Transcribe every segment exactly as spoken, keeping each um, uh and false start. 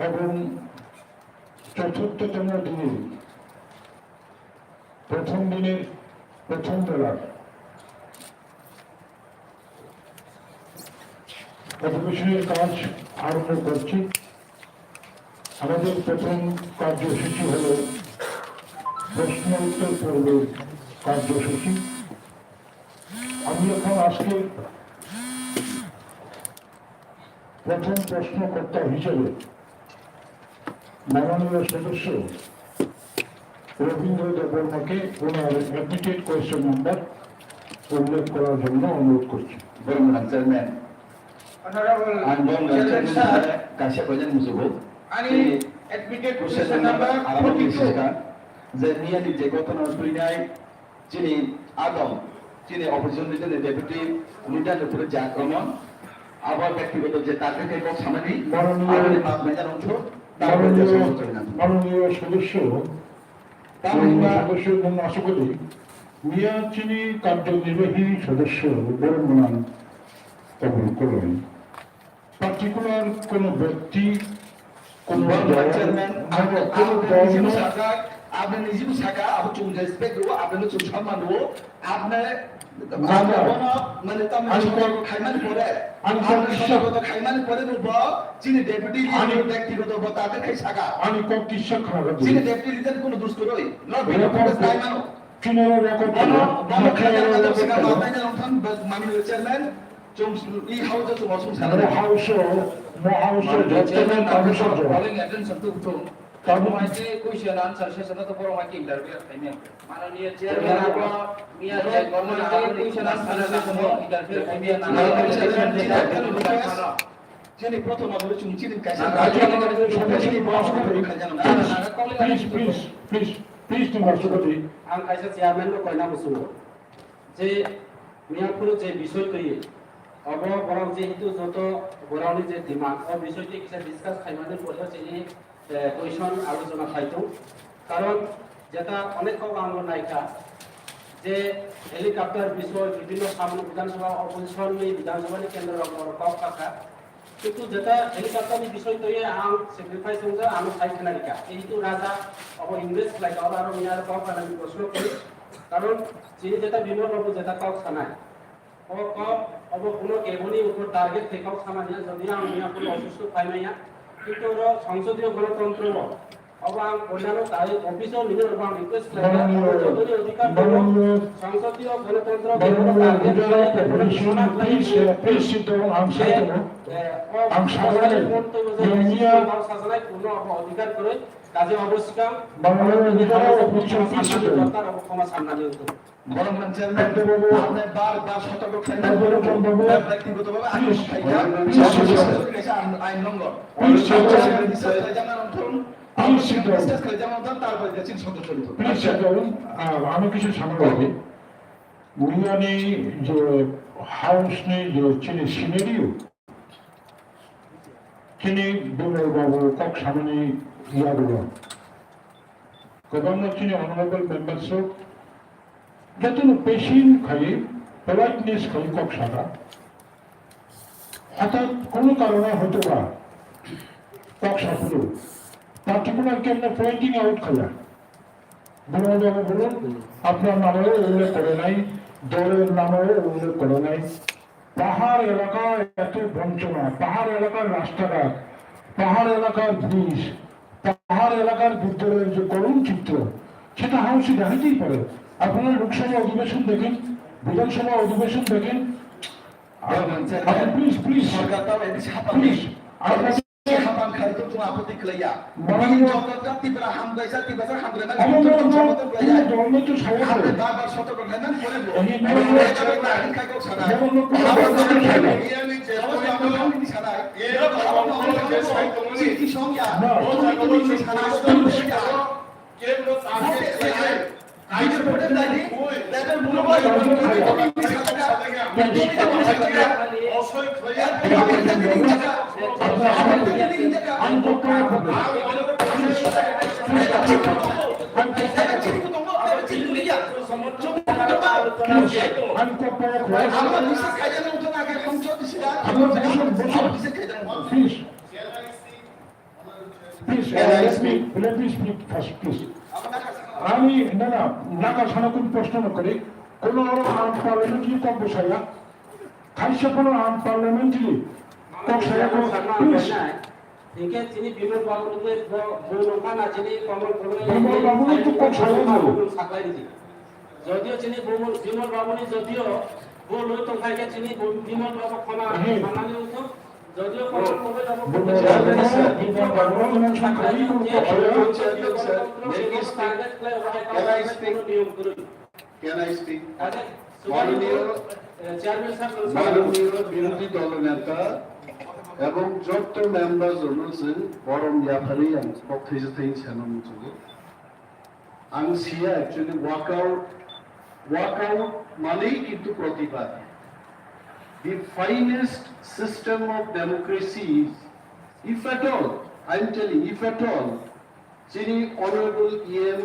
এবং চতুর্থতম দিনে, প্রথম দিনের প্রথম বেলার অধিবেশনের কাজ আরম্ভ করছি। আমাদের প্রথম কার্যসূচি হলো প্রশ্ন উত্তর পর্বের কার্যসূচি। আমি এখন আজকে প্রথম প্রশ্নকর্তা হিসেবে মাননীয় সদস্য রবীন্দ্র দেববর্মাকে ওনার অ্যাডমিটেড কোয়েশ্চেন নাম্বার উল্লেখ করার জন্য অনুরোধ করছি। Boromani chairman. Honorable Ang boromani chairman sir, kaisa koilan musugo. Ani admitted question number forty-two. Je miyani je ghotona tuinai, chini adom, chini opposition leader ni deputy leader ni pore je akromon, abo bektigoto je target khe kok samani, aboni map manya rongthu, tabuk je songkok choli nang. মাননীয় সদস্য, মাননীয় সদস্য এবং আশা করি মিয়া চিনি কার্যনির্বাহী সদস্য বরং নাম কবুল করুন। পার্টিকুলার কোনো ব্যক্তি, কোনো দল, মানে কোনো দল নয়। Apni niji bwsaka, abo chwng respect rwo, apni no chwng samman rwo, apni, apni bono, mane, tamni soto khaimani pore, apni soto khaimani pore no bo chini deputy leader ani bektigoto bo tate khai saka. Ani kok kisa khara. Chini deputy leader kono dus kwrwi, no bini kok khaimano. Chini record bono, bono khaimani pore sina ma taina nongthang, mani chairman. Chwng i house o chwng osong sana. Mo house o, mo house o, jotono tabuk sajak. Calling attention to chwng. Tabuk. Mo hai khe question answer session o to borok hai khe interview khaimya. Mananiya chairman abo, miya je government abo question answer session o interview khaimya. Chini prothom abo chwng chini kaisa. Please, please, please, please, Timur Sukoti. Ang kaisa chairman no koina musungo. Je miya phuru je bisoi twi, obo borok jehetu joto borokni je demand, o bisoi twi kisa discuss khaimani pore chini, eh, question alochona khai tong. Karon jeta onek kok ang naikha je helicopter bisoi bibhinno samung Bidhan Sabha opposition ni Bidhan Sabha ni kendro rok borok kok kha kha. Kintu jeta helicopter ni bisoi twi ang sacrifice wngjak, ano sai khna rikha. Jehetu raja abo invest khlai ka, oro aro miya aro kok khna ni proshno kori. Karon chini jeta bimol babu jeta kok sanai. O kok abo kuno keboni upor target khe kok samani ya, jodi ang miya kuno osusto phai maya. Kintu oro songsodiyo gonotontro o Obo ang koinano tai office o nini rok ang request khlai kha, jotoni adhikar tongo, sangsodiyo gonotantro, please, eh, please sit down, ang sai tongo. Ang sajaknai, nini ya. Ang sajaknai kuno abo adhikar kwrwi, kaje obo swkang, Bangla leader of opposition, please sit down. Sorkar abo khoma samnani wngtong. Borok mwnchen apni bar bar sotorko khlaimani, bektigoto bhabe akromon khlaikha, kaisa ain longor. Please sit down. Please sit down. Please sit down. Ah, ami kisu samung lagi. Miyani je house ni je chini scenario, chini Bimal babu kok samani yagulo. Kwbangma chini honorable members rok jotono patient khai, politeness khai kok saka. Hothat kono karone hoytoba kok saphuru particular kemne pointing out khaya. Bwrwng dogo bwrwng, আপনার নামেও উল্লেখ করে নাই, দলের নামেও উল্লেখ করে নাই। পাহাড় এলাকা এত বঞ্চনা, পাহাড় এলাকার রাস্তাঘাট, পাহাড় এলাকার ব্রিজ, পাহাড় এলাকার বিদ্যালয়ের যে করুণ চিত্র, সেটা হাউসে দেখাতেই পারে। আপনারা লোকসভা অধিবেশন দেখেন, বিধানসভা অধিবেশন দেখেন। আপনি প্লিজ, প্লিজ, প্লিজ, আপনারা Hapan khai tok chung apoti khlaiya. Bini joto ta Tipra hambai sa, Tipra sa hambai na, chung joto khlaiya. Hambai bar bar soto khlaiman pore bo. Abo khai kok sana. Abo khai kok sana. Chini songya. Chini songya. Please. Please, uh, let me, let me speak first, please. আমি, না, না, নাগা ছাড়া কোনো প্রশ্ন না করি। কোনো আরো আনপার্লামেন্টারি কম বসাইয়া, খাইছে কোনো আনপার্লামেন্টারি কম সাইয়া কোনো, please. Hingke chini Bimal babu ni bo, bo nokha na chini Komol Komol Bimal babu ni to kok sayo na. Saklai di. Jodio chini Bimal, Bimal babu ni jodio bo loi tongkhai khe chini Bimal babu khona sanani utuk. Jodio Komol Komol babu Bimal babu ni saklai di. Can I speak? Can I speak? মাননীয়, মাননীয় বিরোধী দলনেতা এবং যত মেম্বার জনসে বরং ব্যাপারে আমি পক্ষে যেতে ইচ্ছা না মুচুগো। Ang siya actually walkout, walkout মানেই কিন্তু প্রতিবাদ। The finest system of democracy is, if at all, I am telling, if at all, chini honorable E M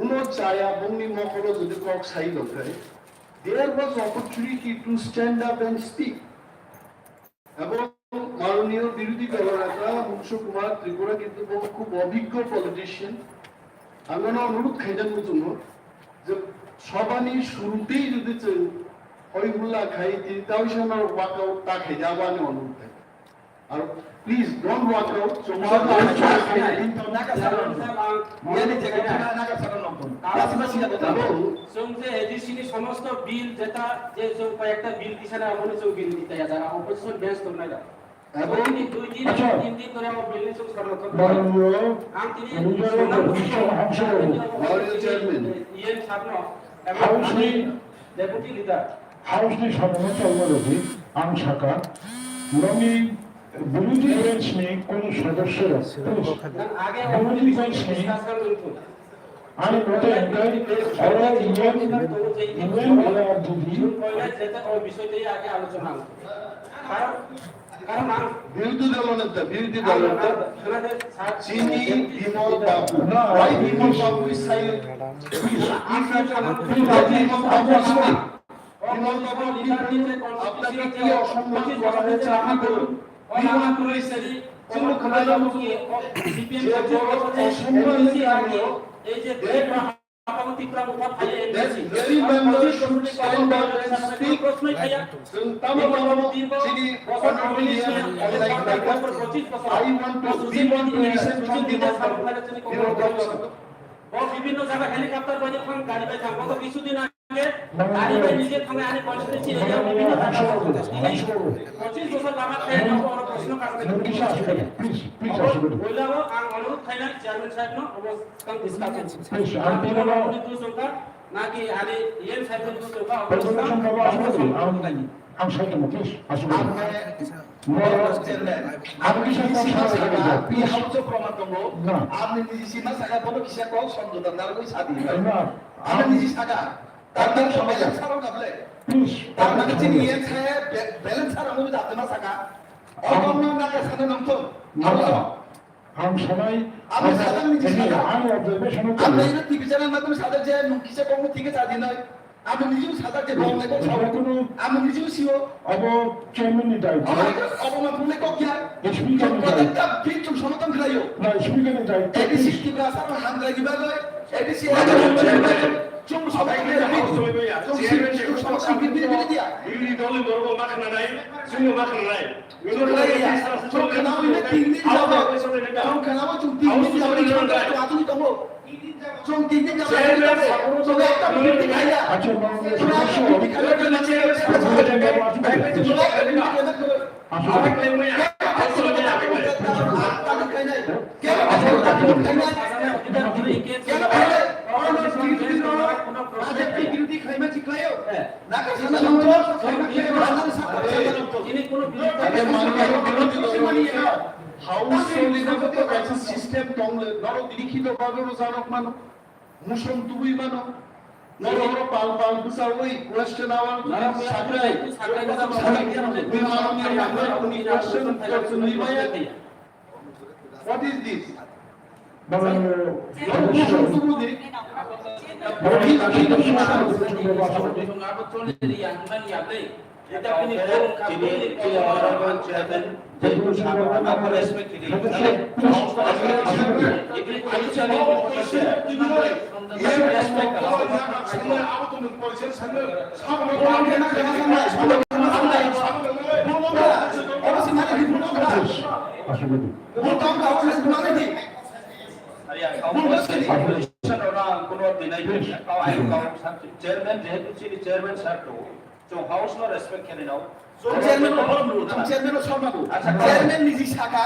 uno chaya bongni mokolo jodi kok sai dokhe, there was opportunity to stand up and speak. এবং মাননীয় বিরোধী দলনেতা মনসুখ কুমার ত্রিপুরা কিন্তু বহু খুব অভিজ্ঞ politician. Ang no অনুরোধ খাইজান বুঝুন যে সভানি শুরুতেই যদি হই হুল্লা খাই, তিনি তাও সে আমার ওয়াকআউট তা খাইজাবানি অনুরোধ খাই। আর please don't walk out. Chwng Sir, sir, sir, sir, naga sara nongtong. Yani je kotha naga sara nongtong. Basi basi ya kotha. Chwng je A D C ni somosto bill jeta je chwng koyekta bill tisana amoni chwng bill dita ya jara opposition base tongnai da. Dui din, dui din, tin din dhore amo bill ni chwng sormotthon. Ang tini Maharashtra Chairman. E M sir no, Deputy Leader. House ni samung no chalma rwdi, ang saka, nongni birodhi bench ni kono sodosyo rok, please, birodhi bench ni, ani mote hwnkhe, oro E M, E M R D D, Birodhi dolo neta, birodhi dolo neta. Chini Bimal Babu. Why Bimal Babu is silent? Please, if you cannot, please, Bimal Babu is silent. Bimal Babu, আপনাকে কি অসম্মান করা হয়েছে আপনি বলুন। Bimal Babu is silent. চুপ করে বসুন। যে বড় অসম্মান হয়েছে, এই যে That very member should stand up and speak. Chwng tamo tamo chini honorable E M online khlaikha. I want to, we want to listen from the mouth of Bimal Babu. Bo bibhinno jaga helicopter bai thang, gari bai thang, garo kichu din age gari bai nije thang, ani constituency area bibhinno jaga pachis bochor lama thai abo oro proshno karne. Please, please, please. Boilao ang onurudh khainai chairman saheb no, obo Please, ang tini no. Naki ani yen side tu soka. Presentation kabo asuk di, ang, ang side mo, please, asuk di. Ang kisa kok side mo, please. House of Roma tongo. Na. Ang ni sima saka bono kisa kok somjota narwgwi sadi. Na. Ang ni saka. Tandar somaya sarong kable. Please. Tandar chini yen saya balance sarong mo da tama saka. Omo na ka sana nangto. Ang sanai, আমি সাধারণ নিজে সাধারণ। আমি observation ও করি। আমরা এরা TV channel মাধ্যমে সাধারণ যে মুখ কিসে কম ঠিক আছে দিন নয়। আমি নিজেও সাধারণ যে বন্ধ করছি। আমি নিজেও সিও। অব চেয়ারম্যান নি দায়িত্ব। আমার অপমান মনে কর গিয়া। স্পিকার নি দায়িত্ব। একটা বিচ্ছু সমর্থন করাইও। না, স্পিকার নি দায়িত্ব। এডিসি টিভি আসার হামরা কি বাগো? এডিসি চুম সবাই মিলে চুম সমস্যা বিক্রি করে দিয়া। বিরোধী দলে বড় মাখনা নাই, চুম মাখনা নাই। Chwng khwnao hwnwi tin din jabo. Chwng khwnao chwng tin din jabo. Chwng tin din jabo. Chwng tin din jabo. Chwng ekta bwtwi khaiya. Chwng ekta bwtwi khaiya. Chwng ekta bwtwi khaiya. Naga sana nongtong, naga sana nongtong. Chini kono birodhi dol. Abe mangkaro birodhi dol. House ni joto kaisa system tongle, norok likhito bhabe bo janok mano, motion tubui mano, norok oro pal pal bwchaui question hour sakrai, sakrai, sakrai, sakrai, question uttor chwngwi maya. What is this? Chini, chini honorable chairman, je Sir, amo respect chini. Respect. Chairman jehetu chini chairman sir to, chwng house no respect khe nai no. Chairman no problem no, chairman no sama ko. Acha, chairman niji saka,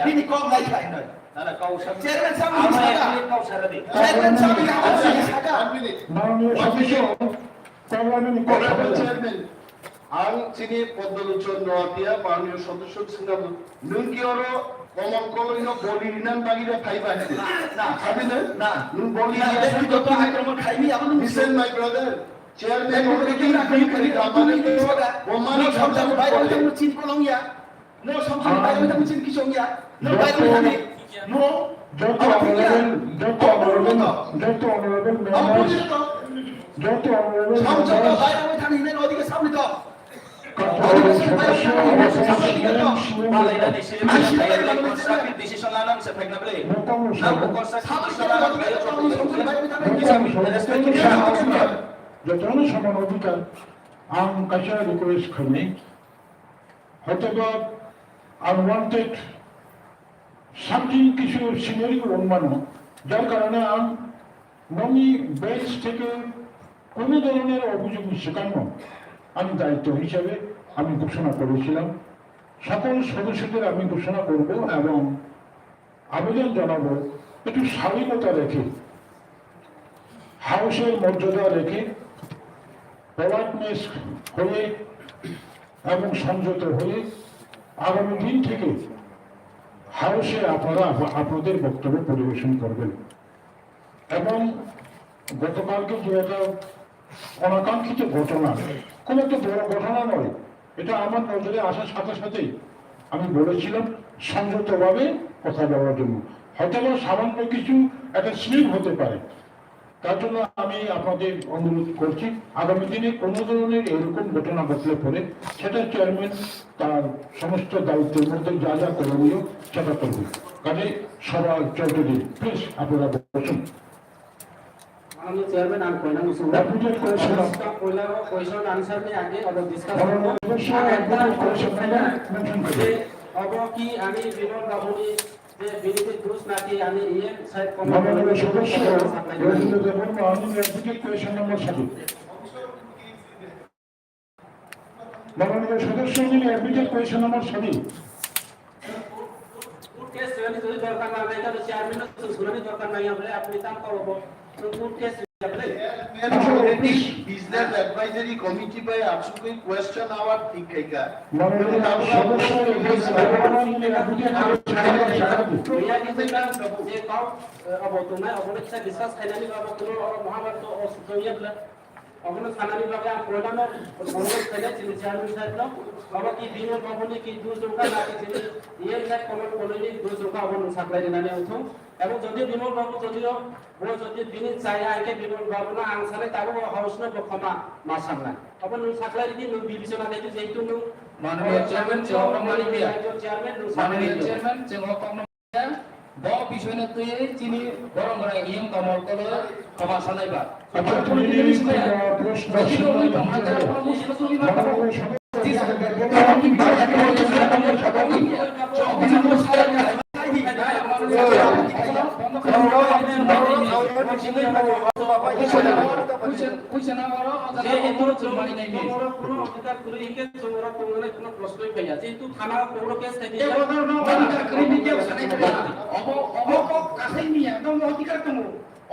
nini kok nai khai. Na, na, kau sir. Chairman sir niji saka. Kau sir di. Chairman sir niji saka. মাননীয় সদস্য, parliament ni kok sir. Chairman, ang chini Padma Lochon Noatia, মাননীয় সদস্য singam, nwng ki oro Komol Koloi no boli rinan bagi da phai ba. Na, sabi na? Na. Nwng boli rinan. Listen, my brother. Chairman already agreed with Ramanand. Woman no samsung bai bai tang chin kolong ya. No samsung bai bai tang chin kisong ya. No bai bai tang. No. Joto honorable, joto honorable, joto honorable members, joto honorable members. Samsung bai bai tang ine odike samni to. Odike bai bai tang ine samni to. Malaina ni sini malaina ni constructive decision lana se phekna bele. Nang constructive decision lana bele. Respect to the house. Jotono soman odikar, ang kaisa request khainai. Hoytoba unwanted something kisu scenario wng mano, jar karone ang nokni bench theke kono dhoronor obhijog ni swkangno ani daitto hisabe ami ghoshona korechilam. Sakol sodossyoder ami ghoshona korbo ebong আবেদন জানাবো, একটু স্বাধীনতা রেখে, হাউসের মর্যাদা রেখে, politeness হয়ে এবং সংযত হয়ে আগামী দিন থেকে হাউসে আপনারা আপ-, আপনাদের বক্তব্য পরিবেশন করবেন। এবং গতকালকে যে একটা অনাকাঙ্ক্ষিত ঘটনা, খুব একটা বড় ঘটনা নয়, এটা আমার নজরে আসার সাথে সাথেই আমি বলেছিলাম সংযতভাবে কথা বলার জন্য। হয়তো বা সামান্য কিছু একটা স্লিপ হতে পারে, তার জন্য আমি আপনাদের অনুরোধ করছি, আগামী দিনে কোনো ধরনের এরকম ঘটনা ঘটলে পরে সেটা চেয়ারম্যান তার সমস্ত দায়িত্বের মধ্যে যা যা করণীয় সেটা করবে। কাজে সভা চলতে দিন, প্লিজ আপনারা বসুন। Maharani chairman ang koina muchungo. Deputy question. Koila question answer ni age obo discuss. Maharani question, deputy question, mention kori. Obo ki ami Bimal Babu ni je biniti dus naki ami iye side comment. Maharani sodosyo, deputy question number satu. মাননীয় সদস্য, যিনি অ্যাডভোকেট করেছেন আমার স্বাধীন। Court case যদি দরকার না লাগে, তাহলে চেয়ারম্যানও তো শুনানি দরকার নাই, আমরা আপনি তার করবো। তো কোর্ট কেস আপনি Business Advisory Committee by Atsukui question hour ঠিক খাইকা। মাননীয় সদস্য, যিনি অ্যাডভোকেট করেছেন আমার স্বাধীন। যে কাউ, আহ, অবতনায় অবনীত ডিসকাস খাইনানি বাবা কোনো মহাভারত ও সুতইয়া বলে। Obono sanani bagwi ang poilano অনুরোধ khainai chini chairman saheb no, obo ki Bimal Babu ni ki dus dongkha na ki chini E M saheb Komol Koloi ni dus dongkha, obo nwng saklai rinani wngthung. Ebong jodi Bimal Babu jodio bo jodi bini chaya hwnkhe Bimal Babu no ang sanai tabuk o house no bo khoma ma sanai. Obo nwng saklai ridi, nwng bibechona naidi jehetu nwng Mananiya chairman, chwng o kok nang liya. Chairman nwng Mananiya saklai ridi. Chairman, chwng o kok nang Bo bisoino twi chini borok rok niyom Komol Koloi khoma sanai ba. Acha, tini, uh, proshno, Puisa na oro, jehetu chwng borok kuno adhikar kwrwi hinkhe chwng borok tongmani kuno prosroi phaiya. Jehetu thana o kobro case khai tei tei borok no adhikar kwrwi hinkhe sanai phaiya. Obo, obo kok kasai miya, no adhikar tongo.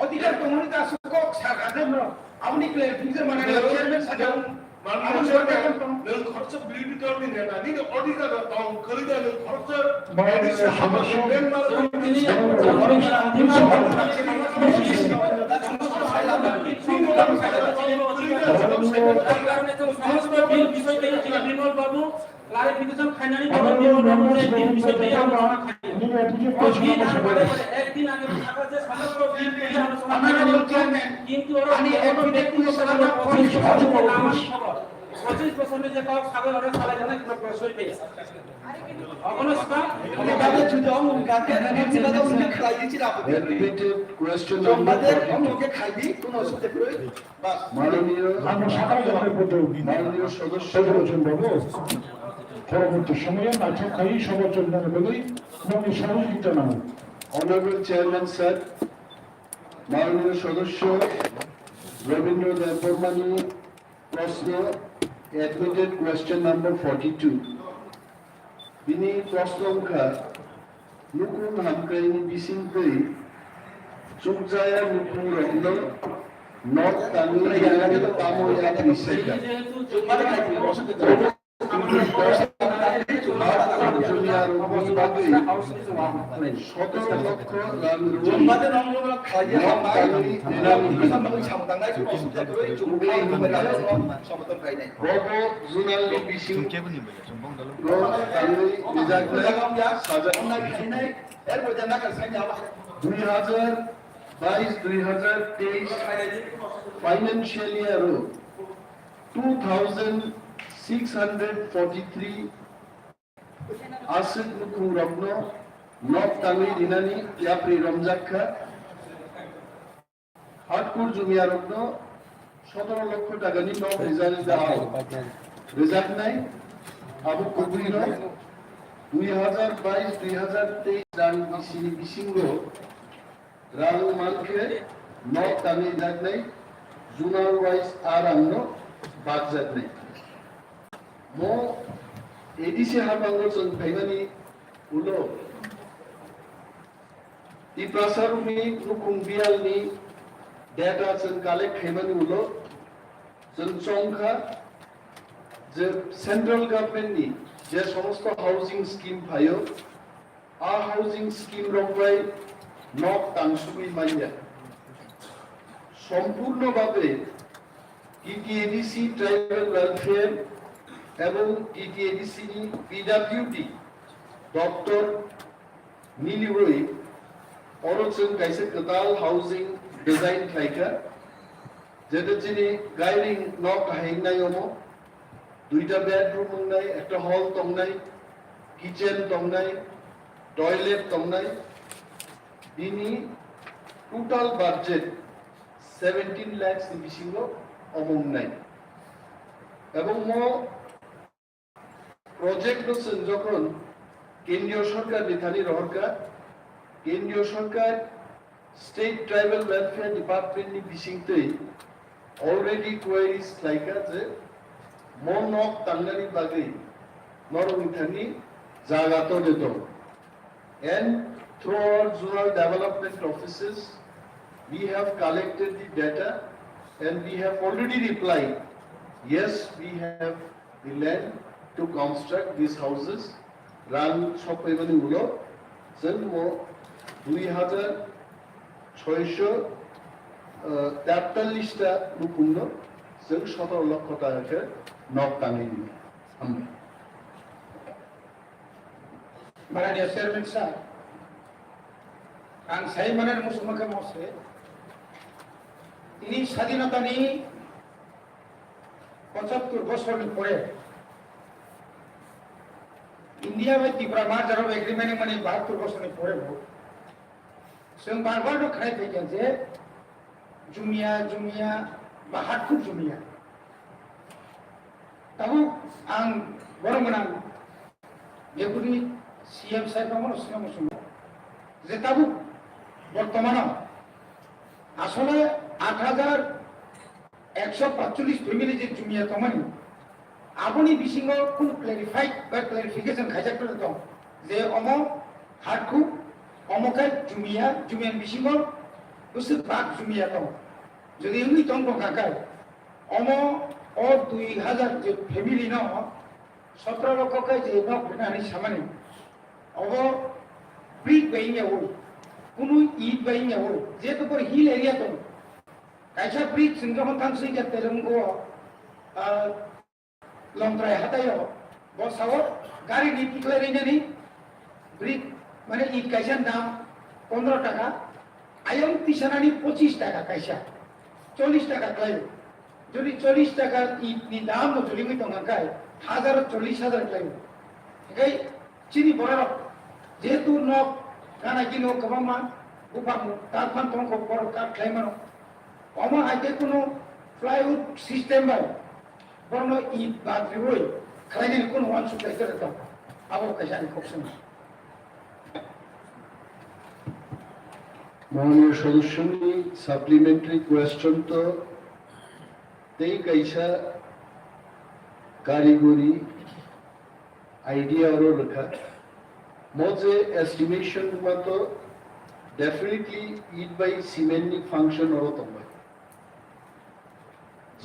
Adhikar tongmani ta aswk kok saka de no. Aboni clarification manani chairman sakha. Aboni sorkar nwng khoroksa birothi dol ni neta, nini adhikar tong kwrwi da nwng khoroksa Maharani sodosyo, Clarification khainani bagwi Bimal Babu je tin bishoy tei aluchona khaio. O din age pore ek din age thaka je somosto bill tei aluchona khaio. Kintu oro ani ek din kuno sala na khobor. পঁচিশ বছর নিজে কয়েক সাগর অনেক সালাই জানে কোনো প্রশ্রয় পেয়ে। অবনস্কা, আমি বাদে যদি অমন কাকে, আমি বাদে অমন খাই দিচ্ছি না। Repeated question number তোমাদের forty-two. অমনকে খাই দিই, কোনো অসুবিধা নেই। বাস। মাননীয়, আমার সাতাশ জনের মধ্যে মাননীয় সদস্য। সদস্য বাবু, পরবর্তী সময়ে নাটক খাই সবার জন্য বলি, মনে সহযোগিতা নাও। Honorable Chairman sir, মাননীয় সদস্য রবীন্দ্র দেববর্মানী প্রশ্ন, admitted question number forty-two. Bini prosno wngkha, nukhung hamkraini bisingtwi chukjaya nukhungrokno nok tangwi rwnani tamo yapri seka. Sotoro lokho rang rwi nok tangwi rwnani. Bobo zonalni bising nok tangwi rijaknai sajak. Dui hazar bais dui hazar teis financial year o two thousand six hundred forty-three aswk nukhungrokno nok tangwi rinani yapri romjak kha. Hardcore jumiyarokno sotoro lokho takani nok rijani dao rijaknai, abo kubuino dui hazar bais dui hazar teis rang bisini bisingo rang mankhe nok tangwi jaknai, zonal wise a rangno bakjaknai. Mo A D C habango chwng phaimani ulo Tiprasa rokni nukhung biyalni data chwng collect khaimani ulo chwng chongkha je central government ni je somosto housing scheme phaio, a housing scheme rok bai nok tangsugwi manya. Sompurno bhabe T T A D C Tribal Welfare ebong T T A D C ni P W D doptor miliwi oro chwng kaisa kwtal housing design khlaikha, jeta chini gairing nok kahai wngnai omo, duita bedroom wngnai, ekta hall tongnai, kitchen tongnai, toilet tongnai, bini total budget seventeen lakhs ni bisingo omo wngnai. Ebong mo project no chwng jokhon kendriyo sorkar ni thani rohorkha, kendriyo sorkar state tribal welfare department ni bisingtwi already queries khlaikha je mo nok tangnani bagwi norokni thani jaga to de tong. And through our zonal development offices, we have collected the data and we have already replied, yes, we have the land to construct these houses. Rang sokphaimani ulo chwng mo dui hazar soiso, uh, teptallis ta nukhungno chwng sotoro lokho taka khe nok tangwi rwnai. Hambai. Maranio Chairman sir, ang sai mane muchungma khe mose, tini sadinota ni pochattor bosor ni pore India bai Tripura merger of agreement ni mani bahattor bosor ni pore bo chwng bar bar no khnai phaikha je jumia, jumia, ba hatkuk jumia. Tabuk ang borok gwnang deputy C M sir no bono swngna muchungo je tabuk bortomano asole aat hajar ekso patchollis family je jumia tongmani, aboni bisingo kunu clarified ba clarification khaijak tong je omo hatkuk, omo khe jumia, jumia ni bisingo bwswk bak jumia tong. Jodi wngwi tong tongkha khe, omo o dui hajar je family no sotro lokho khe je nok rwna hinwi samani, obo brick bai wngya o, kunu it bai wngya o, jehetu pore hill area tongo. Kaisa brick chwng jokhon thangswi khe Telungo, ah, Longtrai hataio, bo sao gari ni tiklai rinani brick, mane it kaisa dam pondro taka, ayang tisanani pochis taka kaisa, chollis taka klai. Jodi chollish taka it ni dam bo jodi wngwi tongkha khe, hajar chollish hajar khlai. Hinkhe chini borok jehetu nok gana gini o kwbangma buphang tar phan tongkho borok kat khlai mano. Omo hai khe kunu plywood system bai borokno it bad riwi khlainani kunu uansuk kaisa rwkha. Abo kaisa ani kok swngo. মাননীয় সদস্যনি supplementary question তো তেই kaisa কারিগরি idea oro rwkha. Mo je estimation ma to definitely it bai cement ni function oro tongbai.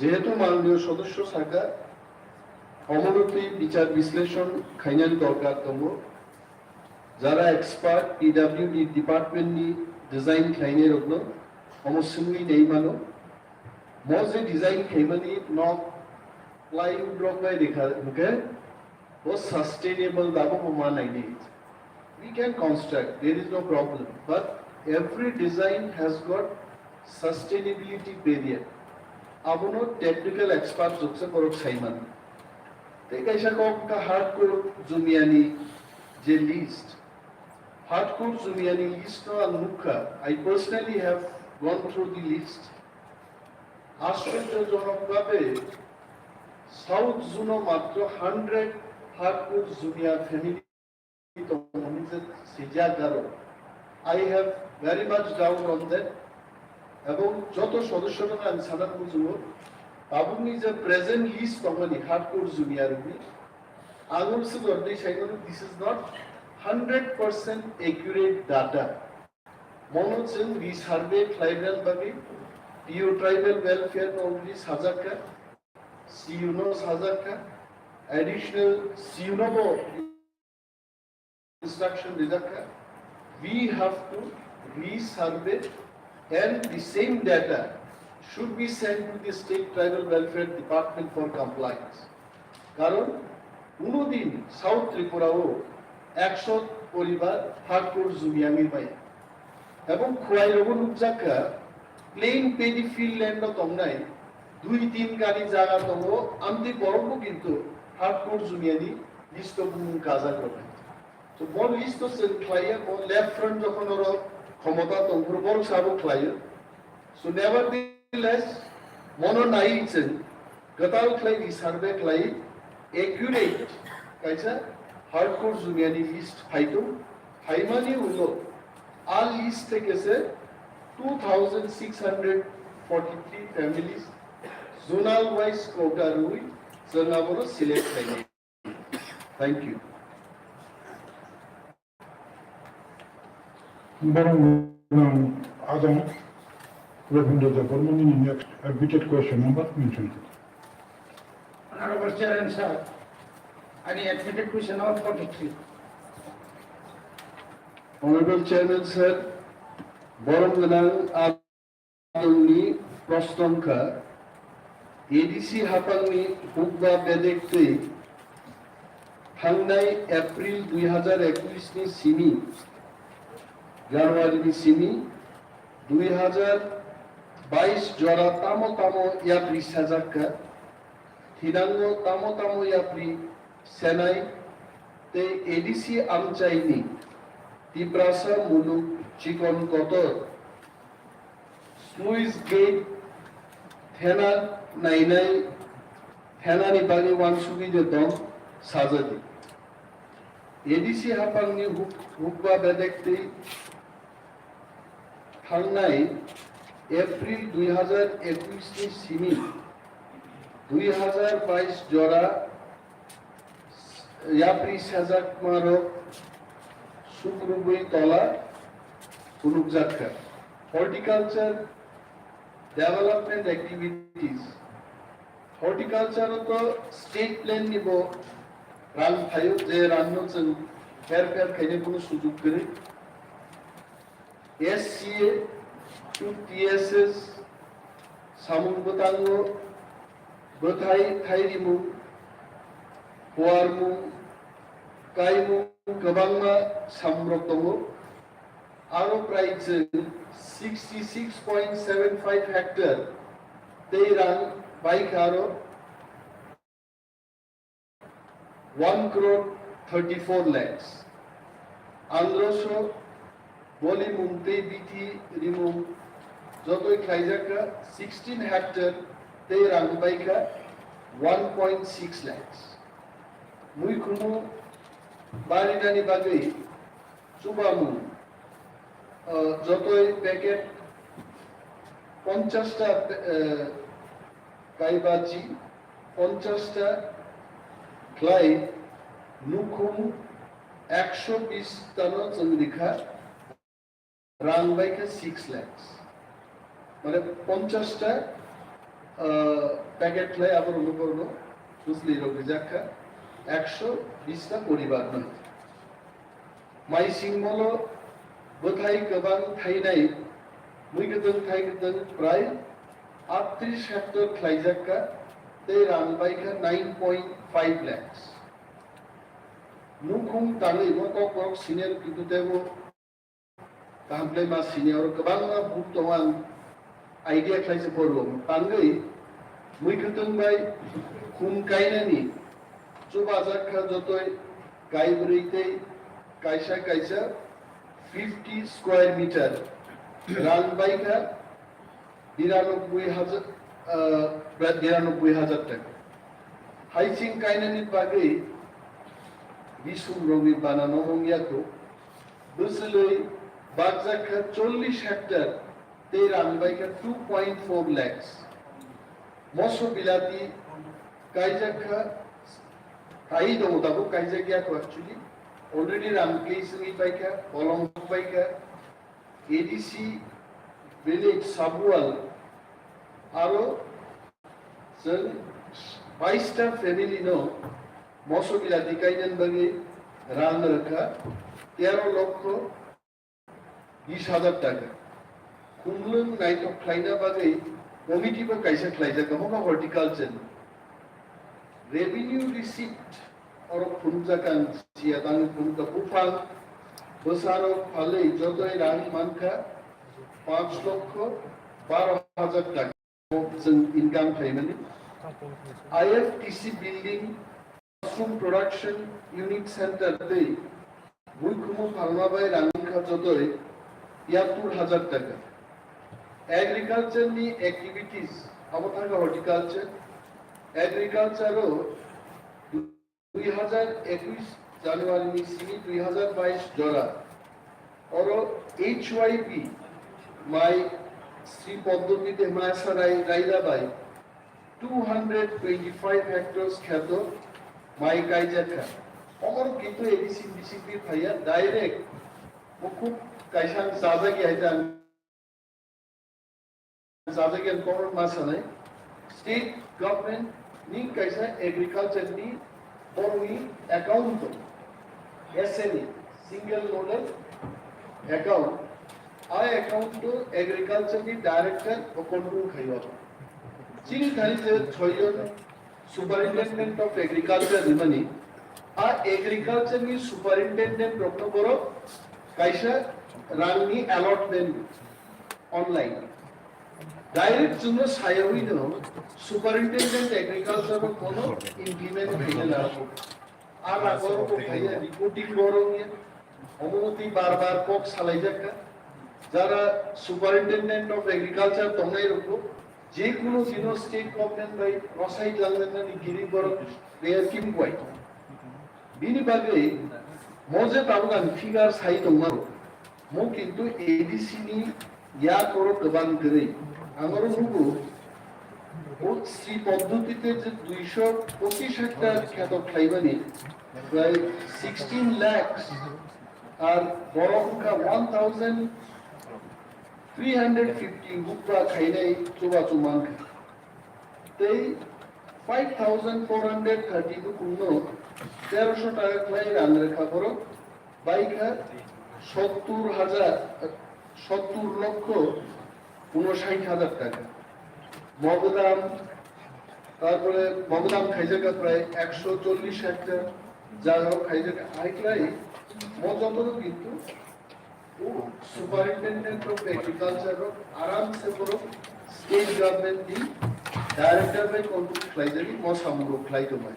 Jehetu মাননীয় সদস্য saka, omorotwi bichar bisleshon khainani dorkar tongo. Jara expert P W D department ni design khlainai rokno omo swngwi nai mano. Mo je design khaimani nok plywood rok bai rikha hwnkhe bo sustainable da bo ma nainai. We can construct, there is no problem. But every design has got sustainability barrier. Abono technical expert jokse borok saiman. Tei kaisa kok ka hardcore jumiyani je list. Hardcore jumiyani list no ang nukha. I personally have gone through the list. Ashchorjojonok bhabe South Zone o matro hundred hardcore jumiya family tongmani je sijak garo. I have very much doubt on that. Ebong joto sodossyo no ang sana bujio, tabukni je present list tongmani hardcore jumiya rokni, ang se jordi saimano, this is not hundred percent accurate data. Mono chwng resurvey khlaibran bagwi P O Tribal Welfare no already sajakha, C U no sajakha, additional C U no bo instruction rijakha. We have to resurvey and the same data should be sent to the State Tribal Welfare Department for compliance. Karon kuno din South Tripura o ekshot poribar hardcore jumiyangwi maya. Ebong khwai rogo nukjakha plain paddy field land no tongnai dui tin kani jaga tongo, amtwi borok bo kintu hardcore jumiyani list o bumung kajak rok. To bo list o chwng khlaiya, bo left front jokhon oro khomota tongphuru borok sabo khlaio. So nevertheless, mono nai chwng kwtal khlai resurvey khlai accurate kaisa hardcore jumiyani list phaito, phaimani ulo a list theke se two thousand six hundred forty-three families zonal wise quota rwi chwng abono select khlainai. Thank you. Borok nang adong Rabindra Debbarma nini next admitted question number mention khe. Honorable Chairman sir, ani admitted question number forty-three. Honorable Chairman sir, borom gwnang adongni proshno wngkha, A D C haphangni hukba bedek twi thangnai April dui hazar ekush ni simi, January ni simi, dui hazar bais jora tamo tamo yapri sajakha, thinango tamo tamo yapri senai tei A D C amchaini Tiprasa muluk chikon kotor sluice gate thena nainai thenani bagwi uansugwi de tong sajadi. A D C haphangni huk-, hukba bedek twi thangnai April dui hazar ekush ni simi dui hazar bais jora yapri sajakmarok sukrubwi tola phunukjakha. Horticulture development activities. Horticulture o to state plan ni bo rang phaio, je rang no chwng pher pher khaina kunu sujuk kwrwi. S C A to T S S samung bwtango bwthai thairimung, phuarmung, kaimung kwbangma samungrok tongo. Aro prai chwng sixty six point seven five hectare tei rang Baikha aro one crore thirty-four lakhs. Androso bolimung tei bithi rimung jotoi khlaijakha sixteen hectare tei rang baikha one point six lakhs. Muikhumu barinani bagwi chubamung, uh, jotoi packet ponchas ta, uh, kaibachi ponchas ta khlai nukhung ekso bis tano chwng rikha, rang baikha six lakhs. Mane ponchas ta, uh, packet khlai aborok nukhorno bujli rok rijak kha ekso bis ta poribar no. Maising molo bwthai kwbang thainai, mui kwthwng thai kwthwng prai aatris hectare khlaijak kha tei rang baikha nine point five lakhs. Nukhung tangwi bo kokborok senior kintu teibo kaham khlai ma senior kwbangma book tongo ang idea khlai se phuru tangwi mui kwthwng bai khum kainani chubajak kha jotoi kaibrwi tei kaisa kaisa fifty square meter rang baikha biranobboi hajar, ah, biranobboi hajar taka. Haising kainani bagwi bisum rogni bana no wngya kho. Bwswlwi bakjak kha chollish hectare tei rang bai kha two point four lakhs. Moso bilati kaijak kha, tai tongo tabuk kaijak ya kho actually. Already rang kei swngi pai kha, bolong pai kha. A D C village Sabual aro chwng bais ta family no moso bilati kainani bagwi rang rwkha tero lokho bish hajar taka. Khumlwng naithok khlaina bagwi committee bo kaisa khlaijak, omo khe horticulture ni. Revenue receipt oro phunukjak ang, siya tangwi phunukha buphang bwsarok phalwi jotoi rang mankha panch lokho baro hajar taka. Chwng income khlaimani. I F T C building, mushroom production unit center tei buikhumu phalma bai rang wngkha jotoi tiyattur hajar taka. Agriculture ni activities, abo thangkha horticulture, agriculture o dui hajar ekush January ni simi dui hajar bais jora. Oro H Y P mai Sri Poddoti Dema Sarai Raila bai two hundred twenty-five hectares kheto mai kaijak kha. Omor kintu A D C B C P phaiya direct bukhuk kaisa sajak ya jang. Sajagyan Korma sanai, state government ni kaisa agriculture ni borokni account to S M E, single nodal account, a account to agriculture ni director o control khayo. Chini thani je chhoyon Superintendent of Agriculture rimani, a agriculture ni superintendent rokno borok kaisa rangni allotment online. Direct chwngno sayawi no superintendent agriculture rok bono implement khaina nango. A rago rok phaiya reporting borok ya. Omo twi bar bar kok salaijak kha. Jara Superintendent of Agriculture tongnai rokbo je kunu dino state government bai rosai tlangnani giri borok they are keeping quiet. Bini bagwi mo je tabuk ang figure sai tongmano, mo kintu A D C ni yak oro kwbang kwrwi. Ang oro nugo, o Sri Poddotite je duisho pochish hectare kheto khlaimani, prai sixteen lakhs, ar borok wngkha one thousand three hundred fifty hukba khainai chubachu mankha. Tei five thousand four hundred thirty nukungno terosho taka khlai rang rwkha borok, baikha sottur hajar, sottur lokho unosait hajar taka. Mogodam, tarpore mogodam khaijakha prai ekso chollish hectare jagao khaijakha. Hai khlai mo jotono kintu o Superintendent of Agriculture rok aram se borok state government ni director bai control khlaijani, mo samung rok khlai tongmani.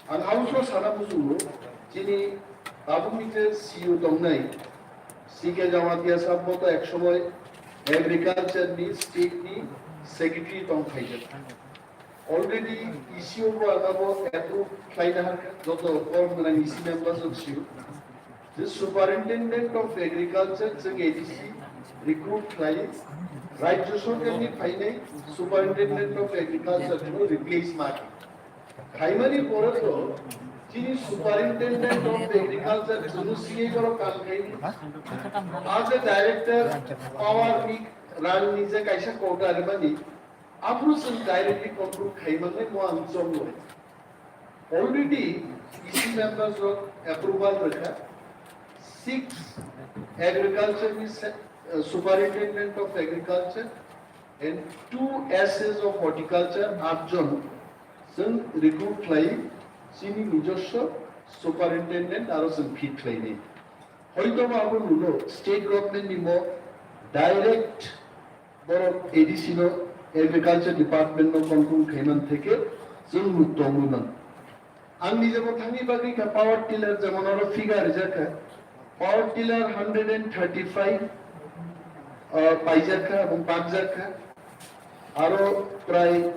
Ang hausno sana muchungo, chini tabukni je C E O tongnai, C K Jamatia sahab bo to ek somoy agriculture ni state ni secretary tong khaijak. Already E C O bo ang abo approve khlaina harkha, joto form gwnang E C members rok sio. The Superintendent of Agriculture chwng A D C recruit khlai, Rajya Sarkar ni phainai Superintendent of Agriculture no replace ma khe. Khaimani pore to chini Superintendent of Agriculture chwng C A O rok kam khai. As a director, power ni rang ni je kaisa quota rimani, aphuru chwng directly control khai manai mo ang chongwi. Already E C members rok approval rwkha. Six agriculture ni se-, uh, superintendent of agriculture and two S As of horticulture, atjon chwng recruit khlai chini nijoswo superintendent aro chwng fit khlainai. Hoito ba abo nulo state government ni mo direct borok A D C no agriculture department no control khaiman theke chwng nuk tongwi man. Ang nijebo thangwi bagwi kha power tiller, jemon oro figure rijak kha, power tiller hundred and thirty-five, uh, paijak kha ebong pakjak kha, aro prai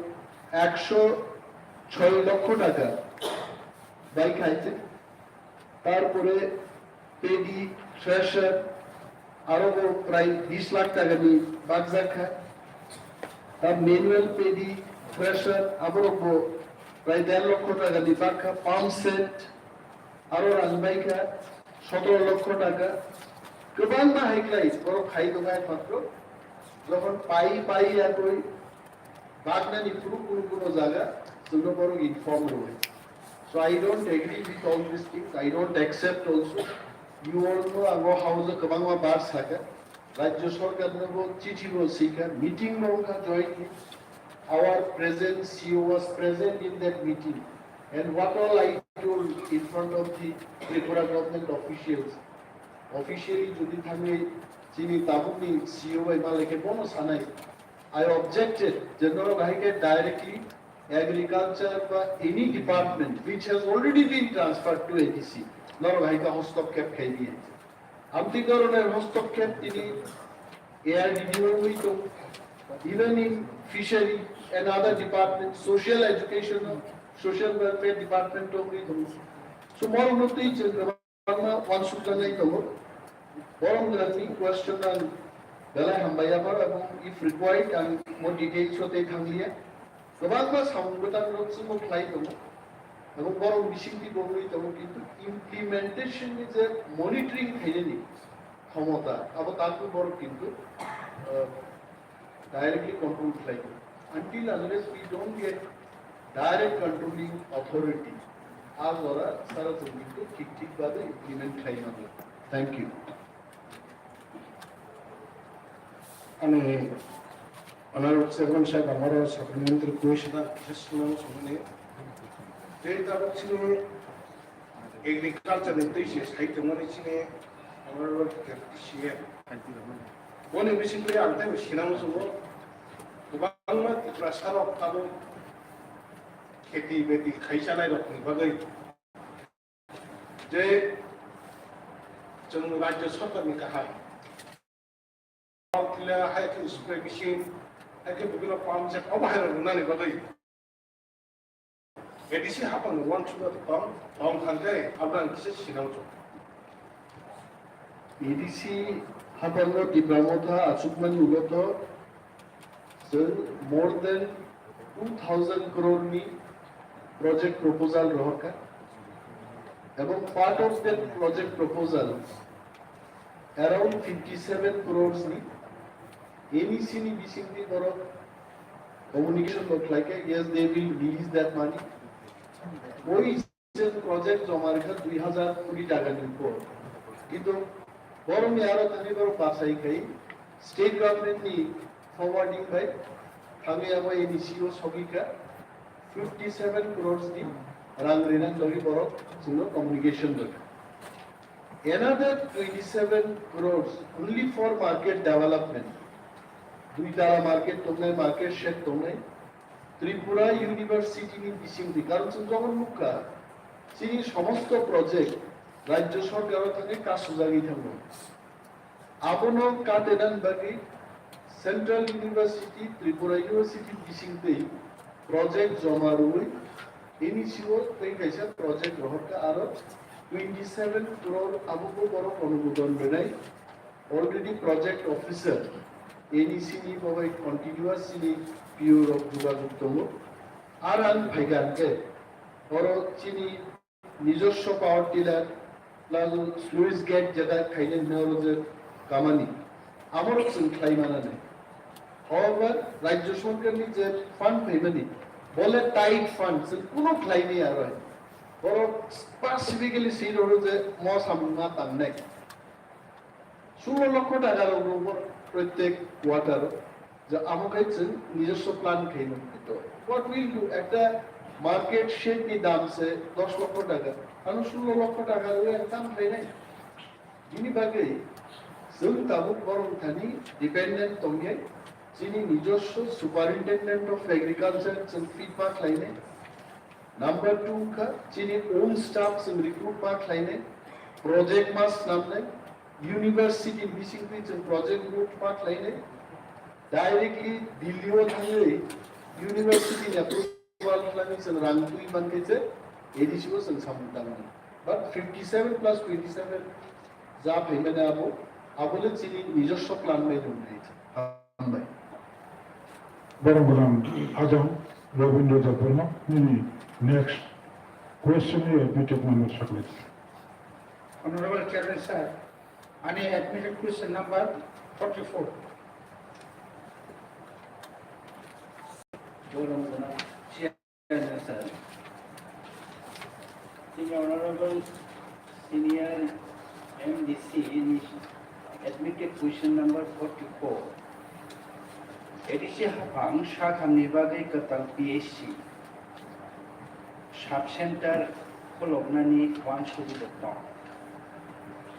ekso choi lokho taka bai khaijak. Tarpore pedi thresher, aro bo prai bis lakh taka ni bakjak kha. Ta manual pedi thresher, aborok bo prai der lokho taka ni bak kha. Pump set, aro rang bai kha sotoro lokho taka. Kwbangma hai khlai borok khai tongo, ekmatro jokhon pai pai ya koi baknani phuru kunu kunu jaga chwngno borok inform rwui. So I don't agree with all these things. I don't accept also. You all know, ang o house o kwbangma bar sakha. Rajya Sarkar no bo chithi bo sikha, meeting bo wngkha jointly. Our present C E O was present in that meeting. And what all I told in front of the Tripura government officials. Officially jodi thangwi chini tabukni C E O bai malai khe bono sanai. I objected je norok hai khe directly agriculture ba any department which has already been transferred to A D C, norok hai khe hostokkhep khai di. Amtwi dhoroner hostokkhep tini A R D D O wngwi tong, even in fishery and other departments, social education, social welfare department wngwi tong. So, moro no twi chwng kwbangma uansukjaknai tongo. Borom gwnangni question ang belai hambai ya phano, ebong if required ang more details o tei thangliya. Kwbangma samung bwtang rok chwngno khlai tongo. Ebong borom bisingtwi bo wngwi tongo, kintu implementation ni je monitoring khainani khomota, abo takwi borok kintu, uh, directly control khlai tongo. Until unless we don't get direct controlling authority, a jora sara chwng kintu thik thik bhabe implement khlai mano. Thank you. Ani Honorable Chairman sahib, amaro supplementary question kisa swngna swngmani. Tei tabuk chini agriculture ni twi se sai tongmani chini Honorable Deputy C M. Boni bisingtwi ang tei sinang sugo kwbangma Tiprasa rok tabuk kheti beti khai chanai rokni bagwi je chwng Rajya Sarkar ni kaham. Tila hai khe spray machine, hai khe bibino pump set, obo hai rok rwnani bagwi A D C hapang ni uansukma tong, tong thang khe, abo ang kisa sinang chuk. A D C hapang no Tipra Motha achukmani ulo to, chwng more than two thousand crore ni project proposal rohorkha. Ebong part of that project proposal, around fifty-seven crores ni N E C ni bisingtwi borok communication bo khlaikha, yes, they will release that money. Oi je project joma rikha dui hazar koti taka ni upor. Kintu borokni aro thani borok bachai khai state government ni forwarding bai thangwi abo N E C o sogika fifty-seven crores ni rang rinani bagwi borok chwngno communication rwkha. Another twenty-seven crores only for market development. Dui tala market tongnai, market shed tongnai. Tripura University ni bisingtwi, karon chwng jogon nukha, chini somosto project rajyo sorkar o thangwi kasujagwi thango. Abono katenani bagwi Central University, Tripura University bisingtwi project joma rwui N E C o tei kaisa project rohorkha aro twenty seven crore abo bo borok onumodon rwnai. Already project officer N E C ni bo bai continuous chini P O rok jogajog tongo. Ar ang phaikha hwnkhe oro chini nijoswo power tiller plus sluice gate jeta khainai hwnwi oro je kamani, amorok chwng khlai manani. However, rajyo sorkarni je fund phaimani, bole tight fund, chwng kuno khlai maya aro. Borok specifically swi rwdi je mo samung ma tangnai. Sullo lokho taka rok rw protek quarter o, je amo khai chwng nijoswo plan khaino. To what will do? Ekta market shed ni dam se dos lokho taka, ano sullo lokho taka rw ang tam khainai. Bini bagwi chwng tabuk borok thani dependent tongyai, chini nijoswo superintendent of agriculture chwng feedback lainai. Number two wngkha, chini own staff chwng recruit ma khlainai, project ma swnamnai, university bisingtwi chwng project recruit ma khlainai, directly Delhi o thangwi university ni approval khlaiwi chwng rang twi mankhe se A D C o chwng samung tangnai. But fifty seven plus twenty seven ja phaimani abo, abole chini nijoswo plan bai nungnai. Hambai. Borok gwnang Ajang Rabindra Debbarma nini next question ni admitted number sakhlai. Honorable Chairman Sir, ani admitted question number forty-four. Borok gwnang Chairman Sir, chini Honorable Senior M D C ni admitted question number forty-four. A D C haphang sakhamni bagwi kwtal P H C sub center khuloknani uansugwi tong.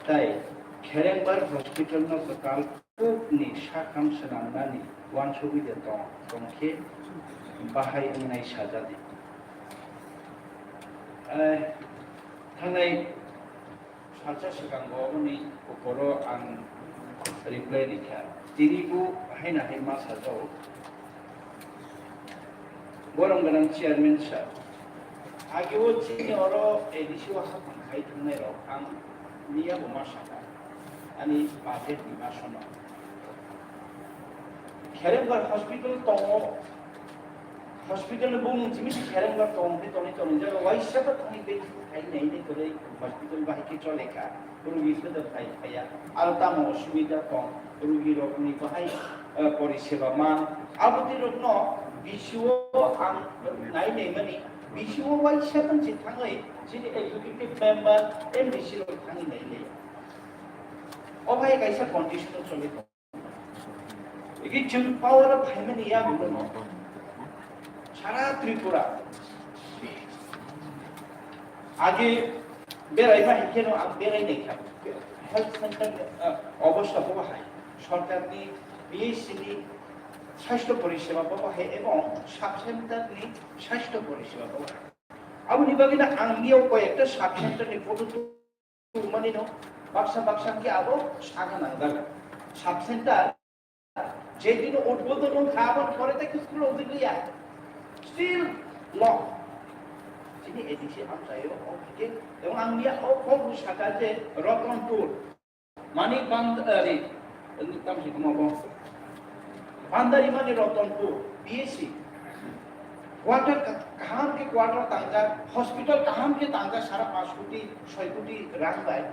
Tai Kherengbar Hospital no kwtal Kukni sakham swnamnani uansugwi de tong, tong khe bahai wngnai sajadi. Eh, thangnai salsa swkango aboni ukoro ang reply rikha. Tini bo haina hai ma sajao. Borom gwnang chairman sir, agi o chini oro A D C o haphang khai thangnai rok ang miya bo ma sakha, ani budget ni ma sono. Kherengbar hospital tongo, hospital ni bumung simi se Kherengbar tongo, khe tonwi tonwi jaga waisa ta thangwi bai khai nai nai kwrwi hospital bahai khe chole kha. Rugi pheda phai phaiya, aro tamo osubida tong, rugi rokni bahai, eh, poriseba man. Aboni rokno B C O ang nai nai mani, B C O bai seven si thangwi, chini executive member, M D C rok thangwi nai nai. O bhai kaisa condition o choli tong. Egi chwng power o phaimani yagulo no sara Tripura. Age berai ma hinkhe no ang berai nai kha. Health center, ah, obostha bo hai. Sorkar ni B H C ni sasthya poriseba bo hai ebong sub center ni sasthya poriseba bo hai. Aboni bagwi no ang miyao koi ekta sub center ni photo Manino baksa baksa khe abo sakha nangjago. Sub center je dino udbodon wngkha, aboni pore tei khe khulogwi liya. Still long. Chini A D C amchaio o khe, ebong ang liya o kok sakha je Ratanpur. Mani Band-, ari, tamsi kamo bo. Bandarimani Ratanpur, B S C. Quarter ka-, kaham khe quarter tangjak, hospital kaham khe tangjak, sara panch koti, soi koti rang bai.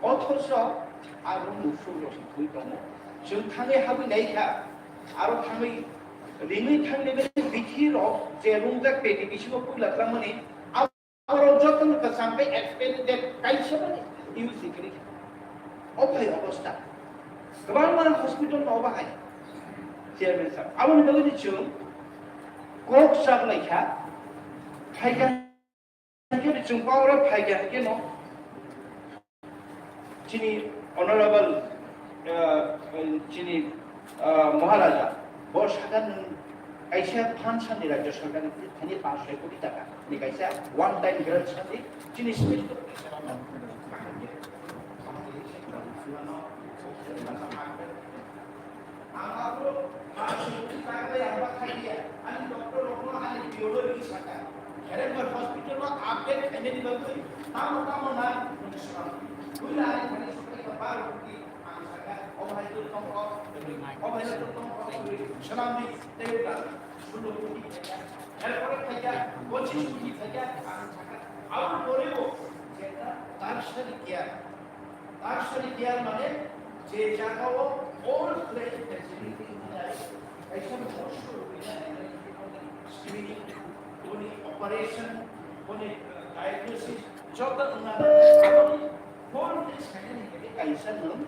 Othocho aro musuk rok se thwi tongo. Chwng thangwi habwi nai kha, aro thangwi ringwi thangwi nai bithi rok je rungjak peti bisingo puila twlangmani, Oro joto no kwcham khe extended kaisa mani use kiri. O phai obostha. Kwbangma hospital no bahai. Chairman sir. Aboni bagwi ni chwng kok chak lai kha. Phai kha khe chwng power o phai kha khe no. Chini honorable, uh, chini, uh, Maharaja, Bo saka nwng kaisa fund sandi, Rajya Sarkar ni thani panch soi koti taka ni kaisa one time grant sandi chini state. Ang abo panch soi koti taka bai ang ba khai dia, ani doctor rokno ani biology saka. Kherengbar hospital o update khainani bagwi tamo tamo na nung swrang. Buila ani thani swkang ba rwdi. Ang sakha, obo hai to tongkho, obo hai to tongkho, swnamdi, tei wngkha, sulo koti khaikha, erpore khaikha, pochis koti khaikha, ang sakha, aboni pore bo, jeta tertiary care, tertiary care mane, je jaga o all play facility wngnai, kaisa mosur wngnai, screening, boni operation, boni, uh, diagnosis, joto wngna, aboni full list khainani kaisa nwng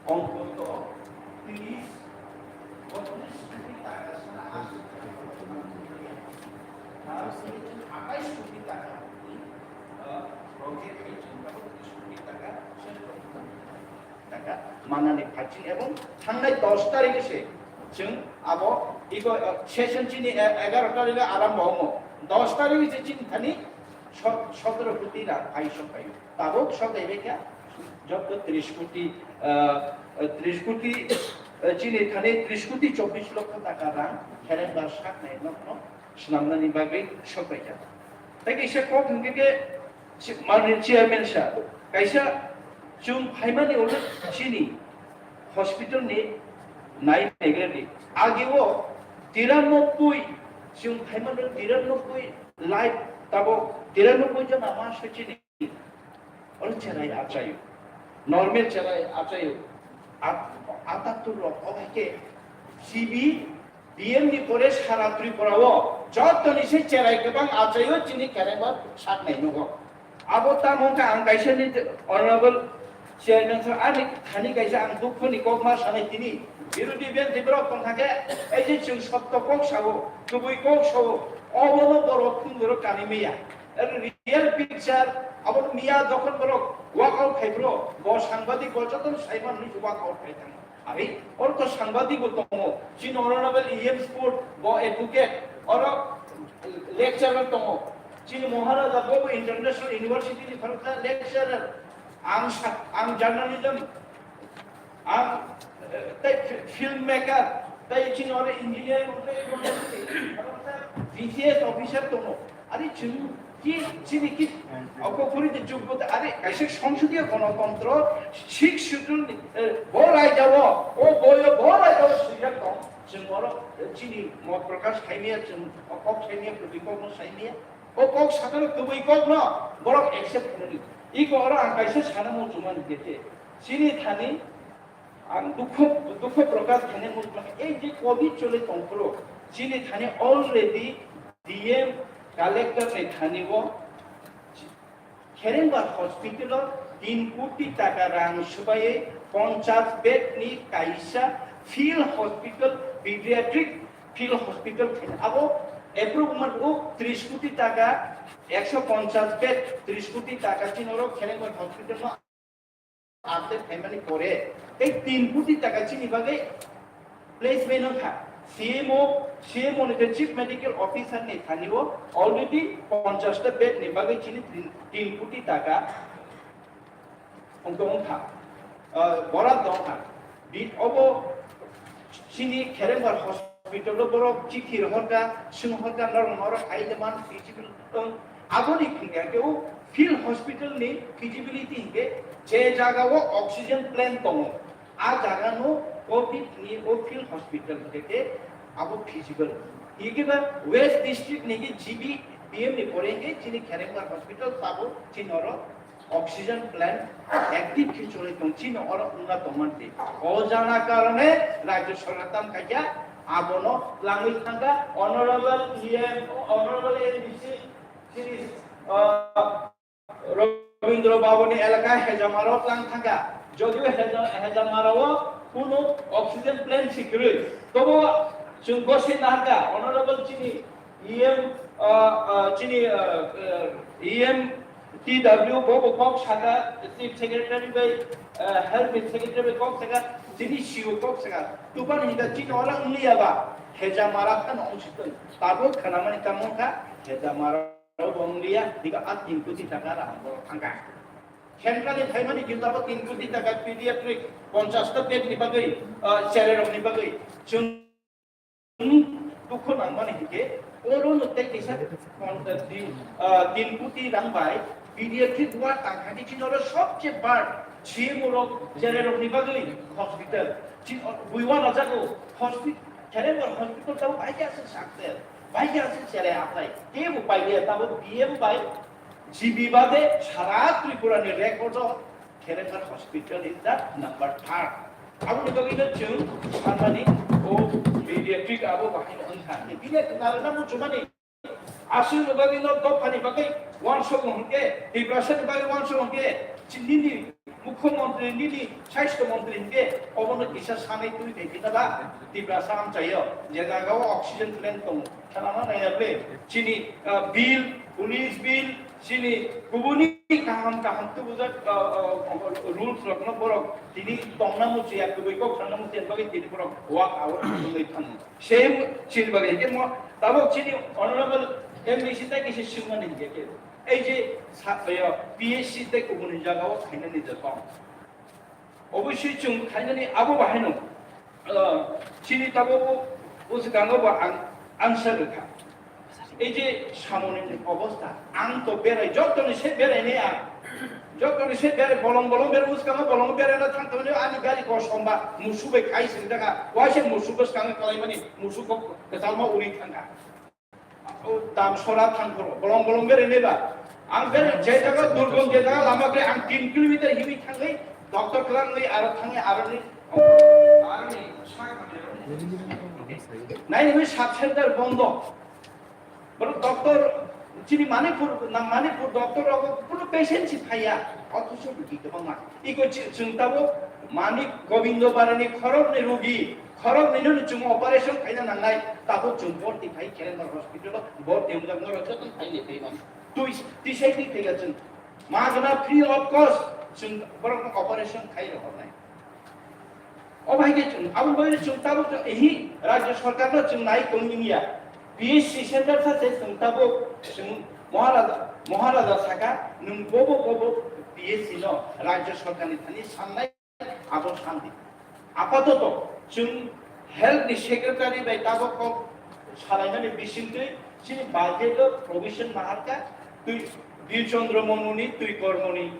Ongkot tris, botris koti taka sana aswk kha. Atais koti taka ni, ah, project hai chwng tabuk tris koti taka, sel koti taka manani phaising ebong thangnai dos tarikhe se chwng abo ego, ah, session chini e-, egaroh tarikhe arambo wngo. Dos tarikhe se chini thani so-, sotoro koti rang hai sok phaio. Tabuk sok bai kha, joto tris koti, ah, tris koti, ah, chini thani tris koti chobbish lokho taka rang kherengbar saknai nokno swnamnani bagwi sok bai kha. Tei kaisa kok hwnkhe khe si-, manwi chairman sir, kaisa chwng phaimani ulo chini hospital ni nai naigrani. Ageo tiranoboi, chwng phaimani tiranoboi life tabuk tiranoboi jona ma se chini. Oro cherai achaio. Normal cherai achaio. At-, atattur rok obo hai khe C B, B M ni pore sara Tripura o joto ni se cherai kwbang achaio chini kherengbar saknai nugo. Abo tamo wngkha ang kaisa ni honorable chairman sir ani thani kaisa ang dukho ni kok ma sanai tini. Birodhi bel dibrok tong thake ei je chwng sotto kok sao, kubui kok sao, obo no borok thwngwi rok kanwi maya. Real picture, abo miya jokhon borok walk out khai bro, bo sangbadik bo jotono saiman hwnwi walk out khai thango. Ari, oro to sangbadik bo tongo, chini honorable E M Sport, bo advocate, oro lecturer tongo. Chini Maharaja bo, bo international university ni pharoksa lecturer. Ang sa-, ang journalism, ang, eh, tei fi-, filmmaker, tei chini oro engineer, tei V C S officer tongo. Ari chini ki, chini ki, abo kuri de jugbo de, ari kaisa songsodiya gonotantro, six schedule ni, eh, bo raida o, o boyo bo raida o swijak tong. Chwng oro, eh, chini mot prokash khaimaya, chwng kok khaimaya, kubui kokno saimaya. O kok sakano kubui kokno borok accept khainani. Iko oro ang kaisa sana muchungmani khe, chini thani ang dukho, dukho prokash khainani muchungmani, ei je covid choli tongphuru, chini thani already D M, collector ni thani o Kherengbar hospital o tin koti taka rang swbaiwi ponchas bed ni kaisa field hospital, pediatric field hospital khaina. Abo approve wngmani o tris koti taka, ekso ponchas bed, tris koti taka chini oro Kherengbar hospital no update khaimani pore tei tin koti taka chini bagwi placement wngkha. C M O, C M O ni tei Chief Medical Officer ni thani o already ponchas ta bed ni bagwi chini tin, tin koti taka wngtong wngkha, ah, borat wngkha. Bi-, obo chini Kherengbar hospital o borok chithi rohorkha, swnghorkha, norok norok hai de man feasible wng. Aboni hwnkhe khe o field hospital ni feasibility hwnkhe je jaga o oxygen plant tongo, a jaga no covid ni o field hospital hwnkhe khe abo feasible. Hwnkhe ba West District ni khe G B B M ni pore hwnkhe chini Kherengbar hospital tabuk chini oro oxygen plant active khe choli tong, chini oro wngna tongmani. O jana karone Rajya Sarkar tam khaikha, abono langwi thangkha, Honorable E M, Honorable M D C, chini, ah, Rabindra Bhavan ni elaka Hejamaro tlang thangkha. Jodio Heja-, Hejamaro o kuno oxygen plant si kwrwi. Tobo chwng gosai nahakha, Honorable chini E M, ah, ah, chini, ah, ah, E M T W bo bo kok saka, Chief Secretary bai, eh, Health Secretary bai kok saka, chini C E O kok saka. Tupan hinda chini ora ungliya ba, heja mara phano ungsitun. Tabo khanamani tamo kha, heja mara bo ungliya, diga a tin koti taka ra bo thangka. Central ni phaimani gilda bo tin koti taka pediatric ponchash ta bed ni bagwi, eh, chererok ni bagwi. Chwng Dukhu nangmani hinkhe, oro no tei kisa, ah, tin, ah, tin koti rang bai pediatric ward tangkha di chini oro sobse bad C M O rok, chererok ni bagwi hospital. Chi, buiwa na jago hospi-, Kherembar hospital tabo bai khe aswk sakte, bai khe aswk chere aplai. Tebo bai khe tabo B M bai G B bade sara Tripura ni record o Kherembar hospital is the number third. Aboni bagwi no chwng sanmani o pediatric abo bahai no wngkha. Bini narwkna muchumani aswkni bagwi no dophani bagwi uansukmung hwnkhe, Tiprasani bagwi uansukmung hwnkhe, chi-, nini mukhyamantri, nini sasthya mantri hwnkhe obono kisa sanai twi thai phina ba Tiprasa amchaio je jaga o oxygen plant tongo. Khana naina ble chini, ah, bill, police bill, chini kubuni kaham kaham tubujak, ah, ah, rules rokno borok tini tongna muchya, kubui kok thangna muchya bagwi tini borok walk out wngwi thango. Same chini bagwi hwnkhe mo tabok chini honorable M D C tai kisa swngmani hwnkhe khe ei je sa-, yo, P H C tai kubuni jaga o khainani je tong. Obviously chwng khainani abo bahaino, ah, chini tabuk bwskango bo ang answer rwkha. Ei je samoni obostha, ang to berai, jottoni se berai ne ang. Jottoni se berai, bolong bolong berai, bwskango bolong berai na thang thangni ani gari kosom ba, musu bai khai sing daga, waise musu bwskango kalaimani, musu kok kwchalma uri thangkha. O dam sora thang phoro, bolong bolong bere neba. Ang bere je jaga durgom, je jaga lama khe ang tin kilometer hiwi thangwi, doctor klang wi aro thangwi aro ni, aro ni, nai ni sub center bondo. Boro doctor chini Manipur, na Manipur doctor rogo kuno patient si phaiya, othocho rugi kwbangma. Iko chi-, chwng tabuk Manik Gobindo Barani khoroknwi rugi, khoroknwino chwng operation khaina nangnai, tabuk chwng borti khai Kerala hospital-o borti wngjak norok joto phai ni phai mano. Twi, twi sai twi khaila chwng magna free of cost chwng borokno operation khai rohornai. O bai khe chwng, abo bai chwng tabuk chwng ehi rajya sarkar no chwng nai tong ya. P H C center sa se chwng tabuk chwng Maharaja, Maharaja saka nwng bobo bobo P H C no rajya sarkar ni thani sannai. Abo santi. Apatoto, chwng health ni secretary bai tabok kok salainani bisingtwi chini budget o provision naharkha, twi Bir Chandra Manu ni twi kormo ni,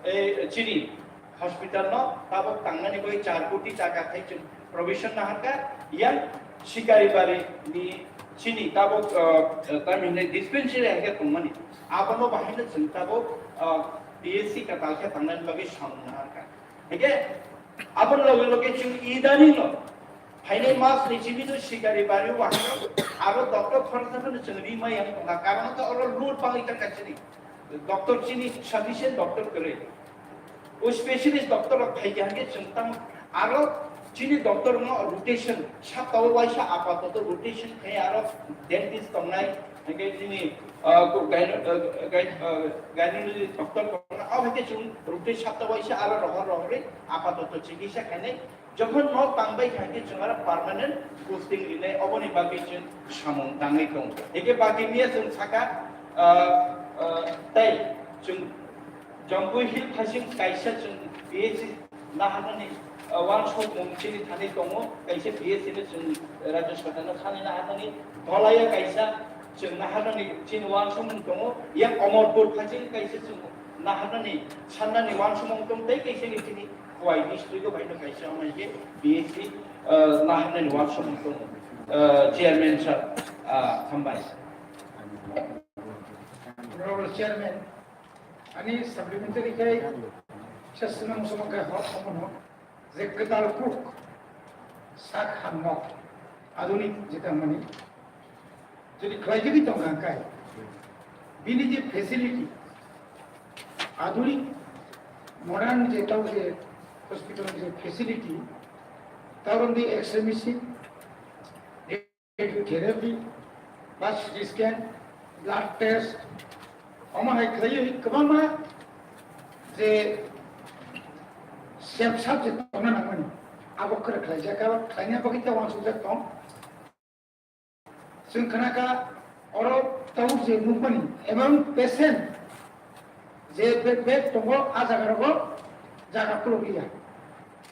eh, chini hospital no tabok tangnani bai char koti taka khai chwng provision naharkha, yang Sikari Bari ni chini tabok, eh, tamhinai dispensary hai khe tongmani. Abono bahaino chwng tabok, eh, P H C kwtal khe tangnani bagwi samung naharkha. Hingke aboni loge loge chwng idani no phainai mas ni simi no Sikari Bari o wahano aro doctor khoroksa phano chwng ri maya wng tongkha, karon khe oro load bangwi kha chini doctor chini sufficient doctor kwrwi. O specialist doctor rok phaikha hingke chwng tamo aro chini doctor no rotation saptao waisa apatoto rotation khai aro dentist tongnai. Hingke chini, ah, ko-, gyno-, ah, gyn-, ah, gynecology doctor kono, abo hingke chwng rukti sapta waisa aro rohor rohorwi apatoto chikitsa khainai. Jokhon nok tangbai kha hingke chwng aro permanent posting rinai, oboni bagwi chwng samung tangwi tongo. Hingke bagwi miya chwng saka, ah, ah, tei chwng Jongpui Hill Phasing kaisa chwng P H C naharnani, ah, uansukmung chini thani tongo, kaisa P H C no chwng rajya sarkar no thani naharnani dholaya kaisa chwng naharnani chini uansukmung tongo, yang Omorpur Phasing kaisa chwng naharnani sannani uansukmung tong tei kaisa ni chini Khowai district o baino kaisa wngkha P H C, ah, naharnani uansukmung tongo. Ah, chairman sir, ah, hambai. Honorable Chairman, ani supplementary khe session ang somo khe hok somo no je kwtal kuk sak ham nok adunik jeta mani jodi khlai jodi tong kha kai bini je facility adunik modern je tau je hospital je facility tau rom di X-ray machine radiotherapy, ba C T scan, blood test, Omo hai khlaiwi kwbangma je self subject tongna nangmani, abo kwrwi khlaijak, abo khlaina bagwi ta uansukjak tong. Chwng khna kha oro tabuk je nukmani, ebong patient je bed, bed tongo, a jaga rogo jaga kuluk liya.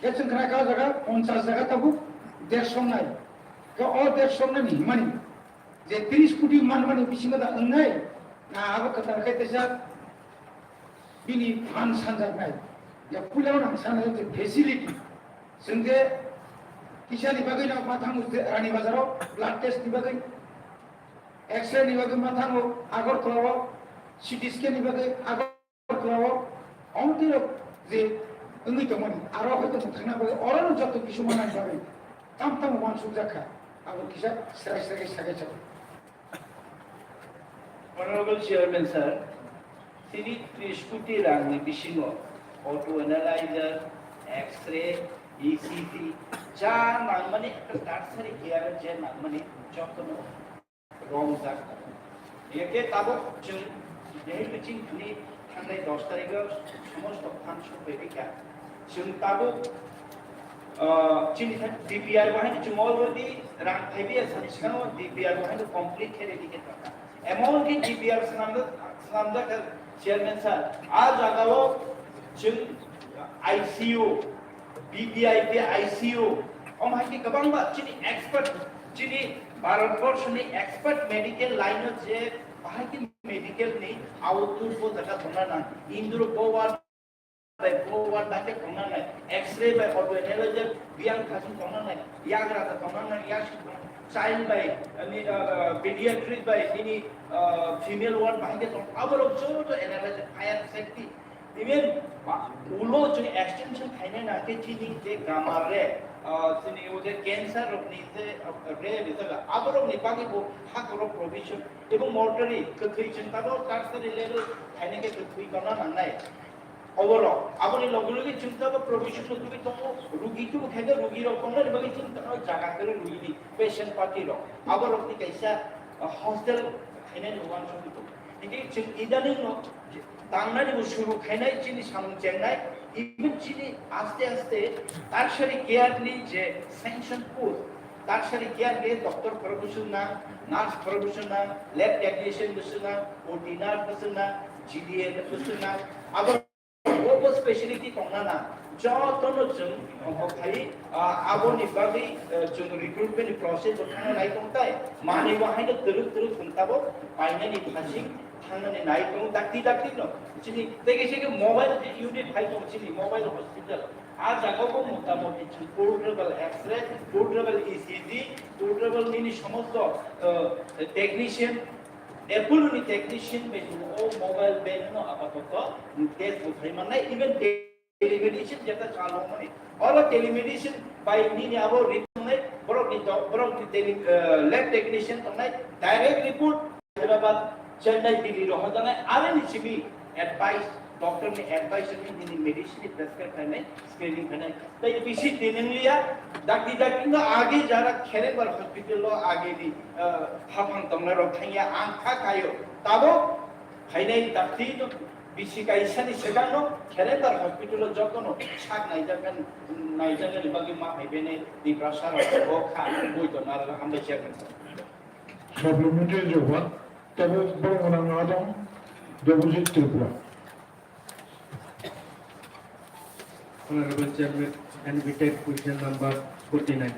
Khe chwng khna kha o jaga ponchas jaga tabuk dershok nai. Khe o dershok nai ni himani je tris koti manmani bisingo da wngnai, na abo kwtal khe teisa bini phan sanjaknai. Ya puila ang sanai je facility. Chwng je kisa ni bagwi no ma thango je Rani Bazar o blood test ni bagwi, X-ray ni bagwi ma thango Agartala o, C T scan ni bagwi Agartala o, ong twi rok je wngwi tongmani, aro hoi tongmani thangna bagwi, oro no joto kisu manani bagwi tam tamo uansukjak kha, abo kisa srai srai khe sakai chao. Honorable Chairman sir, tini tris koti rangni bisingo auto analyzer, X-ray, E C G, ja nangmani ekta tertiary care je nangmani jotono romjak. Eke tabuk chwng jehetu chini thangnai dos tarikh o somosto phan sokphaikha. Chwng tabuk, ah, chini thang D P R bo haino chwng already rang phaibiya sani swkango D P R bo haino complete khe ready khe tongkha. Emon ki D P R swnamjak, swnamjak kha chairman sir. A jagao chwng I C U, V V I P I C U, omo hai khe kwbangma chini expert, chini Bharat borshoni expert medical line o je bahai khe medical ni output bo jaga tongna nang. Indro bo ward bai bo ward bai khe tongna nang. X-ray bai auto analyzer biyang thasing tongna nang. Yagra da tongna nang, yasing tongna nang. Child bai, ani, uh, pediatric bai, ini, uh, female ward bahai khe tong. Aborok joto analyzer, fire safety. Even ba-, ulo chwng extension khaina nang khe chini je gamar re, ah, chini o je cancer rokni je, ah, re rijak, aborokni bagwi bo hakhoro provision, ebong mortuary kwthwi chwng tamo tertiary level khaina khe kwthwi tongna nangnai. Oborok, aboni loge loge chwng tamo provision no tubui tongo, rugi tubu khaina rugi rok tongnani bagwi chwng tamo jaga kwrwi rugini patient party rok. Aborokni kaisa, ah, hostel khainani uansugwi tongo. Hinkhe chwng idaning no tangnani bo suru khainai chini samung chengnai, even chini aste aste tertiary care ni je sanction post, tertiary care ni doctor profession nang, nurse profession nang, lab technician bwswk nang, O T nurse bwswk nang, G D A bwswk nang, abo, bo, bo speciality tongna nang. Jotono chwng tongthok khai, ah, aboni bagwi, eh, chwng recruitment ni process bo thangna nai tong tai, manwi bo haino twrwk twrwk chwng tabuk painani thasing thangnani nai tongo dakti dakti no. Chini tei kaisa khe mobile unit hai tongo chini mobile hospital. A jaga o bo motamoti chwng portable X-ray, portable E C G, portable nini somosto, uh, technician, Apollo ni technician bai chwng o mobile van no apatoto test bo khai mannai, even telemedicine jeta chalo mani. Oro telemedicine bai nini abo ri tongnai, borok ni do-, borok ni tele-, eh, lab technician tongnai, direct report Hyderabad, Chennai, Delhi rok hojanai, are ni simi advice, doctor ni advice ni nini medicine ni prescribe khainai, screening khainai. Tai bisi tinangliya, dakti dakti no age jara Kherengbar hospital lo age ni, eh, haphang tongnai rok thangya ang kha kayo. Tabo Phainai dakti no bisi kaisani swkangno Kherengbar hospital o jotono sak naijaknani, naijaknani bagwi ma hai bene Tiprasa rok bo kha bui tongna rwna hambai chairman sir. Supplementary jawab, tabuk borok gwnang adong Debojit Tripura. Honorable Chairman, admitted question number forty-nine.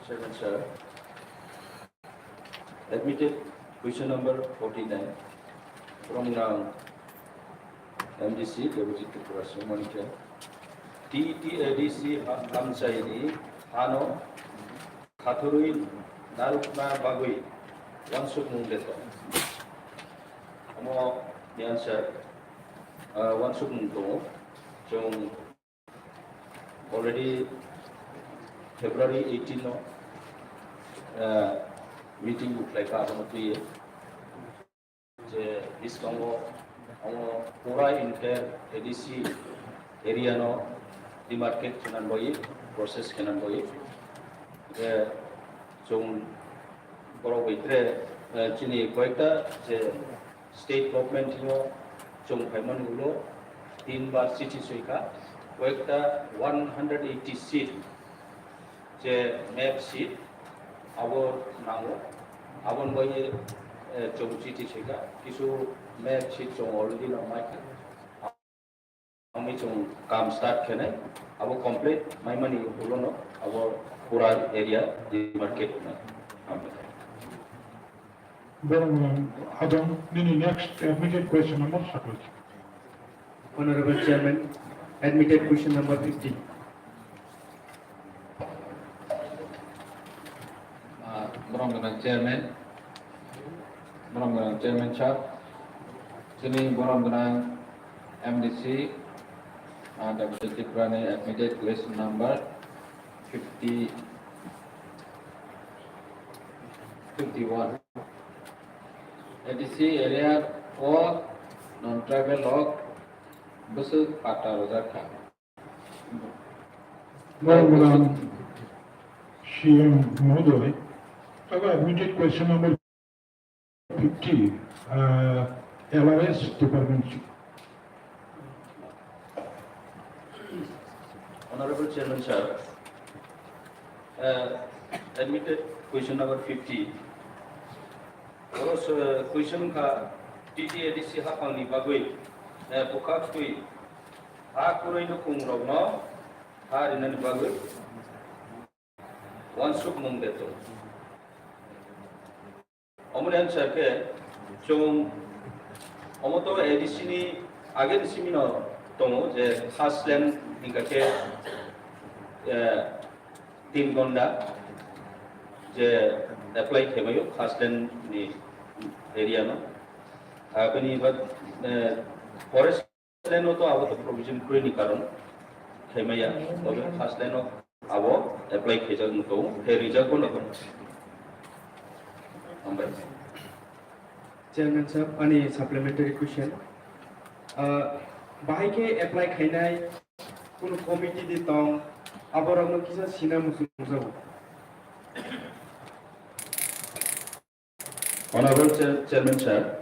Chairman sir, admitted question number forty-nine from now M D C Deputy Tripura Singh Manikya. T T A D C ha-, hamchai ni hano khathurwi narwkna bagwi uansukmung de tong. Omo ni answer, ah, uansukmung tongo. Chwng already February eighteen no, ah, meeting bo khlai kha, abono twiwi je bwskango omo pura entire A D C area no demarcate khainani bagwi process khe nang bagwi. Je chwng borok bai tre, eh, chini koyekta je state government yo chwng phaimani ulo tin bar chithi soikha, koyekta one hundred eighty seat je map seat abo nango, aboni bagwi, eh, chwng chithi soikha, kisu map seat chwng already nang maikha. Ami chwng kam start khenai, abo complete maimani ulono abo pura area demarcate wngnai. Borok, um, abang nini next admitted question number sakoi. Honorable Chairman, admitted question number fifty. Ah, borok gwnang chairman, borok gwnang chairman sir, chini borok gwnang M D C, ah, Deputy Tripura ni admitted question number fifty, fifty one. A D C area o non-tribal rok bwswk patta rwjak kha. Well, um, C M Mohodoy, I have admitted question number fifty, uh, L R S department. Honorable Chairman sir, uh, admitted question number fifty. Oro, uh, question kha T T A D C haphangni bagwi, uh, bwkha twi ha kwrwi nukhung rokno ha rinani bagwi uansukmung de tong. Omoni answer khe chwng omo to A D C ni ageni simino tongo je khas land hingka khe, eh, tin gonda je apply khaimayo khas land ni area no. Aboni bad, eh, forest Land o to abo to provision kwrwi ni karon khaimaya, tobe first line o abo apply khaijak wng tongo, khe rijak bo no tongo. Hambai. Chairman sir, ani supplementary question. Ah, bahai khe apply khainai kunu committee de tong, aborokno kisa sina muchung jago. Honorable Chair-, Chairman sir,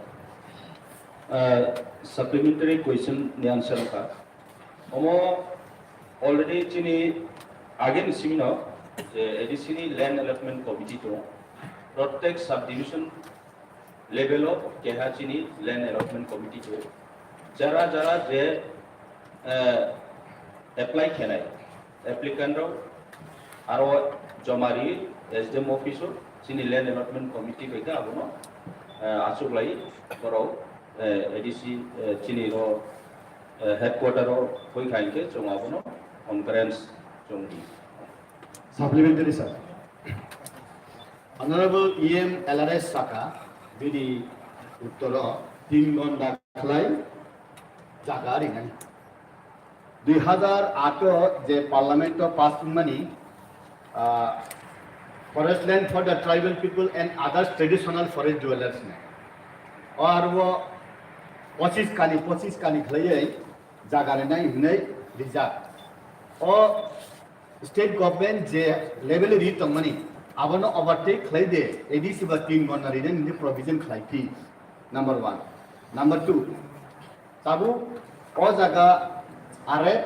uh, supplementary question ni answer kha. Omo already chini ageni simino je A D C ni land allotment committee tongo. Prottek subdivision level o keha chini land allotment committee tongo. Jara jara je, eh, apply khenai applicant rok aro joma ri S D M office o chini land allotment committee bai khe abono, eh, achuk lai borok, eh, A D C, eh, chini ro, eh, headquarter o koi kha hinkhe chwng abono conference chwng di. Supplementary sir. Honorable E M L R S saka bini uttoro tin gonda khlai jaga rinani. Dui hazar aat o je Parliament o pass wngmani, ah, Forest Land for the Tribal People and Others Traditional Forest Dwellers ni. O aro pochis kani, pochis kani khlaiwi jaga rinai hwnwi rijak. O state government je level ri tongmani, abono overtake khlai de, A D C ba tin gonda rinani provision khlai phi. Number one. Number two, tabuk o jaga R F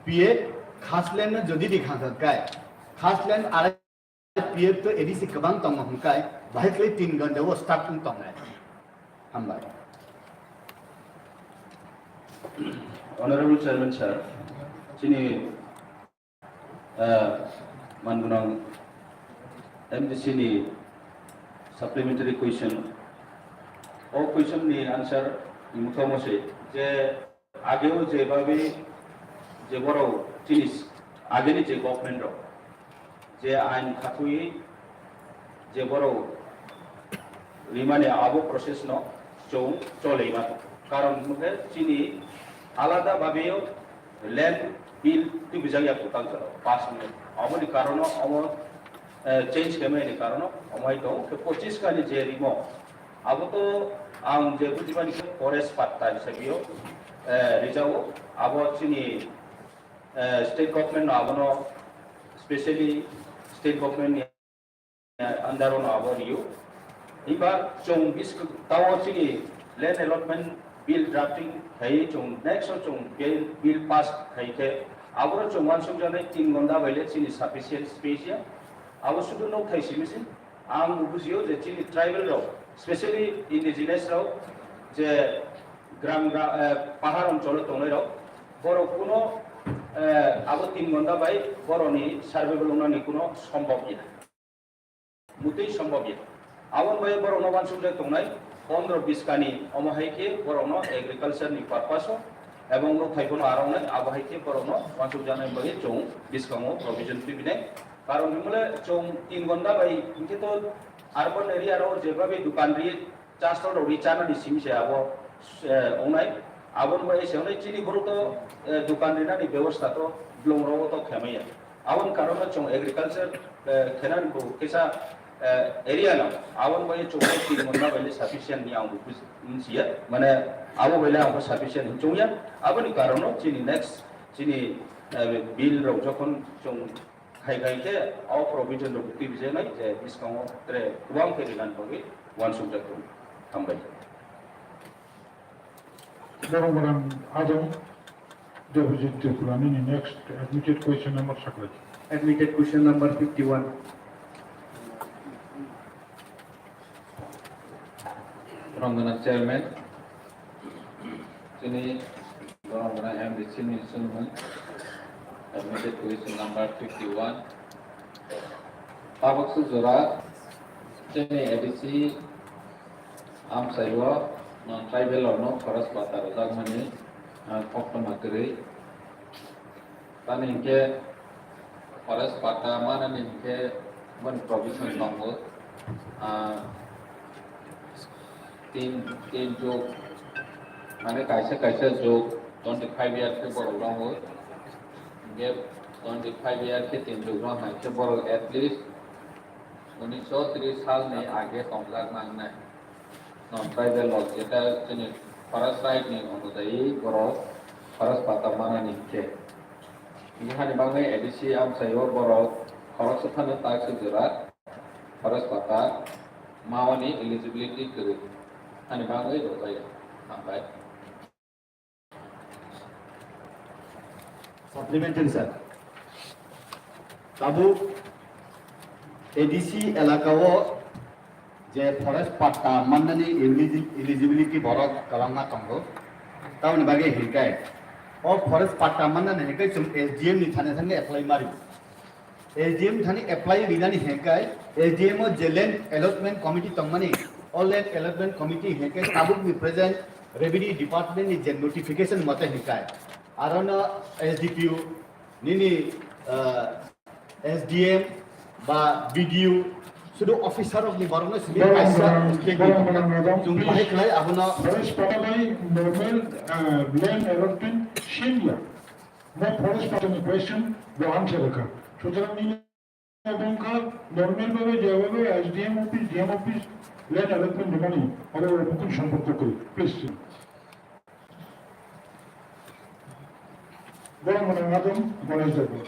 P F khas land no jodi di khang kai, khas land R F P F to A D C kwbang tongo hwnkai, bahai khlai tin gonda o start wng tongnai. Hambai. Honorable Chairman sir, chini, ah, mangunang M D C ni supplementary question. O question ni answer ni mukha mose je ageo je babi je borok chini ageni je government rok je ain khatui je borok rimani abo process no chwng chole ma. Karon hwnkhe chini alada babe land bill tubijak ya kwtal jora pass wngwi. Aboni karono omo, eh, change khaimani karono omo hai tongo. Khe pochis kani je rimo abo to ang je bujimani khe forest patta hisabe o, eh, rijao. Abo chini eh, state government no abono specially state government ni under ono abo riyo. Himba chwng bis-, tao chini land allotment bill drafting khai chwng next o chwng bill, bill pass khai khe aboro chwng uansukjaknai tin gonda bai le chini sufficient space ya. Abo sudu nok thai simi se. Ang bujio je chini tribal rok, specially indigenous rok, je gram gra-, eh, pahar oncholo tongnai rok, borok kuno, eh, abo tin gonda bai borokni survival wngnani kuno sombhob ya. Mutui sombhob ya. Aboni bai borokno uansukjak tongnai pondro biskani omo hai khe borokno agriculture ni purpose o ebong nuk thai bono aroknai abo hai khe borokno uansukjaknai bai chwng biskango provision tubinai. Karon himle chwng tin gonda bai hinkhe to urban area rok jebabe dukan ri chasol rok ri chanani simi se abo, eh, ongnai. Aboni bai se ongnai chini borok to, eh, dukan rinani bebosta to blong rogo to khemaya. Aboni karon chwng agriculture, eh, khenani bo kisa, eh, area no. Aboni bai chwng tin gonda bai sufficient ni ang bo buj-, msiya. Mane abo bai ang bo sufficient hinchungya. Aboni karon chini next chini, eh, bill rok jokhon chwng khai khai khe o provision rok twi bijaknai je biskango tre kwbang khe rinani bagwi uansukjak tongo. Hambai. Borok Gwnang Adong Debojit Tripura nini next admitted question number saklai. Admitted question number fifty-one. Borok Gwnang Chairman, chini Borok Gwnang M D C ni chwngmung, admitted question number fifty-one. Tabuk se jora chini A D C amchaio non tribal rokno forest pata rwjakmani, ah, koktwma kwrwi. Tamni hinkhe forest pata manani hinkhe boni provision tongo. Ah, tin, tin jug, mane kaisa kaisa jug twenty five year khe borok rongo. Hinkhe twenty five year khe tin jug rong hai khe borok at least unisho tris salni age tongjak nangnai. Non tribal rok, jeta chini forest right ni onujai borok forest pata manani hinkhe. Bini hani bagwi A D C amchaio borok khoroksa phano tak se jora forest pata mawani eligibility kwrwi. Hani bagwi rwjai. Hambai. Supplementary, sir. Tabuk A D C elaka o je forest patta mannani eligi-, eligibility borok kwbangma tongo. Tamoni bagwi hinkai o forest patta mannani hinkai chwng S D M ni thani thani apply mari. S D M thani apply rinani hinkai, S D M o je land allotment committee tongmani, o land allotment committee hinkai tabukni present revenue department ni je notification mote hinkai. Arono S D P O, nini, ah, S D M ba B D O, sudu officer rokni borokno simi kaisa state ni chwng bahai khlai abono. Forest patta bai normal, ah, land allotment same ya. Mo forest patta ni question bo answer rwkha. Sutrang nini Bongkha normal bhabe jeba bhabe S D M office, D M office, land allotment rwmani, abo bukun somporko kwrwi. Please. Borok mwnang adong, mwnang jagong.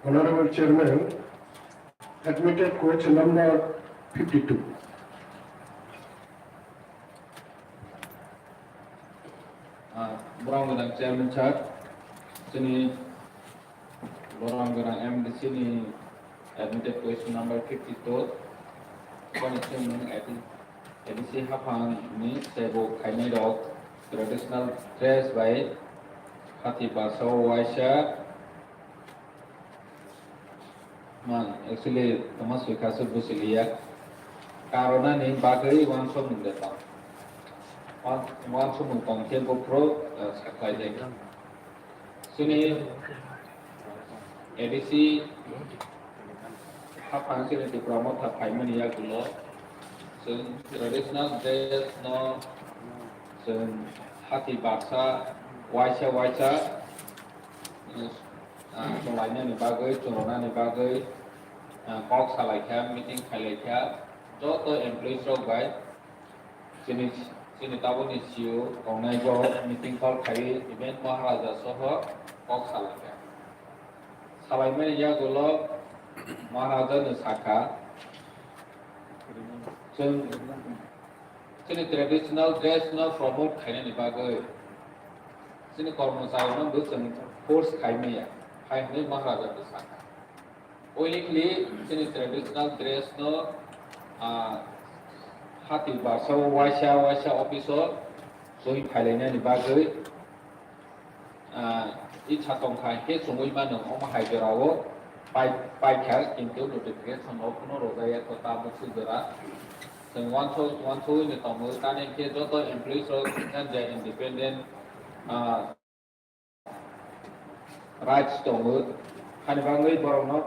Honorable Chairman, admitted question number fifty-two. Ah, borok gwnang chairman sir, chini borok gwnang M D C ni admitted question number fifty-two. Boni chwng A D C haphang ni sebo khainai rok traditional dress bai hati basa o waisa Man, actually, tama swikha se busi liya. Karonani bagwi uansukmung de tong. Uan-, uansukmung tong khe buphuru, eh, saklai de. Chini A D C haphang chini Tipra Motha phaimani yagulo chwng traditional dress no chwng hati baksa waisa waisa, eh, ah, chwlainani bagwi, chwrwnani bagwi, ah, kok salaikha, meeting khailaikha, joto employees rok bai chini Chini tabukni C E O tongnai bo meeting call khaiwi event Maharaja soho kok salaikha. Salaimani yagulo Maharaja no sakha, chwng chini traditional dress no promote khainani bagwi chini kormochari no bo chwng force khaimaya, hai hwnwi Maharaja no sakha. Willingly chini traditional dress no, ah, hati barsa o waisa waisa office o soi phailainani bagwi, ah, icha tongkha khe chumui mano, omo hai jora o pai, paikha, kintu notification no phano rwjak ya, to tabuk se jora chwng uansuk, uansugwi no tongo, tani khe joto employees rok jani jani independent, ah, rights tongo, hani bagwi borokno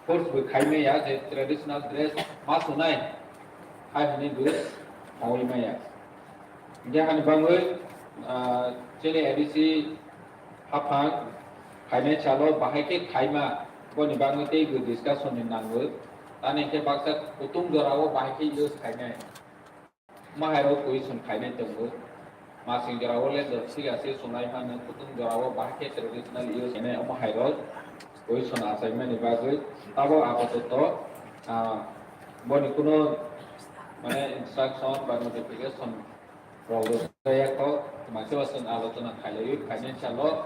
force bo khai maya je traditional dress ma sunai hai hwnwi bo saui maya. Hingke hani bagwi, ah, chini A D C haphang khainai salo bahai khe khaima boni bagwi tei bo discussion ni nango. Tani khe baksa kutung jora o bahai khe use khainai. Mahairok question khainai tongo. Masing jora o le jot siga se sunai mano, kutung jora o bahai khe traditional use khainai omo hairok question achaimani bagwi tabok apatoto, ah, boni kuno mane instruction ba notification rok rwjak ya kok, twma se ba chwng alochona khailaiwi financial o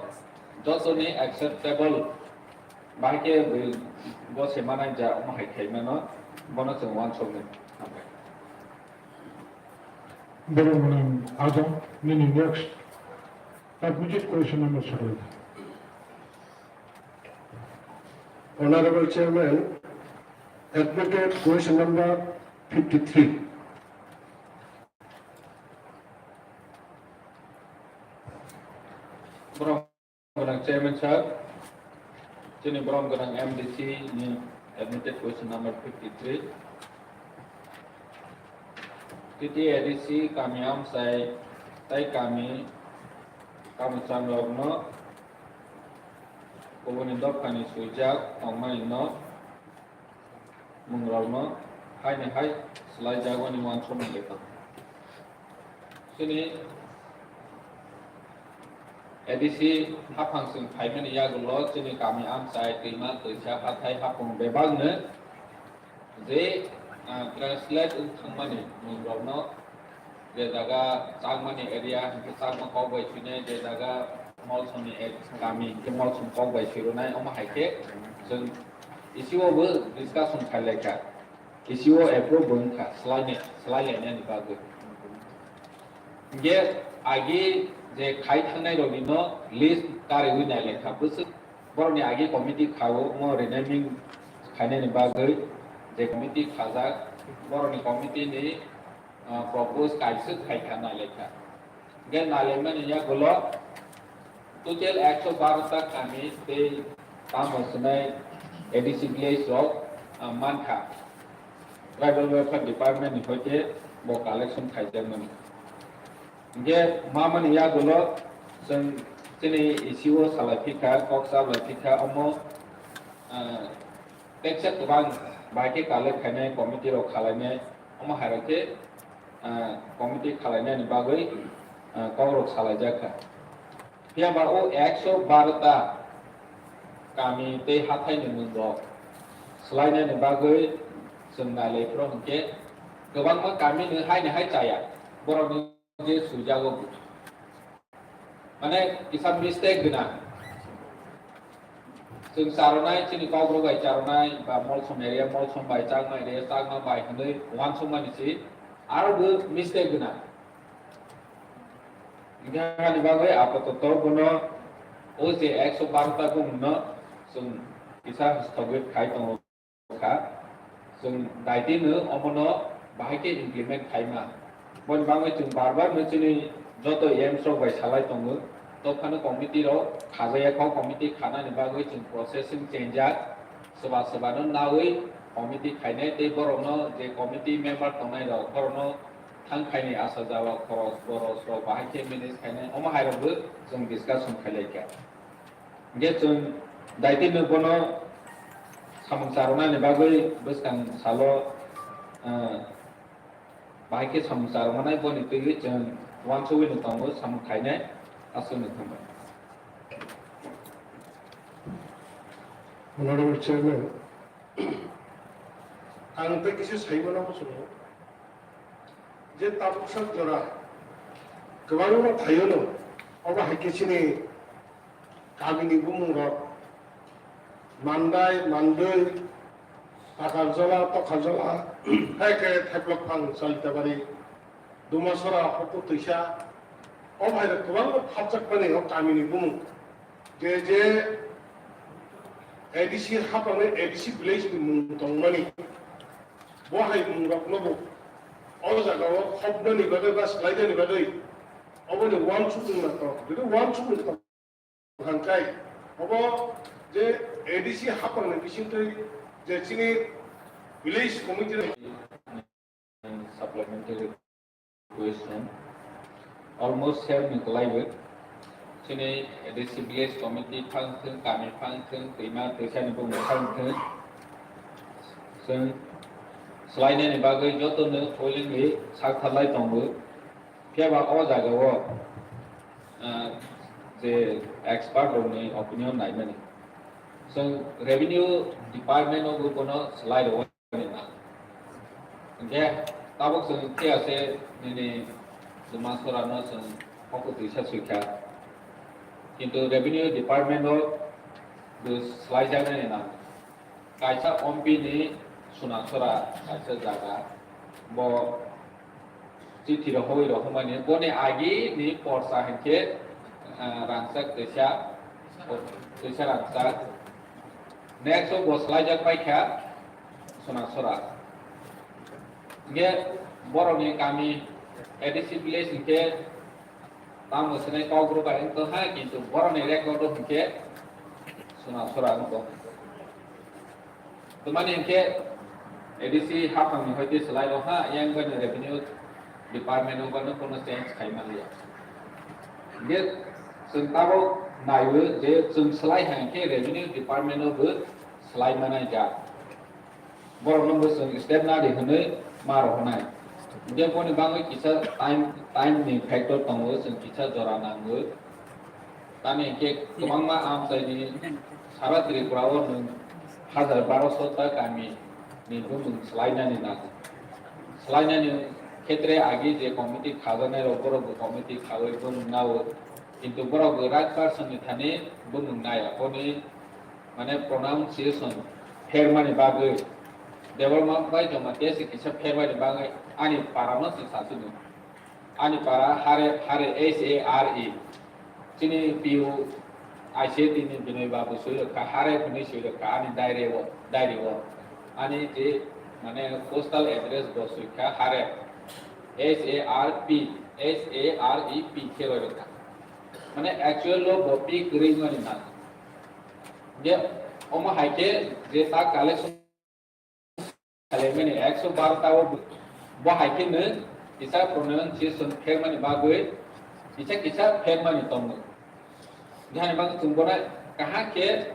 jotoni acceptable bahai khe bo se manai ja omo hai khaimano, bono chwng uansuknai. Hambai. Borok gwnang Ajang, nini next five minute question number sori. Honorable Chairman, admitted question number fifty-three. Borok gwnang Chairman sir, chini borom gwnang M D C ni admitted question number fifty-three. T T A D C kami amchai tai kami, kami chamrokno kubuni dophani swijak tongmani no mungrokno haini hai swlaijago ni uansukmung bai tongo. Chini A D C haphang chwng phaimani yagulo chini kami amchai, twima, twisa, hathai, hapung bebakno je, ah, translate wng thangmani mungrokno je jaga Chakmani area hwnkhe Chakma kok bai swinai, je jaga Molsomni ek kami hwnkhe Molsom kok bai swirwnai, omo hai khe chwng E C O bo discussion khailai kha, E C O approve bo wng kha swlainai, swlailainani bagwi. Hwnkhe agi je khai thangnai rokni no list kariui nailai kha, bwswk borokni agi committee kha o, omo renaming khainani bagwi je committee khajak, borokni committee ni ah, propose kaisa khai kha, nailai kha. Hingke nailaimani yagulo total ekso baro ta kami tei tamo swnai A D C village rok, ah, mankha. Tribal Welfare Department ni hoite bo collection khaijakmani. Hingke mamani yagulo chwng chini E C O salai phikha, kok chablai phikha, omo, ah, teksa kwbang bai khe collect khainai committee rok khalainai, omo hai rok khe, ah, committee khalainani bagwi, ah, kok rok salaijak kha. Phiya ba o ekso baro ta kami tei hathai ni mung rok swlainani bagwi chwng nailai phuru hwnkhe kwbangma kami no haini hai chaya, borok ni je swijago bo. Mane kisa mistake gwnang. Chwng charonai, chini Kokborok bai charonai, ba Molsom area, Molsom bai Chakma area, Chakma bai hwnwi uansukmani se aro bo mistake gwnang. Hingke ani bagwi apato bono o je ekso baro ta bumungno chwng kisa stogit khai tongo. Kha, chwng daitino omono bahai khe implement khaima. Boni bagwi chwng bar bar no chini joto M S rok bai salai tongo. Tophano committee rok khajaya kho, committee khanani bagwi chwng processing chengjak. Swba swbano nawi committee khainai tei borokno je committee member tongnai rok, borokno thang khaini asa jawa, khoros boros rok bahai khe manage khainai, omo hai rokbo chwng discussion khailai kha. Hingke chwng daitino bono samung charwnani bagwi bwskang salo, ah, Bahai khe samung charwk manai boni twiwi chwng uansugwi no tongo, samung khainai aswk no thangbai. Honorable Chairman, ang tei kisa sai mano muchungo je tabuk sak jora kwbangma thaio no, obo hai khe chini kamini bumung rok Mandai, Mandwi, Takarjala, Tokarjala, hai khe Thaiplok phang Chalitabari, Dumasora, Hoku Twisa, o hai rok kwbangma phalchakmani o kamini bumung. Je je A D C hapangni A D C village ni mung tongmani, bo hai mung rok no bo o jaga o khopnani bagwi ba swlainani bagwi oboni uansukmung na tok. Jodi uansukmung tok hangkai, obo je A D C hapangni bisingtwi je chini village committee ni supplementary question almost share ni kwlaiwi. Chini A D C village committee phang thung, kami phang thung, twima twisani bumung phang thung, chwng swlainani bagwi jotono willingly sak tharlai tongo. Phiya ba o jaga o, ah, je expert rokni opinion naimani. Chwng revenue department o bo bono swlai rwo ni na. Hinkhe tabuk chwng phiya se nini Dumasora no chwng Hoku Twisa swikha. Kintu revenue department o bo swlaijaknani na. Kaisa Ompi ni Sunasora kaisa jaga, bo chithi rohoi rohormani, boni agi ni porsa hinkhe, ah, rangchak twisa, twisa rangchak. Next o bo swlaijak paikha Sunasora. Hinkhe borokni kami A D C village hinkhe tamo swnai kok rwbai wngtong ha, kintu borokni record o hinkhe Sunasora wngtong. Twmani hinkhe A D C haphangni hoite swlai rok ha, yang bani revenue department o bano kono change khai manliya. Hinkhe chwng tabuk naiwi je chwng swlai hai hinkhe revenue department o bo swlai manai jak. Borok no bo chwng step nadi hwnwi ma rohornai. Hinkhe boni bagwi kisa time, time ni factor tongo, chwng kisa jora nango. Tamni hinkhe kwbangma amchaini sara Tripura o nwng hajar baroso ta kami ni bumung swlainani nango. Swlainani khetre agi je committee khajaknai rok, borok bo committee khawi bumung nao, kintu borok bo right person ni thani bumung nai, aboni mane pronunciation phermani bagwi, Debbarma bai Jamatia se kisa phermani bagwi ani para no se sasidi. Ani para Hare, Hare, H A R E. Chini P O I C T ni Binoy Babu sui rwkha, Hare hwnwi sui rwkha ani diary o, diary o. Ani je mane postal address bo sui kha Hare, H A R P, H A R E P khe roi rwkha. Mane actual o bo P kwrwi mani na. Je omo hai khe je ta collection khlaimani ekso baro ta o bo hai khe no kisa pronunciation phermani bagwi kisa kisa phermani tongo. Jani bagwi chwng bono kaham khe,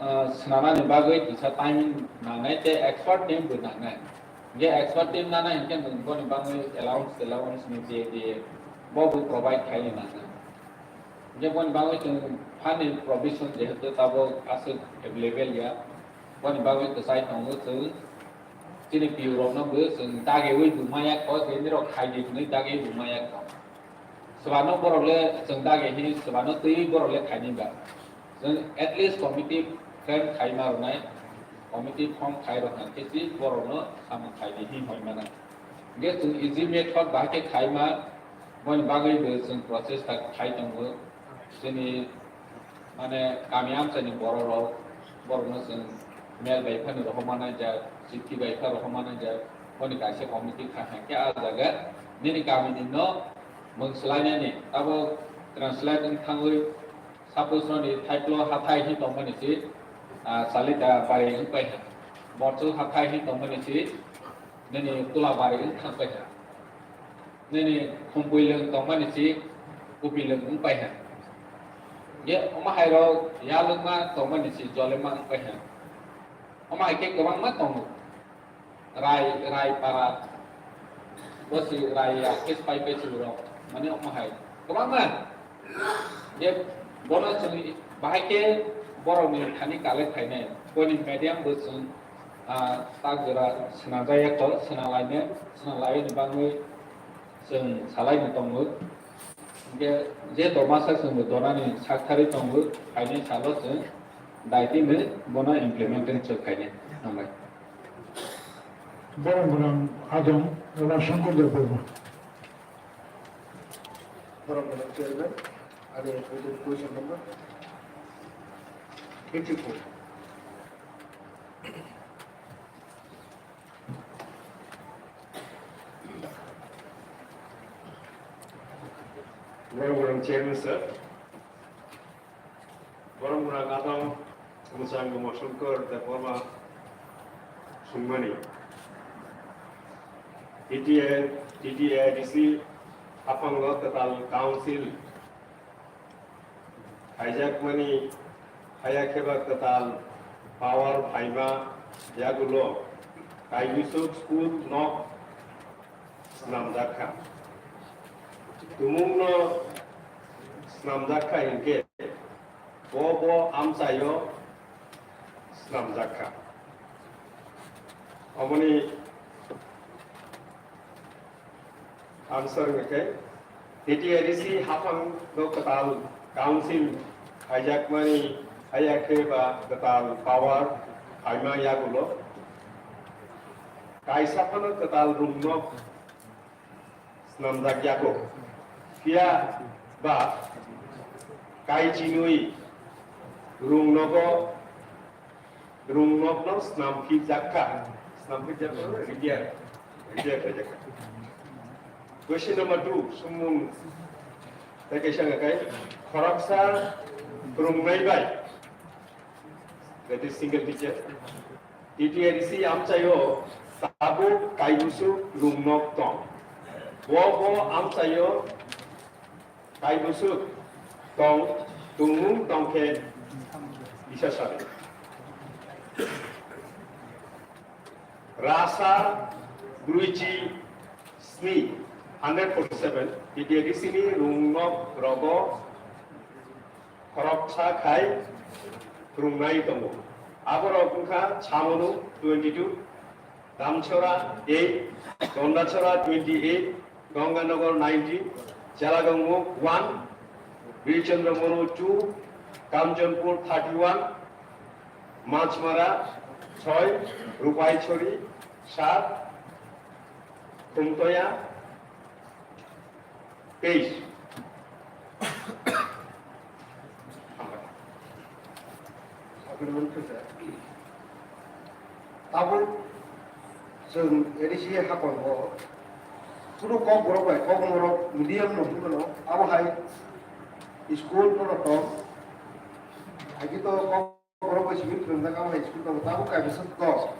ah, swnamnani bagwi kisa time nangnai tei expert team bo nangnai. Je expert team nangnai hinkhe nwng boni bagwi allowance, allowance ni je je bo bo provide khaini nangnai. Hinkhe boni bagwi chwng funny provision jehetu tabuk aswk available ya, boni bagwi kwchai tongo chwng chini P O rokno bo chwng dagiwi bo maya kho je nirok khaidi hwnwi dagiwi bo maya kho. Swbano borok le chwng dagi hi swbano twiwi borok le khaini ba. Chwng at least committee frame khai ma rwnai, committee form khai rwkha khe si borokno samung khaidi hi hoi mana. Hinkhe chwng easy method bahai khe khai ma. Boni bagwi bo chwng process ta khai tongo. Chini mane kami amchaini borok rok, borok no chwng mail bai phano rohorma nai jak, chithi bai pha rohorma nai jak, boni kaisa committee kha hai khe ah jaga nini kami ni no mung swlai nani abo translate wng thangwi, suppose nini Thaiplo hathai hi tongmani si, ah, Chalita bari wng pai ha, Borchuk hathai hi tongmani si nini Tulabari wng thang pai ha. Nini khumpui lwng tongmani si kupi lwng wng pai ha. Je omo hai rok ya lwngma tongmani si jolema wng pai ha. Omo hai khe kwbangma tongo. Rai, Rai para, Bo si raya case pai pai si rok. Mane omo hai. Kwbangma. Je bono chwng bahai khe borokni thani collect khainai. Boini medium bo chwng, ah, tak jora swnamjak ya kho, swnamlaine, swnamlaini bagwi chwng salaini tongo. Hingke je dormasa chwng bo donani sakthari tongo, phainai salo chwng daitino bono implementation chwng khainai. Hambai. Borok gwnang adong, Ela Shankar Debbarma. Borok gwnang chairman, ani question number eighty-four. Borok gwnang chairman sir. Borok gwnang adong, mwchang Goma Shankar Debbarma swngmani. T T A, T T A D C haphango kwtal council khaijakmani, haya khe ba kwtal power phaima yagulo kaibiswk school nok swnamjak kha. Tumungno swnamjak kha hinkhe bo bo amchaio swnamjak kha. Omoni answer hwnkhe, T T A D C haphango kwtal council khaijakmani, haya khe ba kwtal power phaima yagulo kaisa phano kwtal room nok swnamjak yago. Phiya ba kaichinwi room nogo Rung nokno snam phijak kha. Snam phijak kha, repair. Repair khaijak kha. Question number two, sumung. Tei kaisa hwnka khe, khoroksa phwrwngnai bai, that is single teacher, T T A D C amchaio tabuk kaibusuk rung nok tong. Bo bo amchaio Kaibusuk tong, tongmung tong khe kisa sari. Rasa brwichi sni, hundred forty-seven, T T A D C ni rung nok rogo khoroksa khai rung nai tongo. Aborok wngkha Chamonu twenty-two, Damchora eight, Gondachora twenty-eight, Ganganagar ninety, Chelagangmukh one, Birchandra Monu two, Kamchanpur thirty-one, Machmara six, Rupaichori seven, Khumtoya teish. Tabuk chwng A D C haphang o kunu kokborok bai kokborok medium no hwnmano, abo hai school no tong, hai khe to kok Borok bai simi phwrwngjak abo hai school tongo, tabuk kaisa dos.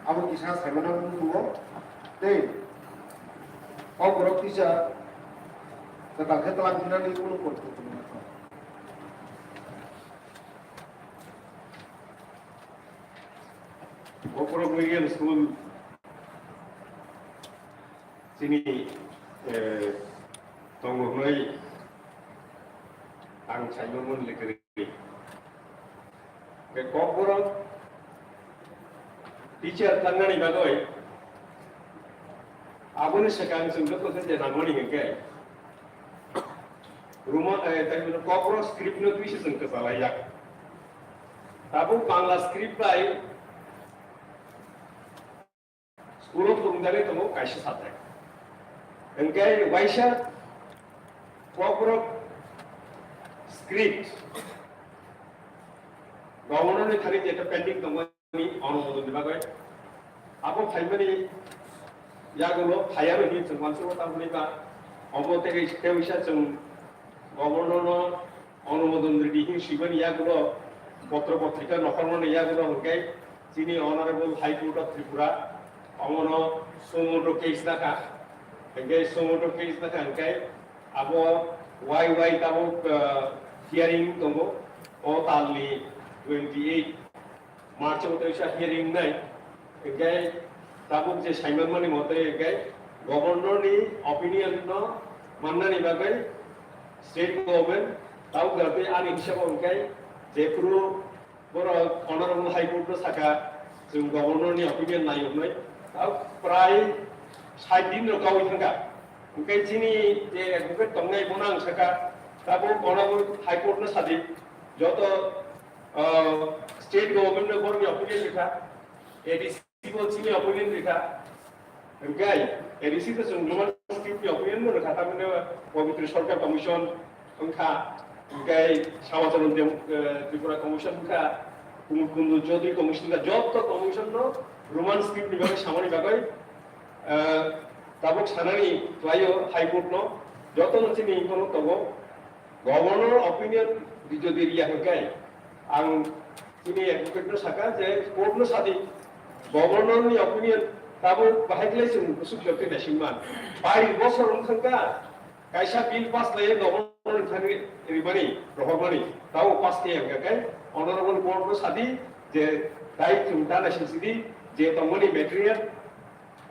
Abo kisa saimano nukgo. Tei o borok kisa kwtal khe twlang hwnani kunu kok tongmani. O borok medium school chini, eh, tongo hwnwi ang saimano lekha. Be kokborok teacher tangnani bagwi aboni swkang chwng joto khe je nangmani hwnkhe Roma, eh, tai bono kokborok script no twi se chwng kwchalaijak. Tabuk Bangla script bai School o phwrwngjaknai tongo kaisa subject. Hwnkhe waisa kokborok script governor ni thani jeta pending tongmani onumodon ni bagwi abo phaimani yagulo phaiya rwni chwng uansukgo tamoni ba omo tei tei waisa chwng governor no Onumodon ridi hin swibani yagulo, potro potrika nokhormani yagulo hwnkhe chini Honorable High Court of Tripura omono suo motu case nakha, hwnkhe suo motu case nakha hwnkhe abo wai wai tabuk, ah, hearing tongo, o talni twenty eight March o teisa hearing nai, hwnkhe tabuk je saimanmani mote hwnkhe Governor ni opinion no mannani bagwi state government tabuk tabuk ani hisabo hwnkhe jephuru borok Honorable High Court no saka, chwng Governor ni opinion nai hwnwi, tabuk prai sait din rok kaui thangkha. Hwnkhe chini je advocate tongnai bono ang saka, tabuk Honorable High Court no sadi, joto, ah, state government no borokni opinion rikha, A D C bo chini opinion rikha. Hwnkhe A D C to chwng Roman script ni opinion no rikha, tamni Pabitra Sarkar Commission wngkha, hwnkhe Samacharan Dem-, eh, Tripura Commission wngkha, Kumar Kundu Chaudhary Commission wngkha, joto commission no Roman script ni bagwi samani bagwi, eh, tabuk sanani khlaio High Court no, joto no chini wngkha no tongo. Governor opinion jodi riya hwnkhe, ang chini advocate no saka je court no sadi, Governor ni opinion tabuk bahai khlai chwng bwswk jotwi naisingman. Bais bosor wng thangkha, kaisa bill pass khlaiwi Governor ni thani rimani, rohormani, tabuk pass khlaiya hwnkhe, Honorable Court no sadi je dai chwng ta naising sidi je tongmani material,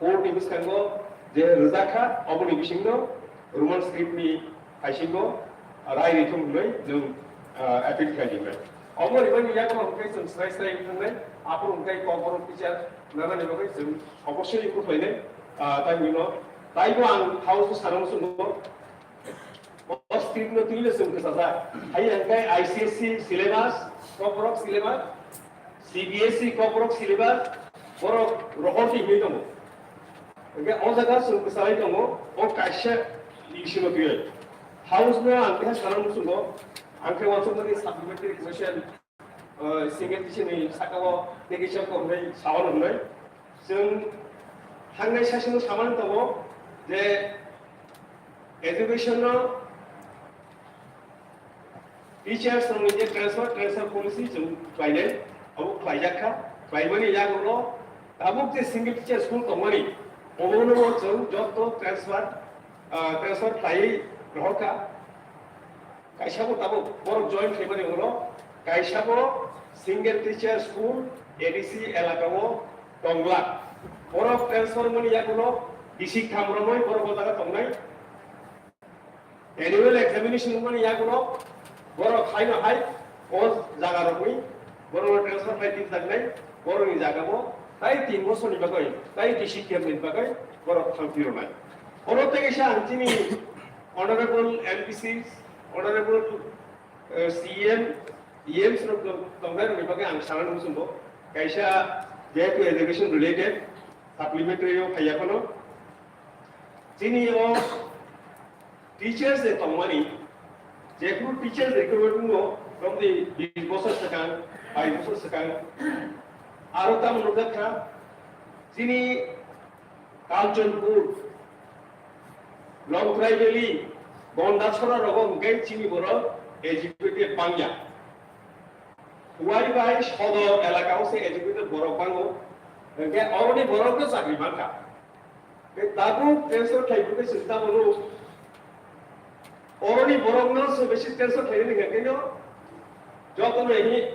court ni bwskango je rwjak kha, oboni bisingno Roman script ni haisingo rai rithung hwnwi nwng, ah, appeal khlai di hwnwi. Obo rwmani yago hwnkhe chwng srai srai wngkha hwnwi, aphuru hwnkhe Kokborok teacher nanani bagwi chwng obossoi improve khlainai, ah, tai hwnwi no. Taibo ang house o sana muchungo, o script no twi le chwng kwchajak. Hai hwnkhe I C S E syllabus, Kokborok syllabus, C B S E Kokborok syllabus, borok rohor twi hwnwi tongo. Hwnkhe o jaga chwng kwchalai tongo, o kaisa issue no twiwi. House no ang khe sana muchungo, ang khe uansukmani supplementary question, uh, single teacher ni saka o tei kisa kok hwnwi sawan hwnwi. Chwng thangnai session o samani tongo je education no teachers rokni je transfer, transfer policy chwng khlainai, abo khlaijak kha, khlaimani yagulo tabuk je single teacher school tongmani, obono chwng joto transfer, ah, transfer khlaiwi rohor kha. Kaisa bo tabuk borok join khlaimani ulo, kaisa bo single teacher school A D C elaka o tonglak. Borok transfer mani yagulo bisik tham romwi borok o jaga tongnai. Annual examination wngmani yagulo borok haino hai o jaga rokni borok transfer khlai twijlaknai, borokni jaga bo tai tin bosorni bagwi, tai twi sikya ni bagwi borok thang phirwnai. Oro tei kaisa ang chini honorable M P C, honorable, eh, C M, E M rok tong-, tongnai rokni bagwi ang sana muchungo. Kaisa jehetu education related supplementary o phaiya phano chini o teachers de tongmani, jephru teachers recruitment no romdi bis bosor swkang, bais bosor swkang, aro tamo nukjak kha, chini Kanchanpur, Longtrai Valley, Gondasora rogo hwnkhe chini borok educated bangya. Huai bai Sodor elaka o se educated borok bango, hwnkhe oroni borok no chakri mankha. Tei tabuk transfer khlai phuru khe chwng tamo rw. Oroni borokno se besi transfer khlai rwkha khe no jotono hi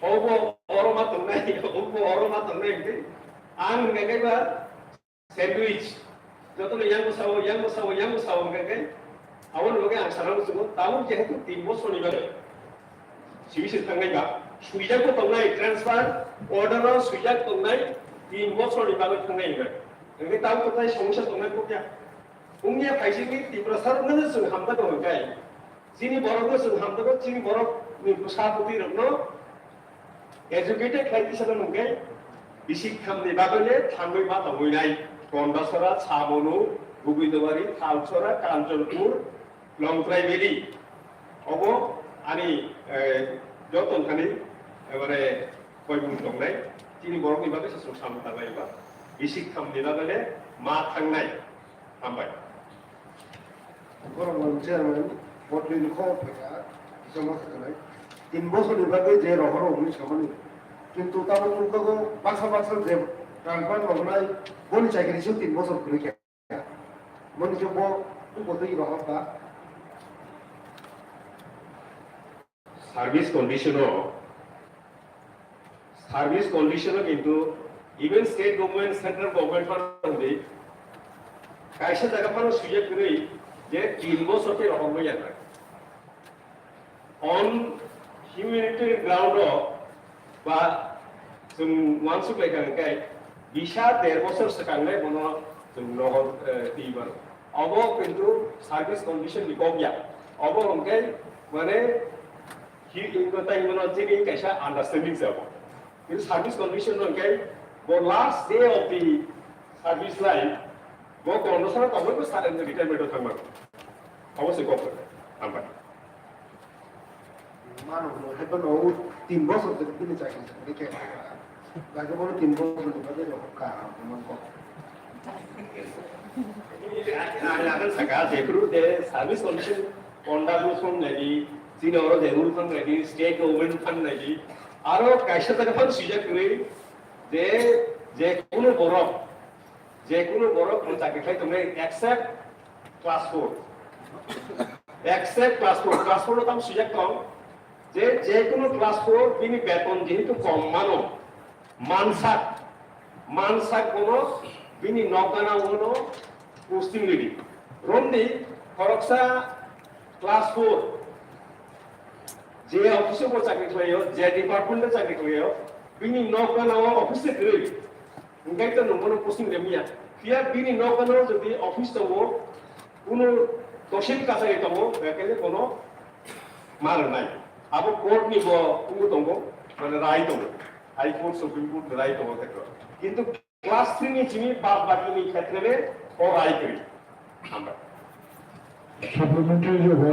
obo oro ma tongnai, obo oro ma tongnai hwnkhe ang hwnkha khe ba sandwich. Jotono yang bwsao, yang bwsao, yang bwsao hwnkha khe aboni bagwi ang sana muchungo tabuk jehetu tin bosorni bagwi. Sibisi thangnai ba, swijak bo tongnai, transfer order o swijak tongnai, tin bosorni bagwi thangnai hwnwi. Hwnkhe tamo kwtai somosya tongnai phokya. Wngya phaisingni Tiprasa rokno chwng hamjakgo hwnkhe. Chini borokno chwng hamjakgo, chini borokni bwsa bwtwi rokno educated khlai tisano hwnkhe bisik thamni bagwi le thangwi ma tongwi nai. Kondasora, Chamonu, Guguidobari, Thalsora, Kanchanpur, Longtrai Valley, obo ani, eh, joto thani, ebare koimung tongnai, chini borokni bagwi se chwng samung tanglai ba. Bisik thamni bagwi le ma thangnai. Hambai. Borok chairman, botwi ni khobor phaikha, kisa ma khakanai. Tin bosorni bagwi je rohoro hwnwi samani. Kintu tabuk nukjago baksa baksa je rang phang roknai, boni chakiri se tin bosor kwrwi kha. Moni se bo, bo twi rohor ta. Service condition o, service condition o kintu even state government, central government phan hwnwi Kaisa jaga phano swijak kwrwi je tin bosor khe rohormaya. On humanitarian ground o ba chwng uansuk lai kha hwnkhe bisa der bosor swkangnai bono chwng nogo, eh, twi mano. Obo kintu service condition ni kok ya. Obo hwnkhe mane hi-, tai mano chini kaisa understanding se obo. Kintu service condition no hwnkhe bo last day of the service life bo kondo sara tongwi bo sa-, retirement o thangmano. Obo se kok hambai. Mano, no, haiba no, tin bosor de bini chakri chakri khe. Lagi bono tin bosor de bade no ka, man ko. Ang akan saka, jephuru de service condition, konda bosong nai, chini oro de rule phang nai, state government phang nai, aro kaisa jaga phang swijak kwrwi, je, je kunu borok, je kunu borok bo chakri khlai tongnai, except class four. Except class four, class four no tam swijak tong, je, je kunu class four bini beton jehetu kom mano, mansak, mansak bono bini nok gana bono posting ridi. Romdi khoroksa class four je office o bo chakri khlaio, je department o chakri khlaio, bini nok gana o office se kwrwi. Hingke to nungbono posting remiya. Phiya bini nokno jodi office tongo, kuno tosil kasari tongo, hingke bono ma rwnai. Abo court ni bo kungo tongo, mane rai tongo. High Court, Supreme Court ni rai tongo kheto. Kintu class three ni simi bad baki ni khetre le o rai kwrwi. Hambai. Supplementary jobo,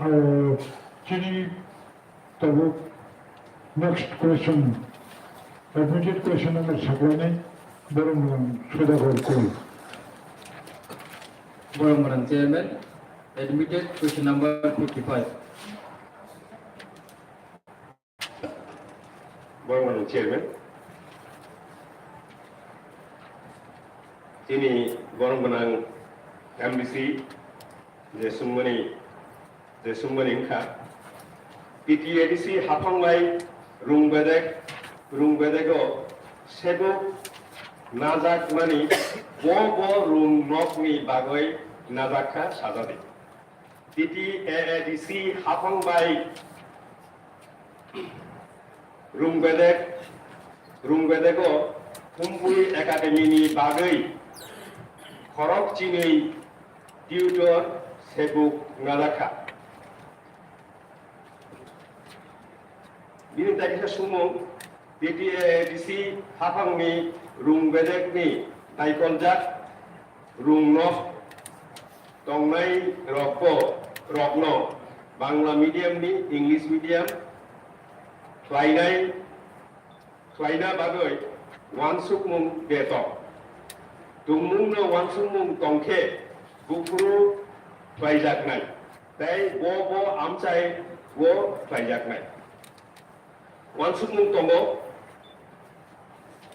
uh, chini Tabuk next question, admitted question number saklani, borok mwnang Sudhakar Kul. Borok mwnang chairman, admitted question number fifty-five. Borok mwnang chairman. Chini borok mwnang M D C je sumani, je sumani wngkha, T T A D C haphang bai rung bedek, rung bedego sebuk najakmani bo bo rung nokni bagwi najakkha sajadi. T T A A D C haphang bai Rung bedek, rung bedego Humpui Academy ni bagwi khorok chinwi tutor sebuk najakha. Bini tai kisa sumung, T T A A D C haphangni rung bedekni naikoljak rung nok tongnai rokbo, rokno Bangla medium ni English medium khlainai, khlaina bagwi uansukmung de tong. Tongmungno uansukmung tongkhe buphuru khlaijaknai, tei bo bo amchai o khlaijaknai. Uansukmung tongo,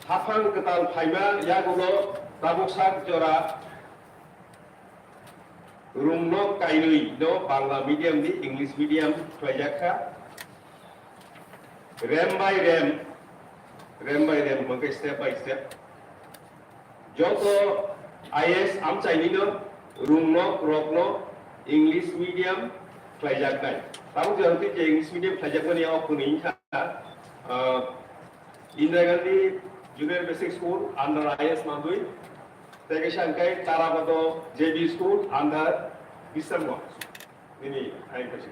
haphang kwtal phaima yagulo tabuk sak jora rung nok kainwi no Bangla medium ni English medium khlaijak kha. Rem by rem, rem by rem hwnkhe step by step. Joto I A S amchaini no rung nok rok no English medium khlaijaknai. Tabuk jora twi je English medium khlaijakmani o kwnwi wngkha, ah, Indira Gandhi Junior Basic School under I A S Mandui, tei kaisa hwnkhe Tarabato J B School under Bisramganj. Nini ayang kaisa.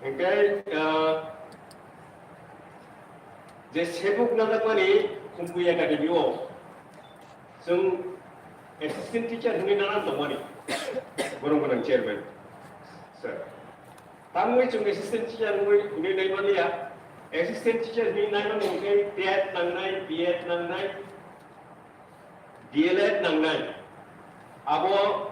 Hwnkhe, ah, je sebuk najakmani Humpui Academy o chwng assistant teacher hwnwi nanan tongmani. Borok gwnang chairman sir. Tamni chwng assistant teacher hwnwi, hwnwi naimani ya. Assistant teacher hwnwi naimani hwnkhe TET nangnai, B Ed nangnai, D L Ed nangnai. Abo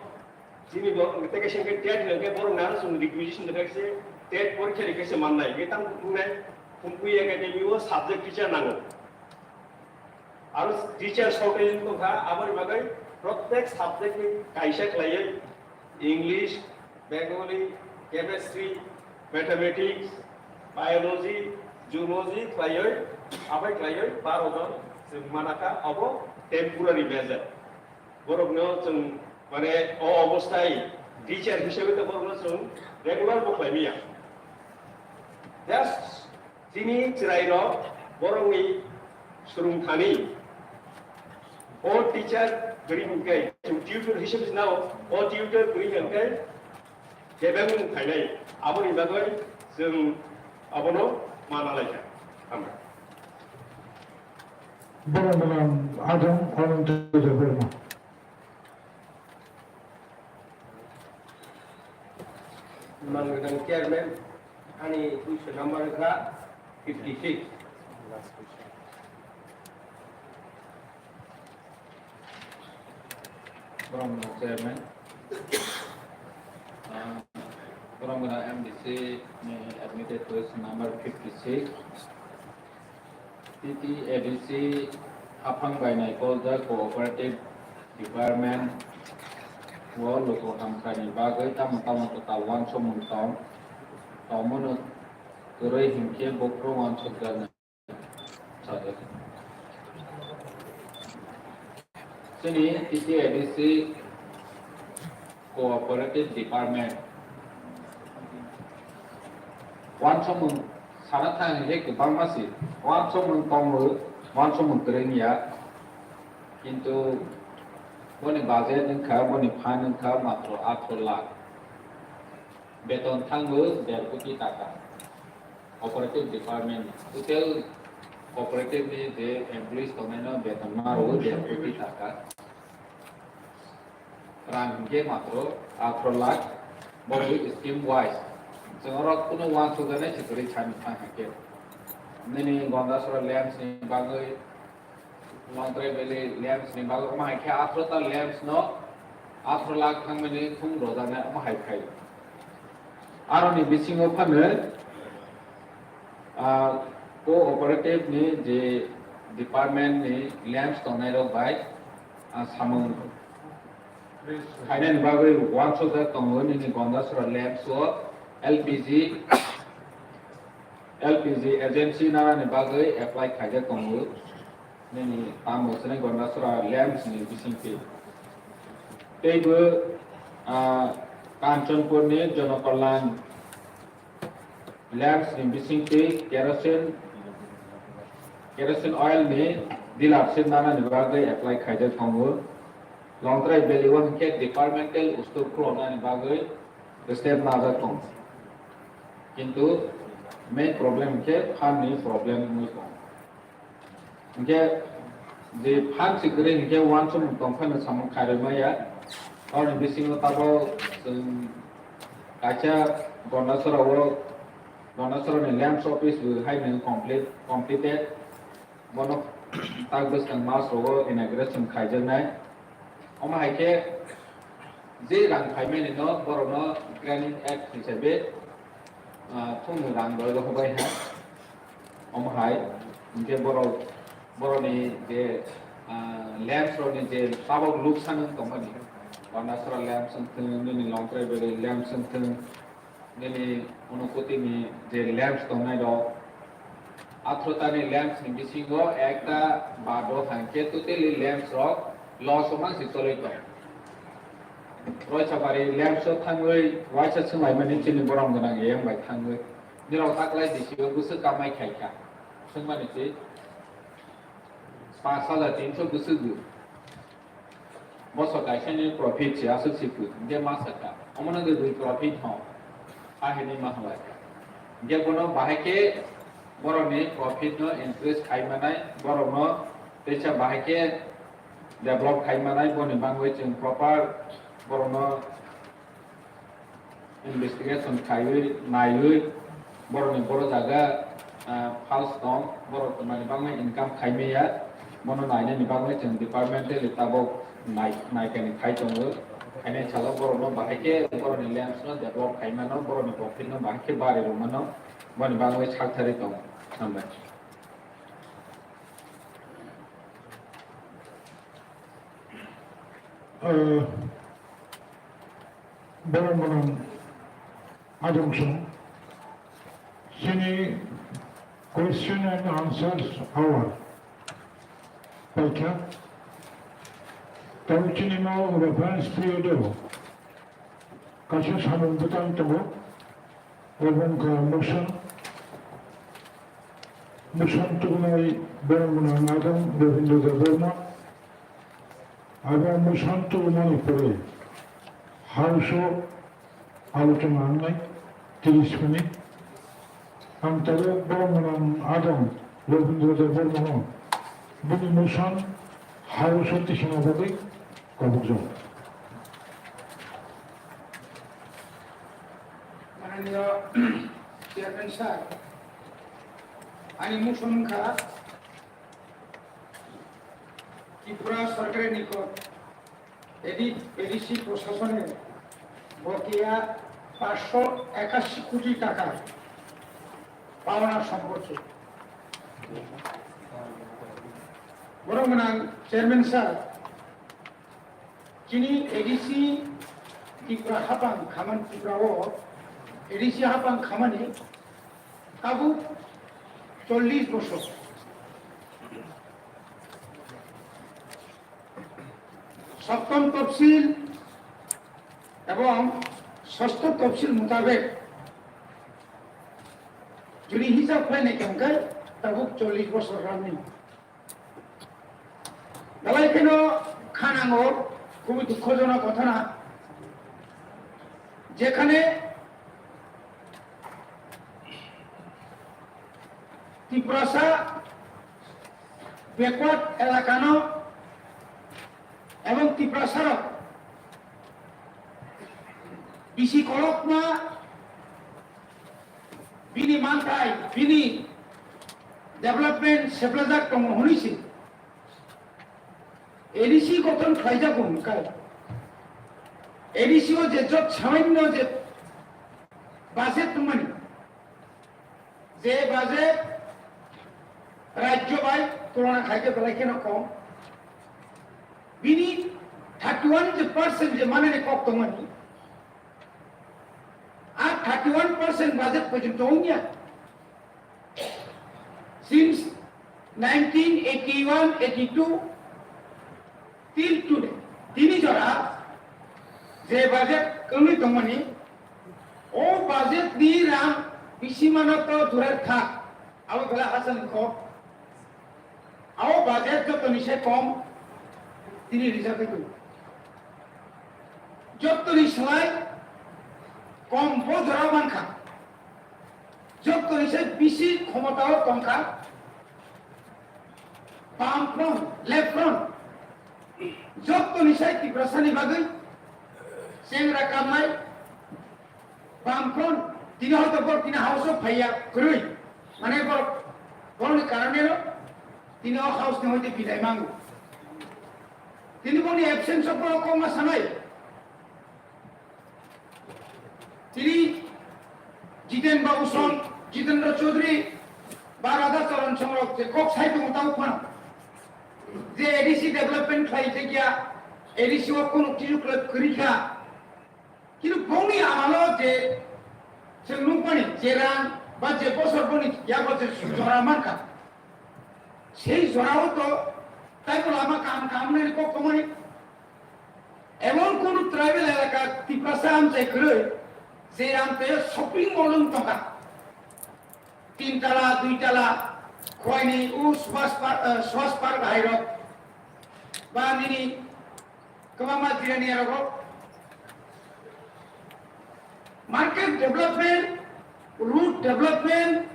chini bo, tei kaisa hwnkhe TET hwnkhe borok nang chwng requisition de kaisa TET porikha de kaisa mannai. Hwnkhe tamo wngnai Humpui Academy o subject teacher nango. Aro teacher shortage wngkha, aboni bagwi protek subject ni kaisa khlaiwi English, Bengali, Chemistry, Mathematics, Biology, Zoology khlaiwi, abai khlaiwi baro jon chwng manakha, abo temporary measure. Borokno chwng Mane o obosthai teacher hisabe to borokno chwng regular bo khlai maya. Just chini chwrairok borokni swrwngthani o teacher kwrwi hwnkhe chwng tutor hisabe se nao o tutor kwrwi hwnkhe kebengmung khainai aboni bagwi chwng abono mana laikha. Hambai. Borok mwnam ajang Ananto Debbarma. Mangadan chairman, ani puisa number wngkha fifty six. Borok mwnam chairman, ah, borok mwnam M D C ni admitted puisa number fifty six. T T A D C haphang bai naikoljak cooperative department o luku hamkrai ni bagwi tamo tamo kwtal uansukmung tong, tongmano kwrwi hinkhe buphuru uansukjaknai sajak. Chini T T A D C Cooperative Department. Uansukmung sana thang hwnkhe kwbangma se. Uansukmung tongo, uansukmung kwrwngya. Kintu boni budget wngkha, boni fund wngkha matro atharoh lakh. Beton thango der koti taka. Cooperative department ni. Total cooperative ni je employees tongnaino beton ma rwo der koti taka. Rang hwnkhe matro atharoh lakh, bo scheme wise. Chwng oro kunu uansukjaknai se kwrwi sani thang hwnkhe. Nini Gondasora lamps ni bagwi, Longtrai Valley lamps ni bagwi, omo hai khe atharoh ta lamps no atharoh lakh thangmani thum rwjaknai omo hai khai. Aroni bisingo phano, ah, cooperative ni je department ni lamps tongnai rok bai, ah, samung khainani bagwi uansukjak tongo nini Gondasora lamps o L P G, L P G agency nanani bagwi apply khaijak tongo nini tamo swnai Gondasora lamps ni bisingtwi. Teibo, ah, Kanchanpur ni Jonokalyan lamps ni bisingtwi kerosene, kerosene oil ni dealership nanani bagwi apply khaijak tongo. Longtrai Valley o hwnkhe departmental store khuloknani bagwi step najak tongo. Kintu main problem hwnkhe fund ni problem wngwi tongo. Hwnkhe je fund se kwrwi hwnkhe uansukmung tong phano samung khairwi maya. Aboni bisingo tabuk chwng kaisa Gondasora o, Gondasora ni lamps office bo haino complete, completed. Bono tak bwskang mas rogo inauguration khaijaknai. Omo hai khe je rang phaimani no borokno Grant Act hisabe, ah, thumni rang rwgo bai ha. Omo hai, hinkhe borok, borokni je, ah, lamps rokni je tabok luksan wng tongmani, Bandasora lamps wng thung, nini Longtrai Valley lamps wng thung, nini Unakoti ni je lamps tongnai rok, atharoh ta ni lamps ni bisingo ekta bado hai khe totally lamps rok loss o mang se choli tong. Roisabari lamps o thangwi waisa swnglaimani chini borom gwnang eyang bai thangwi. Nirok taklai D C o bwswk kamai khai kha. Swngmani se paanch hajar tinso bwswk bo. Bosor kaisani profit se aswk se kwrwi. Hwnkhe ma sakha, omono kwrwi profit hwn. Ha hinwi ma hwnlai kha. Hwnkhe bono bahai khe borokni profit no increase khai manai, borokno teisa bahai khe develop khai manai, boni bagwi chwng proper borokno investigation khaiwi, naiwi, borokni boro jaga, ah, false tong, borok twmani bagwi income khai maya, bono nainani bagwi chwng departmentally tabok nai-, naikani khai tongo. Khainai salo borokno bahai khe borokni lamps no develop khai mano, borokni profit no bahai khe bari rw mano, boni bagwi sak thari tongo. Hambai. Uh, Borok mwnam ajong song. Chini question and answers hour paikha. Tamo chini no reference period o kaisa samung bwtang tongo, obo wngkha motion, motion tubunai borok gwnang Adam Rabindra Debbarma. Abo motion tubumani pore House o alochona wngnai tris minute. Ang tabuk borok gwnang Adam Rabindra Debbarma no bini motion House o tisana bagwi kobokjago. Mananiya Chairman sir, ani motion wngkha Tripura sorkarni nikot এডি-, এডিসি প্রশাসনের বকেয়া পাঁচশো একাশি কোটি টাকা পাওনা সম্পর্কে। বড় গণাং chairman sir, chini ADC Tripura hapang khaman Tripura o ADC hapang khamani tabuk চল্লিশ বছর। সপ্তম তফসিল এবং ষষ্ঠ তফসিল মোতাবেক যদি হিসাব হয় না কেমন tabuk চল্লিশ বছর running. Belai kheno khanango, খুবই দুঃখজনক ঘটনা, যেখানে Tiprasa backward elakano ebong Tiprasarok bisi kolokma bini manthai, bini development seplajak tongo hwnwi se. ADC গঠন খাইজাগো hwnkhe ADC o je jot সামান্য je budget tongmani, je budget rajyo bai tulona khaikhe belai kheno kom. Bini thirty one je percent je manani kok tongmani, ar thirty one percent budget porjonto wngya. Since nineteen eighty one eighty two till today, tini jora je budget kwrwi tongmani, o budget ni rang bisi mano to durar thak, abo belai hachal kok. Abo budget jotoni se kom tini rijak tongo. Jotoni slai kom bo jora mankha. Jotoni se bisi khomotao tongkha Bam Front, Left Front, jotoni se Tiprasani bagwi chengra kamnai Bam Front, tini hoito borok tini House o phaiya kwrwi, mane borok, borokni karoneno tini o House ni hoite bidai mango. Tini boni absence o borok kokma sanai. Tini Jiten Babu Song, Jitendra Chaudhary, ba Radha Charan Songrok je kok sai tongo tamo phano. Je A D C development khlai thekya, A D C o kono kisu khlai kwrwi kha. Kintu bongni amalo je chwng nukmani je rang ba je bosor boni yago je jora mankha, sei jorao to taibo lama kaham kaham nani kok tongmani. Emon kono tribal elaka Tiprasa amchai kwrwi je amchaio shopping mall wng tongkha. Tin tala, dui tala, khwaini u Subhas Par-, eh, Subhas Park hairok ba nini kwbangma jirani arogo. Market development, road development,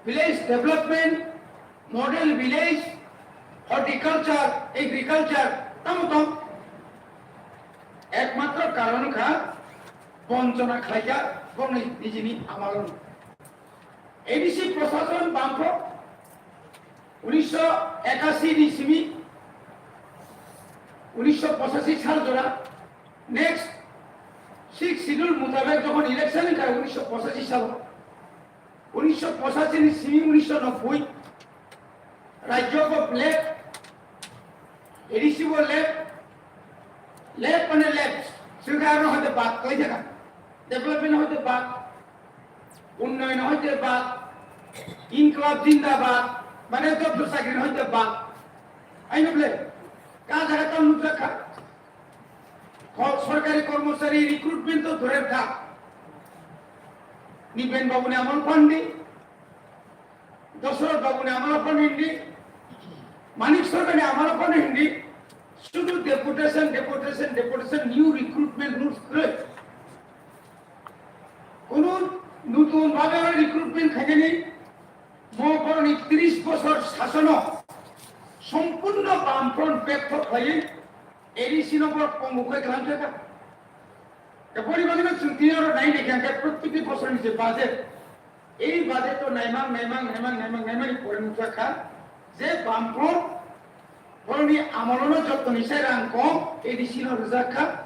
village development, model village, horticulture, agriculture, tamo tong. Ekmatro karon kha bonchona khlaikha bongni nijini amalo. A D C prosason bangkho unisho ekashi ni simi unisho pochashi sal jora next six schedule mutabek jokhon election wngkha unisho pochashi salo, unisho pochashi ni simi unisho nobboi rajyo bo left, A D C bo left, left mane left, swngkha aro hoite bad khlai thaka, development hoite bad. উন্নয়ন হইতে বাদ, ইনকলাব জিন্দাবাদ, মানে যত চাকরি হইতে বাদ। আইন বলে, Ka jaga tamo nukjakha. Ko-, sorkari kormochari recruitment to dure tha. Niben babu ni amol pandi, Dosrot babu ni amol pandi, Manik Sarkar ni amol pandi, sudu deputation, deputation, deputation, new recruitment rules kwrwi. Kunu nutun bhabe recruitment khainani, mo boroni tris bosor sasono sompurno bamfront bek thok khlaiwi A D C no bor pongu khai khlangkha. Da bori bagwi no chwng tini oro nai naikha khe protteki bosorni je budget, ei budget to naimang, naimang, naimang, naimang, naimang ni pore nukjakha je bamfront boroni amolono jottoni sai rang kom A D C no rwjakha.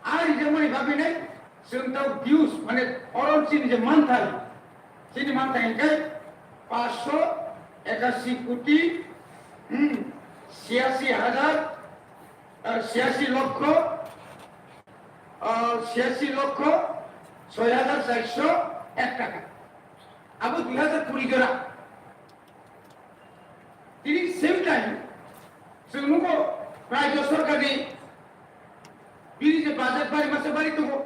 A rijamani bagwi nai chwng tau dues, mane oron chini je manthai, chini manthai hingkhe paanch sho ekasi koti, hmm, siyasi hajar, ah, siyasi lokho, ah, siyasi lokho soi hajar char sho ek taka. Abo dui hajar kuri jora. Tini same time, chwng nugo Rajya Sarkarni bini je budget bari masa bari tongo.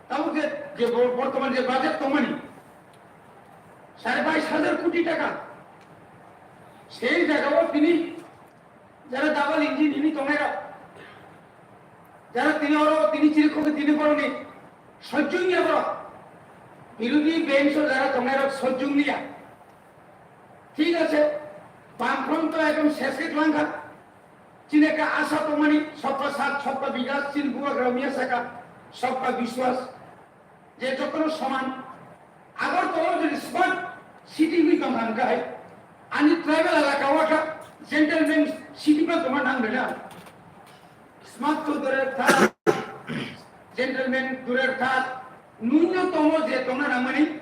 Tamo je, je bo-, bortoman je budget tongmani, sare bais hajar koti taka. Sei jagao tini jara double engine hini tongnai rok, jara tini oro tini chiri khoke tini boroni sojjung ya borok. Birodhi bench o jara tongnai rok sojjung liya. Thik ache, Bamfront to ekdom ses khe twlang kha. Chini ekta asa tongmani, sabka saath, sabka bikas, chini bubagra miya saka, sabka biswas, je jotono soman. Agartala jodi smart city wngwi tong kha hwnkhe hai, ani tribal elaka o kha gentleman city phano tongma nang rwna. Smart to durer thak, gentleman durer thak, nunyo tongo je tongna nangmani,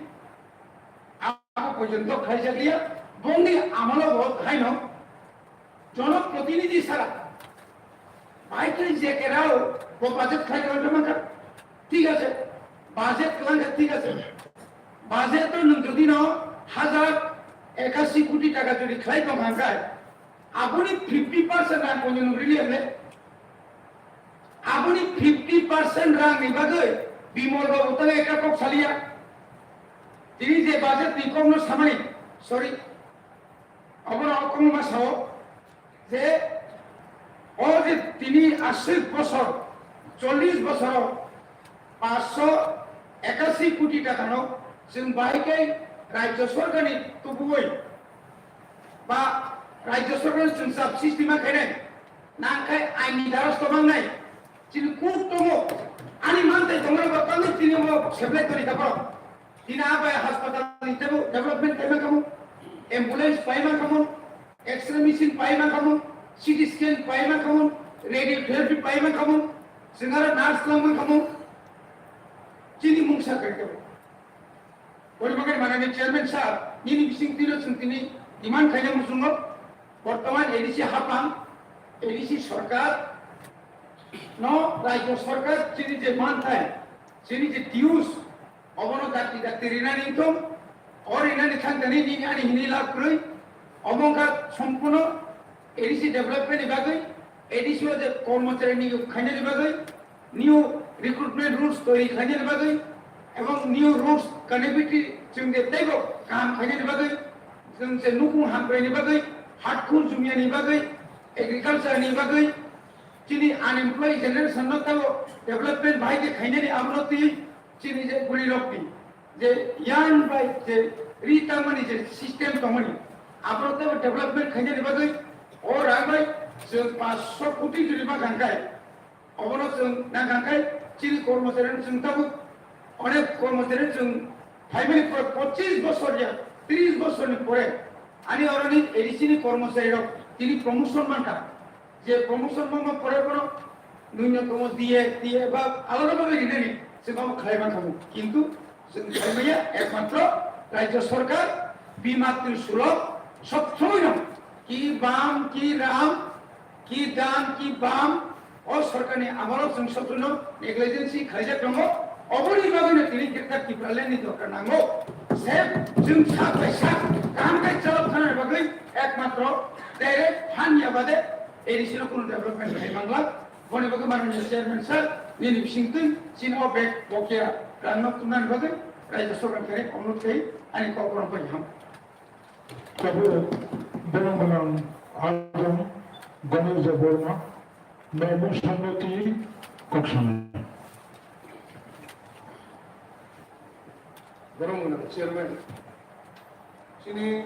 abo porjonto khlaijakliya, bongni amolo bo haino, জনপ্রতিনিধি ছাড়া ভাইকে যে কেরাও ও বাজেট খাই করতে মাকা, ঠিক আছে, বাজেট লাগে, ঠিক আছে। বাজেট তো যদি ন হাজার একাশি কোটি টাকা যদি খাই তো মাকায়, আপনি ফিফটি পার্সেন্ট রাং কোন রিলি হলে, আপনি ফিফটি পার্সেন্ট রাং নিবাগই বিমল বাবু তাহলে একটা কক চালিয়া। তিনি যে বাজেট নিকম সামানি, sorry, Obono o kwbangma sao je o je tini aswk bosor, chollish bosoro paanch sho ekasi koti takano chwng bahai khe Rajya Sorkarni tubuwi ba Rajya Sorkarni chwng subsidy ma khainai, nangkhai aini daros to mangnai, chini kuk tongo, ani mantai tongo ba tangwi chini omo seblai toni tabok. Tini a bai hospital ni tebo development paima kamo, ambulance paima kamo, X-ray machine paima kamo, C T scan paima kamo, radiotherapy paima kamo, singara nurse langma kamo, chini mungsa kai tebo. Poribagar manani chairman sir, nini bising tino chwng tini demand khaina muchungo, bortoman A D C hapang, A D C sarkar, no, Rajya sarkar, chini je manthai, chini je dues, Obono dakti dakti rinani wngthung, o rinani thangtani nini ani hini lab kwrwi, omo wngkha sompurno A D C development ni bagwi, A D C o je kormochari niyok khainani bagwi, new recruitment rules toiri khainani bagwi, ebong new roads connectivity chwng je teibo kaham khainani bagwi, chwng je nukung hamkraini bagwi, hatkhun jumyani bagwi, agriculture ni bagwi, chini unemployed generation no teibo development bahai khe khainani abono twi chini je guri rok ni je yang bai je ri tangmani je system tongmani, aboro teibo development khainani bagwi o rang bai chwng paanch sho koti jodi ma kangkai, obono chwng nang kangkai chini kormochari chwng tabuk onek kormochari chwng phaimani pore pochis bosor ya tris bosor ni pore ani oroni A D C ni kormochari rok tini promotion mankha. Je promotion mama pore pore nunyo tomo diye diye ba alada bhabe rinani se mama khlai man khamu. Kintu se khlai maya ekmatro Rajya Sarkar bimatri sulok sob somoy no ki bam ki ram ki dan ki bam o sarkar ni amalo chwng sob somoy no negligence khlaijak tongo. Oboni bagwi no tini Greater Tipraland ni dorkar nango. Se chwng sa bai sa kaham kai chalok thana bagwi ekmatro direct phan ya bade A D C no kunu development khai mangla. Boni bagwi manwi chairman sir, nini bisingtwi chini o bag bokia rang no tunani bagwi raijyo sorkar khe onurodh khai ani kok borom pai ham. Tabuk borong gwnang Ajong Ganesh Debbarma, Normal Samriti Koksanai. Borong gwnang chairman, chini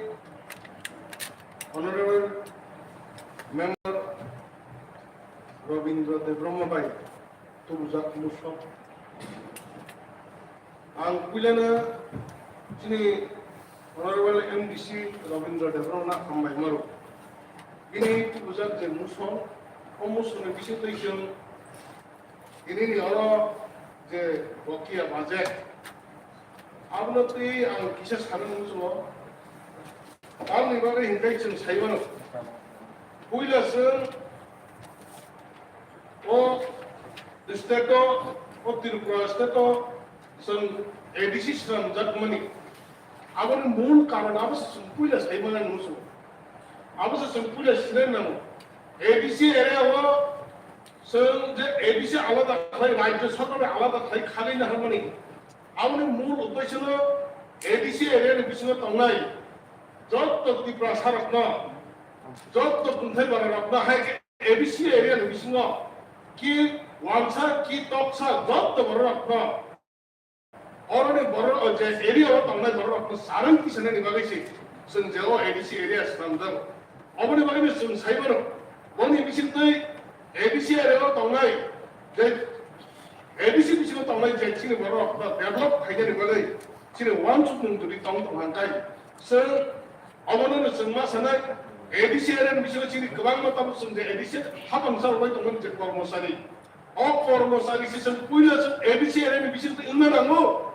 honorable member Robindra Debbarma bai tubujak musok. Ang puilano chini honorable M D C Robindra Debbarma hambai maro. Bini tubujak je musok, o musokni bisingtwi chwng tinini oro je bokia budget, abono twi ang kisa sanani muchungo. Tamni bagwi hinkhe chwng sai mano. Puila chwng o state o, o Tripura state o chwng A D C swnamjakmani. Aboni mul karon abo se chwng puila sai mano muchungo. Abo se chwng puila sinai nango. A D C area o chwng je A D C alada khlai, rajyo sarkar alada khlai khalai naharmani. Aboni mul uddesho no A D C area ni bisingo tongnai jotto Tiprasa rokno, jotto kunthai bara rokno hai khe A D C area ni bisingo ki wansa ki toksa jotto borok rokno, oroni borok o je area o tongnai borok rokno sarang kisanani bagwi se chwng je o A D C area swnamjak. Oboni bagwi no chwng sai mano, boni bisingtwi A D C area o tongnai je A D C bisingo tongnai je chini borok no develop khainani bagwi chini uansukmung twi tong tong hangkai. Chwng obono no chwng ma sanai, A D C area ni bisingo chini kwbangma tabuk chwng je A D C hapang sa rwbai tongmani je kormosari. O kormosari se chwng puila chwng A D C area ni bisingtwi wngna nango.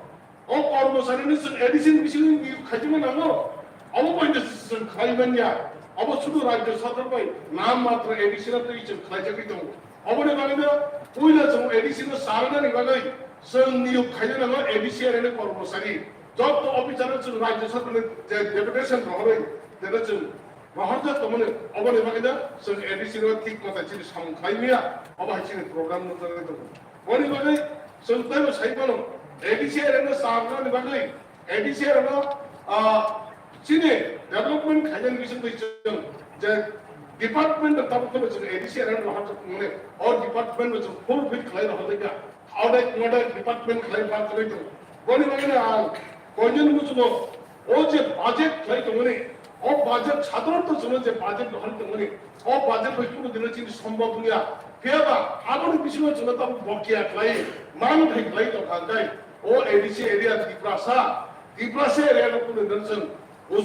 O kormosari no chwng A D C ni bisingtwi niyok khaijima nango. Obo bai no chwng khlai manya. Obo sudu rajyo sarkar bai nam matra A D C no twi chwng khlaijagwi tongo. Oboni bagwi no puila chwng A D C no sarnani bagwi chwng niyok khaina nango A D C area ni kormosari. Jotto officer no chwng rajyo sarkar ni je deputation rohorwi, jeno chwng rohorjak tongmani, oboni bagwi no chwng A D C no thik mata chini samung khlai maya, obo hai chini program no jagwi tongo. Boni bagwi chwng teibo sai mano, A D C area no sarnani bagwi, A D C area no, ah, chini development khainani bisingtwi chwng je department no tabuk phano chwng A D C area no rohorjak tongmani, o department no chwng fulfill khlai rohorjak ya. Audit model department khlai ba kwrwi tongo. Boni bagwi no ang koinani muchungo o je budget khlai tongmani, o budget sadharanto chwngno je budget rohorwi tongmani, o budget bai kunu dino chini sombhob wngya. Phiya ba aboni bisingo chwngno tabuk bokia khlai, man thai khlai tongkha hwnkhe o A D C area Tiprasa, Tiprasa area no kunu dino chwng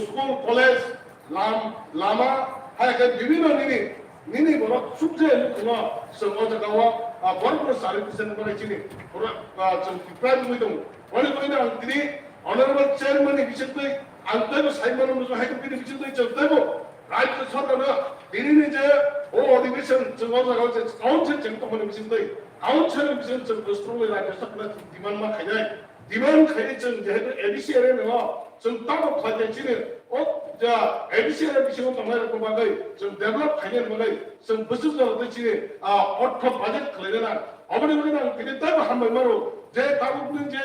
school, college, lam-, lama, hai khe bibhinno nini, nini borok subje lukno chwng o jaga o, ah, borok no sari kisa nuknai chini, borok, ah, chwng Tripura nugwi tongo. Boni bagwi no ang tini honorable chairman ni bisingtwi ang teibo sai mano muchung hai khe bini bisingtwi chwng teibo rajyo sarkar no tini ni je o adhibeshon chwng o jaga o je council chwng tongmani bisingtwi council ni bising chwng strongly rajyo sarkar no demand ma khainai. Demand khai chwng jehetu A D C area no chwng tamo khlai chini o ja A D C area bisingo tongnai rok bagwi chwng develop khainani bagwi chwng bwswk jora twi chini, ah, ortho budget khlaina nang. Oboni bagwi ang tini teibo hambai maro je tabuk ni je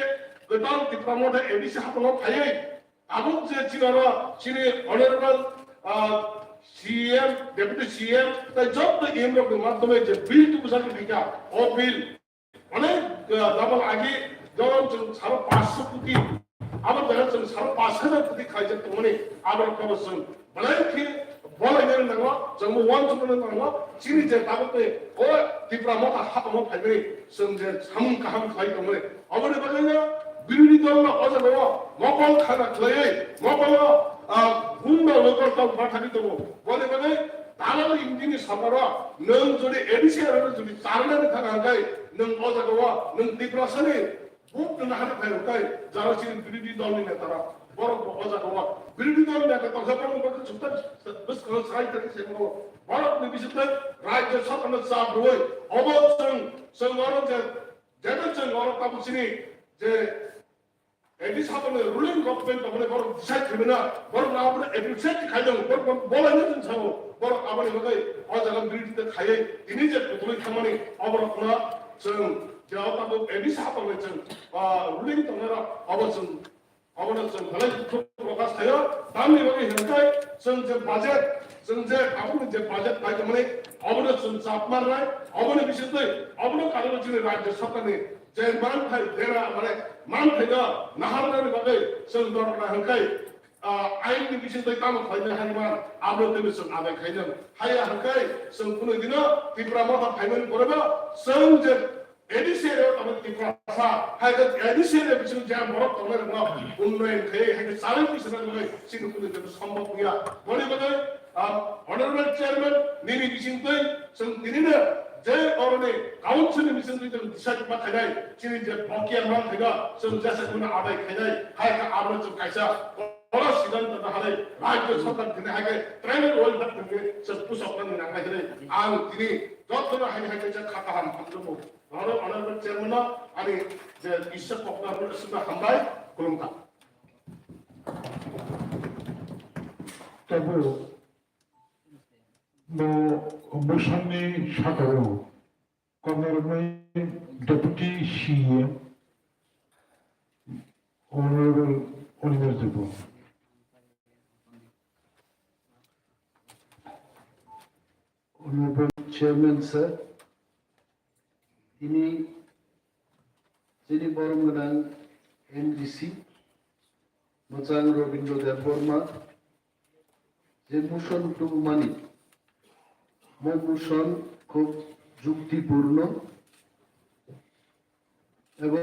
kwtal Tipra Motha A D C haphango phaiwi tabuk je chini oro chini honorable, ah, C M, Deputy C M tei jotto E M rokni madhyome je bill tubujagwi phaikha, o bill Onek, ah, double agi, jemon chwng saro panchsho koti, abo jaga chwng saro panch hajar koti khlaijak tongmani, abo rokno chwng belai khe bolaina nango, chwng bo uansukna nango, chini je tabuk tei o Tipra Motha haphango phaimani, chwng je samung kaham khlai tongmani, aboni bagwi no birodhi dol no o jaga o mokol khana khlaiwi, mokol o, ah, gunda lokol tong bathagwi tongo, boni bagwi Dalal India ni sorkar o nwng jodi A D C area no jodi charnani thang hangkai nwng o jaga o nwng Tiprasa ni vote nwng hano phai hangkai jara chini birodhi dol ni neta rok borok bo o jaga o birodhi dol ni neta tongsa borok bo chukta bwskango sai tari se mo borok ni bisingtwi rajya sorkar no chap rwui obo chwng chwng oro je jeta chwng oro tabuk chini je A D C sathani ruling government tongmani borok decide khaimani, borok abono appreciate khaidong, borok bolai no chwng sao, borok aboni bagwi o jaga birodita khaiwi tini je kutulwi thangmani oborok no chwng je o tabuk A D C sathani chwng, ah, ruling tongnai rok abo chwng Abono chwng belai dukhu prokash khaio. Tamni bagwi hwnkhe chwng je budget, chwng je tabukni je budget pai tongmani, abono chwng chap marnai, aboni bisingtwi abono karwi chini rajya sarkarni je manthai dera, mane manthaino naharnani bagwi chwng norokna hwnkhe, ah, ainni bisingtwi tamo khlainai hai man, abono tini chwng adai khainai. Haiya hwnkhe chwng kunu dino Tipra Motha phaimani pore bo chwng je A D C area o tabuk Tiprasa, hai khe A D C area bising je borok tongnai rokno unnoyon khe, hai khe challenge bising rok bai chini kunu je sombok ya. Boni bagwi, um, Honorable Chairman, nini bising twi chwng tini no je oroni council ni bising twi chwng decide ma khainai, chini je bokia man khaina, chwng jesa kunu adai khainai, hai khe abo chwng kaisa oro siddhanto no halai, rajya sarkar tini hai khe tribal welfare tini chwng pusok nang nang hai khe ang tini jotono hai hai khe kha kaham hamjamo. Oro Honorable Chairman no ani je kisa kokna rwna sima hambai, khulumkha. Tabo bo motion ni sakao kokna rwmani Deputy C E M Honorable Oliver Debbarma. Honorable Chairman sir, tini chini borom gwnang M D C, Mwchang Robindra Debbarma, je motion tubumani, mo motion khub juktipurno, এবং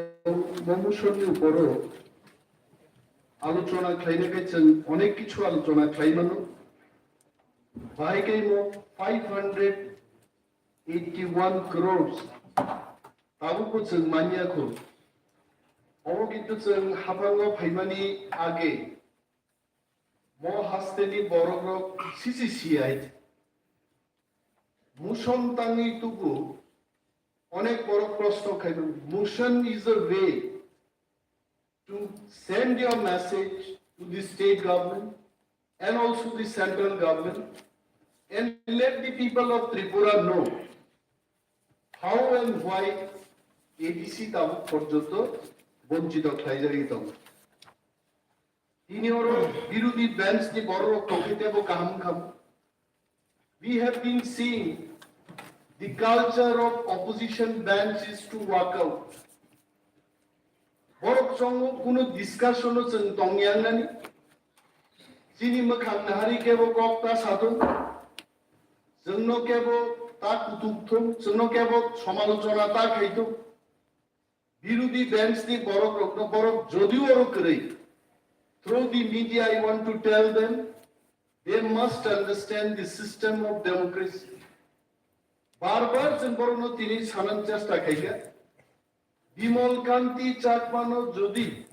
mo motion ni uporo alochona khlaina khe chwng onek kichu alochona khlai mano. Bahai khe mo five hundred eighty-one crores tabukbo chwng manya kho. Obo kintu chwng haphango phaimani age mo hasteni borokrok sisi siyai. Motion tangwi tubu onek borok proshno khaimano. Motion is a way to send your message to the state government and also the central government and let the people of Tripura know how and why A D C tabuk porjonto bonchito khlaijagwi tongo. Tini oro birodhi bench ni borok tongkhe tebo kaham kham. We have been seeing the culture of opposition bench is to walk out. Borok chongo kunu discussion o chwng tongyangnani. Chini mwkhang nahari kebo kok ta satung. Chwngno kebo ta kutuk thung, chwngno kebo somalochona ta khaitung. Birodhi bench ni borok rokno borok jodio oro kwrwi. Through the media, I want to tell them, they must understand the system of democracy. Bar bar chwng borokno tini sanani chesta khaikha. Bimal Kanti Chakmano jodi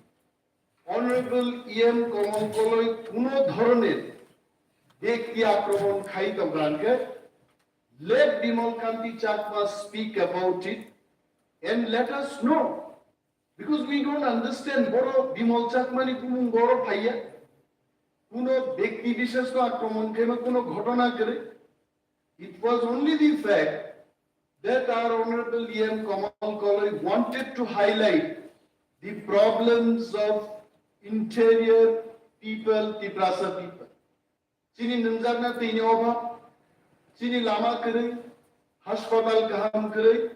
Honorable E M Kamal Koloi kuno dhoroner bekti akromon khai tongkha hwnkhe, let Bimal Kanti Chakma speak about it and let us know, because we don't understand, boro Bimal Chakmani bumung boro phaiya, kuno bekti bisheshno akromon khaima kuno ghotona kwrwi. It was only the fact that our Honorable E M Kamal Koloi wanted to highlight the problems of interior people, Tiprasa people. Chini nwngjakna twini obhab, chini lama kwrwi, haspatal kaham kwrwi,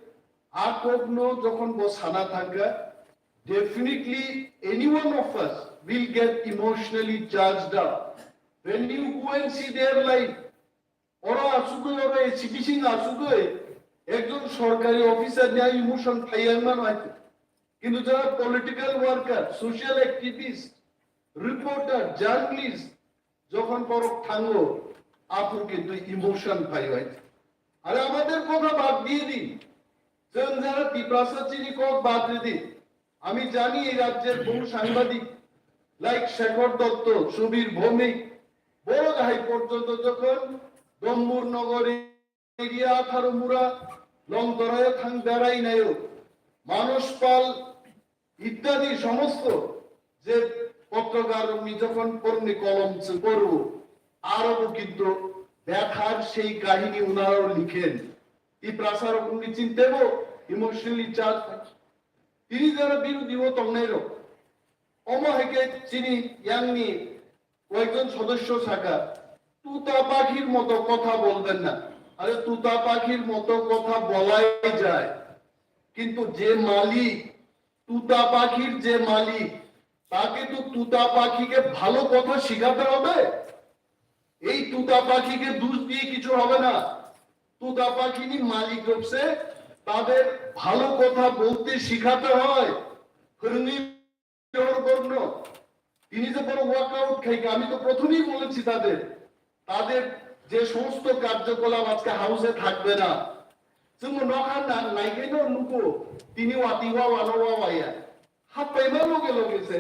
a kokno jokhon bo sana thangkha, definitely any one of us will get emotionally charged up. When you go and see their life, oro asugwi, oro A C D C ni asugwi, ekjon sorkari officer ni emotion phaiya wngmano hai. Kintu jara political worker, social activist, reporter, journalist, যখন বড় থাঙ্গো, আফুর কিন্তু emotion পাই হয়। আরে আমাদের কথা বাদ দিয়ে দিন, যেন যারা তিপ্রাসা চিনি কক বাদ দিয়ে দিন। আমি জানি এই রাজ্যের বহু সাংবাদিক, লাইক শেখর দত্ত, সুবীর ভৌমিক, বড় ভাই পর্যন্ত যখন ডম্বুর নগরী এরিয়া আঠারো মুরা লংতরায় থাং বেড়াই নায়ক মানস পাল ইত্যাদি সমস্ত যে পত্রকাররokni যখন পরনি কলম চে-, পড়ব, আরো কিন্তু ব্যথার সেই কাহিনী ওনারাও লিখেন। তিপ্রাসারokni চিন্তায়ও emotionally charge থাকে। Tini যারা বিরোধীও tongnai rok, omo hai khe chini yangni কয়েকজন সদস্য saka, তুতা পাখির মতো কথা বলবেন না। আরে, তুতা পাখির মতো কথা বলাই যায়, কিন্তু যে মালিক, তুতা পাখির যে মালিক, তাকে তো তুতা পাখিকে ভালো কথা শিখাতে হবে। এই তুতা পাখিকে দোষ দিয়ে কিছু হবে না। তুতা পাখিনি মালিক রূপসে তাদের ভালো কথা বলতে শিখাতে হয়। ফিরনি জোর বর্ণ। তিনি যে বড় ওয়ার্কআউট খাইকে, আমি তো প্রথমেই বলেছি তাদের, তাদের যে সমস্ত কার্যকলাপ আজকে হাউসে থাকবে না। Chwng nokha na naikhe no nugo, tini wati wa wano wa waya. Happaima loge loge se,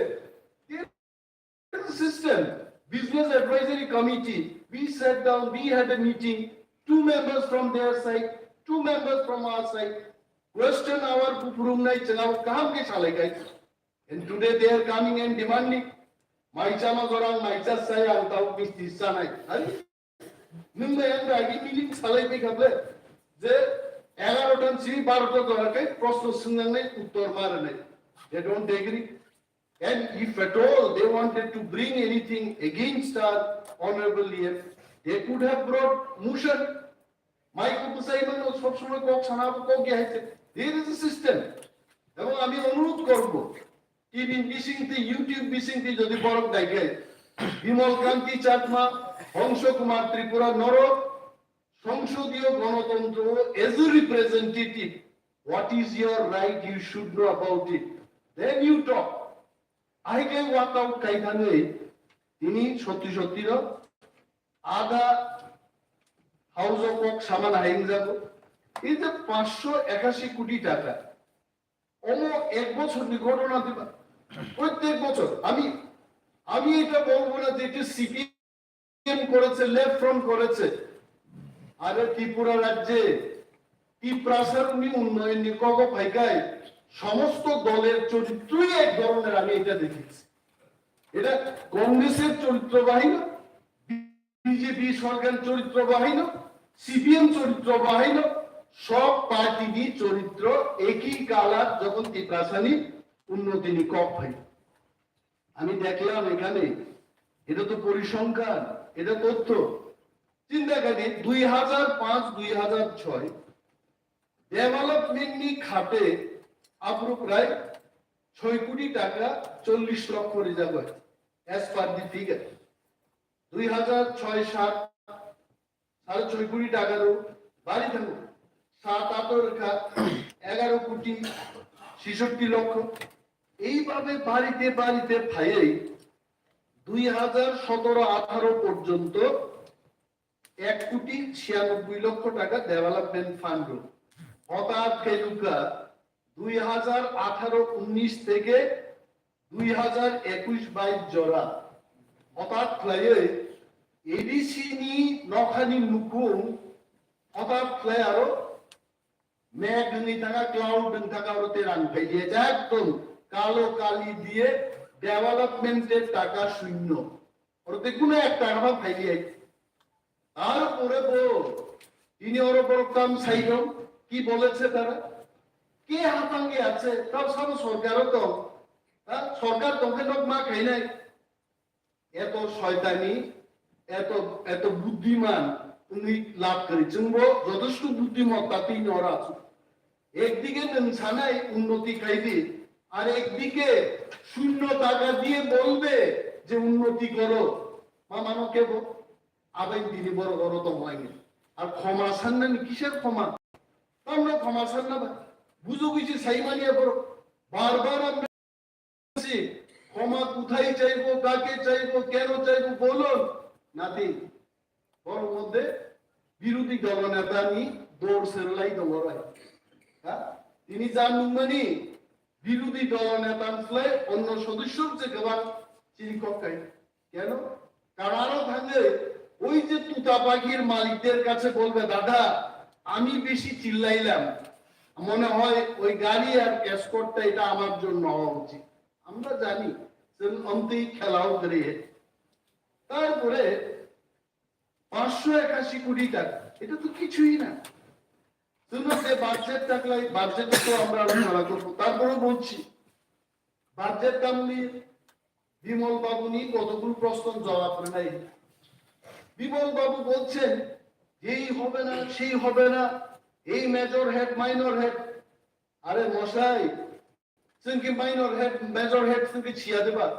there is a system. Business Advisory Committee, we sat down, we had a meeting, two members from their side, two members from our side. Question hour kupurung nai chwng kaham khe salai kai. And today they are coming and demanding, "Mai chama jorang, mai cha sai ang tau misti sanai." Hari? Nwng bai ang agi meeting salai bai kable. Je egarotan si barotan jora kai prosno swngnangnai uttor maranai. They don't agree. And if at all they wanted to bring anything against our honorable E M, they could have brought motion. Maiko bwsai mano sob somoi kok sana bo kok ya hai se. There is a system. Ebong ami onurod korbo, T V bisingti, YouTube bisingti jodi borok daikai, Bimal Kanti Chakma, Hongso Kumar Tripura, norok songsodiyo gonotontro as a representative, what is your right, you should know about it. Then you talk. Ahike workout kai thangwi tini sotti sotti no ada house o kok saman hai wngjago. Ei je panchsho ekashi koti taka, omo ek bochor ni ghotona diba, prottek bochor ami, ami eta bolbo na je ekta C P M করেছে, left front করেছে। আরে ত্রিপুরা রাজ্যে তিপ্রাসারনি উন্নয়ননি কগ ফাইকায় সমস্ত দলের চরিত্রই এক ধরনের, আমি এটা দেখেছি। এটা কংগ্রেসের চরিত্র বাহিনী, বিজেপি সরকার চরিত্র বাহিনী, সিপিএম চরিত্র বাহিনী, সব পার্টিরই চরিত্র একই কালার যখন তিপ্রাসানি উন্নতিনি কক ফাই। আমি দেখলাম এখানে, এটা তো পরিসংখ্যান, এটা তথ্য। চিন্তা করি, দুই হাজার পাঁচ দুই হাজার ছয় ডেভেলপমেন্টনি খাতে আপ্রু প্রায় ছয় কোটি টাকা চল্লিশ লক্ষ রিজার্ভ হয়, as per the figure। দুই হাজার ছয় সাত সাড়ে ছয় কোটি টাকারও বাড়ি থাকো, সাত আট রেখা এগারো কোটি ছেষট্টি লক্ষ। এইভাবে বাড়িতে বাড়িতে ফাইয়ে দুই হাজার সতেরো আঠারো পর্যন্ত এক কোটি ছিয়ানব্বই লক্ষ টাকা ডেভেলপমেন্ট ফান্ড। হঠাৎ খেলুকা দুই হাজার আঠারো উনিশ থেকে দুই হাজার একুশ বাইশ জোড়া হঠাৎ খেলাইয়ে এডিসি নি নখানি নুকুম হঠাৎ খেলাই আরো মেঘ হঙি থাকা, ক্লাউড হঙি থাকা, ওরতে রান ফাইলিয়ে যায়, একদম কালো কালি দিয়ে ডেভেলপমেন্টের টাকা শূন্য। ওরতে কোনো এক টাকা বা ফাইলিয়ে। তারপরে বল, তিনি ওর বড় কাম সাইল, কি বলেছে তারা? কে হাতাঙ্গে আছে? তার সাথে সরকারও তো, হ্যাঁ, সরকার তোকে লোক মা খাই নাই। এত শয়তানি, এত, এত বুদ্ধিমান, উনি লাভ করে। চুম্ব যথেষ্ট বুদ্ধিমত্তা তিন ওরা আছে। একদিকে নংসানাই উন্নতি খাইবে, আর একদিকে শূন্য টাকা দিয়ে বলবে যে উন্নতি করো। মা মানো কেবো? আবাই দিদি বড় বড় তো হয়নি। আর ক্ষমা সান্নানি কিসের ক্ষমা? আমরা ক্ষমা সান্না বা বুঝো কিছু সাইমানিয়া বড়। বারবার আমরা বলছি, ক্ষমা কোথায় চাইবো, কাকে চাইবো, কেন চাইবো বলুন। নাতি, বড় মধ্যে বিরোধী দল নেতা নি দৌড় সেরলাই দৌড়াই। হ্যাঁ? তিনি যা নুমানি বিরোধী দল নেতা অন্য সদস্য যে গবান চিনি কক্কাই। কেন? কারণ আরো থাকলে ওই যে তুতা পাখির মালিকদের কাছে বলবে, "দাদা, আমি বেশি চিল্লাইলাম, মনে হয় ওই গাড়ি আর এসকর্টটা এটা আমার জন্য হওয়া উচিত।" আমরা জানি Chwng omtwi khelao kwrwi. তারপরে পাঁচশো একাশি কোটি টাকা, এটা তো কিছুই না। শুধু যে বাজেট থাকলে, বাজেটে তো আমরা আলোচনা করবো, তারপরেও বলছি, বাজেট আমলে বিমল বাবু নিয়ে কতগুলো প্রশ্ন জবাব নাই। বিমল বাবু বলছেন, যেই হবে না, সেই হবে না, এই মেজর হেড, মাইনর হেড। আরে মশাই, chwng khe minor head, major head chwng khe siya deba.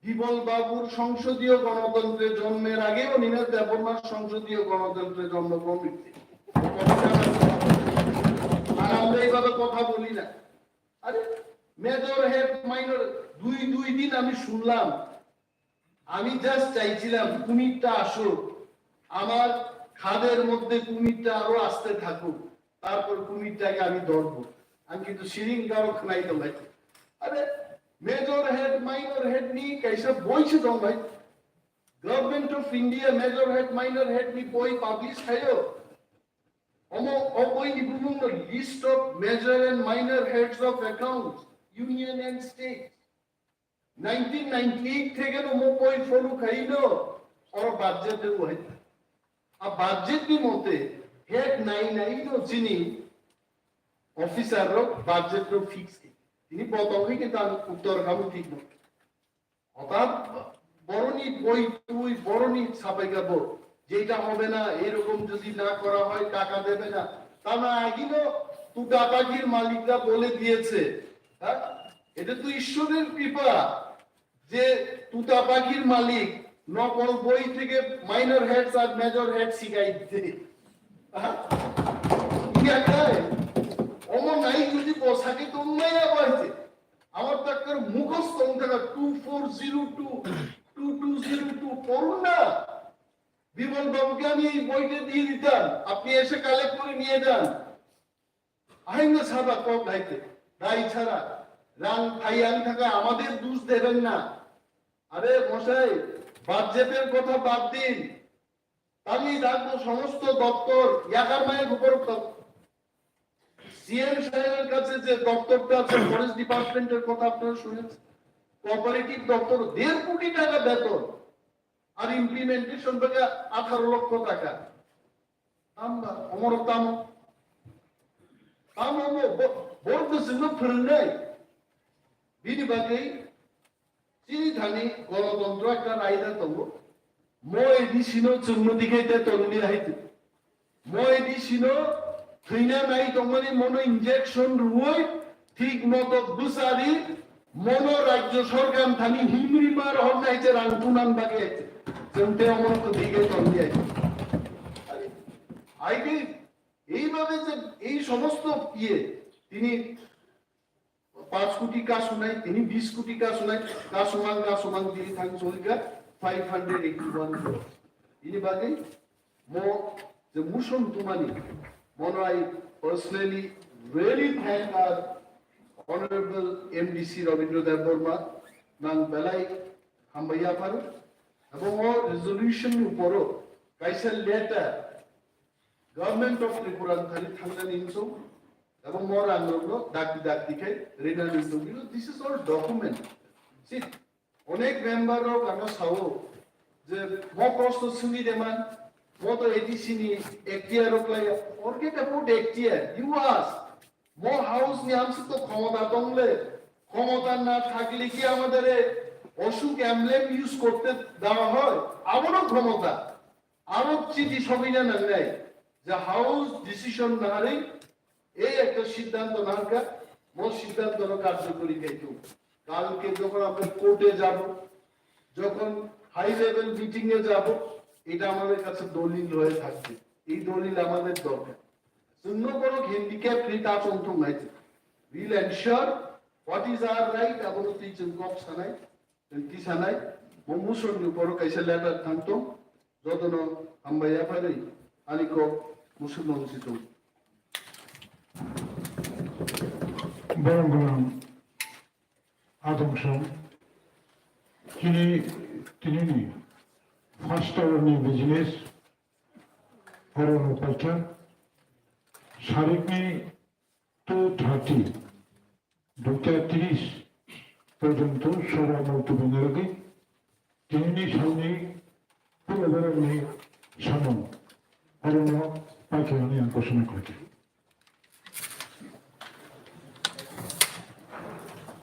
Bimal বাবুর সংসদীয় গণতন্ত্রে জন্মের আগেও নীলেশ দেববর্মার সংসদীয় গণতন্ত্রে জন্মগ্রহণ হয়েছে। আর আমরা এইভাবে কথা বলি না। আরে, মেজর হেড, মাইনর, দুই দুই দিন আমি শুনলাম। আমি জাস্ট চাইছিলাম কুমিরটা আসুক, আমার খাদের মধ্যে কুমিরটা আরো আসতে থাকুক, তারপর কুমিরটাকে আমি ধরবো। আমি কিন্তু সিরিঙ্গারও খানাই তো ভাই। আরে, মেজর হেড, মাইনর হেড নি কাইসা বইছে দং ভাই। Government of India major head, minor head ni boi publish khayo. Omo o boi ni bumung no list of major and minor heads of accounts, union and state. Nineteen ninety eight থেকে তো মোপই ফলো খাইল, ওর বাজেটে ওই। আর বাজেট নি মতে হেড নাই নাই নো চিনি অফিসার রো বাজেট রো ফিক্স। তিনি বতকে কিন্তু আমি উত্তর খাবো ঠিক না। অর্থাৎ বরনি বই তুই বরনি ছাপাই খাবো, যেটা হবে না, এরকম যদি না করা হয় টাকা দেবে না। তা না আগিনো তুতা পাখির মালিকরা বলে দিয়েছে, হ্যাঁ, এটা তো ঈশ্বরের কৃপা যে তুতা পাখির মালিক নকল বই থেকে minor heads are major head শিখাই দিতে। হ্যাঁ? ইয়াকাই, অমর নাই যদি বসাকে তো উন্নয়া বাড়ছে। আমার তো একটা মুখস্থ অঙ্ক থাকা, two four zero two, two two zero two, পড়ুন না। বিমল বাবুকে আমি এই বইটা দিয়ে দিতাম, আপনি এসে কালেক্ট করে নিয়ে যান। আইন সাদা কম খাইতে, দায় ছাড়া রাং ফাইয়াং থাকা আমাদের দোষ দেবেন না। আরে মশাই, বাজেটের কথা বাদ দিন, আমি রাখবো সমস্ত দপ্তর, ইয়াকার মায়ের উপর। সিএম সাহেবের কাছে যে দপ্তরটা আছে, ফরেস্ট ডিপার্টমেন্টের কথা আপনারা শুনেছেন, কোঅপারেটিভ দপ্তর দেড় কোটি টাকা বেতন, আর ইমপ্লিমেন্টেশন থেকে আঠারো লক্ষ টাকা। আমরা অমর তাম তাম বড় কিছু ফিরল নাই। বিনি বাকি চিনি থানি গণতন্ত্র একটা রায়দা তবু। Mo A D C no chwngno dikhai te tongli hai te. Mo A D C no thwina nai tongmani mono injection ruoi thik moto bwsari mono rajyo sorkar thani himri mar hor nai che rang tunan bagi hai te. Chwng te omono ko dikhai tongli hai te. Aige এইভাবে যে এই সমস্ত ইয়ে তিনি পাঁচ কোটি কাজ নাই, তিনি বিশ কোটি কাজ নাই, কাজ সমান, কাজ সমান দিয়ে থাকি চলিকা five hundred eighty one crore. Ini bagwi mo je muson tumani, mono I personally really thank our honorable M D C Rabindra Debbarma, nang belai hambai yapharu, ebong o resolution ni uporo kaisa letter Government of Tripura thani thangnani hinso, ebong mo rang rokno dakti dakti khe rinani hinso, because this is all document. See, onek member rok ano sao je mo prosto simi deman, mo to A D C ni F T R rok lai, forget about F T R, you ask, mo house ni amsuk to khomota tongle, khomota na thakle ki amader Ashok emblem use korte dewa hoy, abono khomota. Aro chiti sobaina nangnai je house decision naharwi ei ekta siddhanto naharkha, mo siddhantono karjokori khaito. কালকে যখন আমরা কোর্টে যাব, যখন high level meeting এ যাব, এটা আমাদের কাছে দলিল হয়ে থাকবে। এই দলিল আমাদের দরকার। Chwngno borok handicap ri ta chong thung nai. We'll ensure what is our right, abono twi chwng kok sanai. Twi sanai, bo musor ni uporo kaisa letter thang tong, jotono hambai yapharwi ani kok musuk no wngsi tong. Borok gwnang adong song, chini, tinini first hour ni business oro no paikha, sarikni two thirty, duita tris, porjonto soba moktobo narwgwi tinini salni puila borokni samung orono paikha hwnwi ang kosono khlaikha.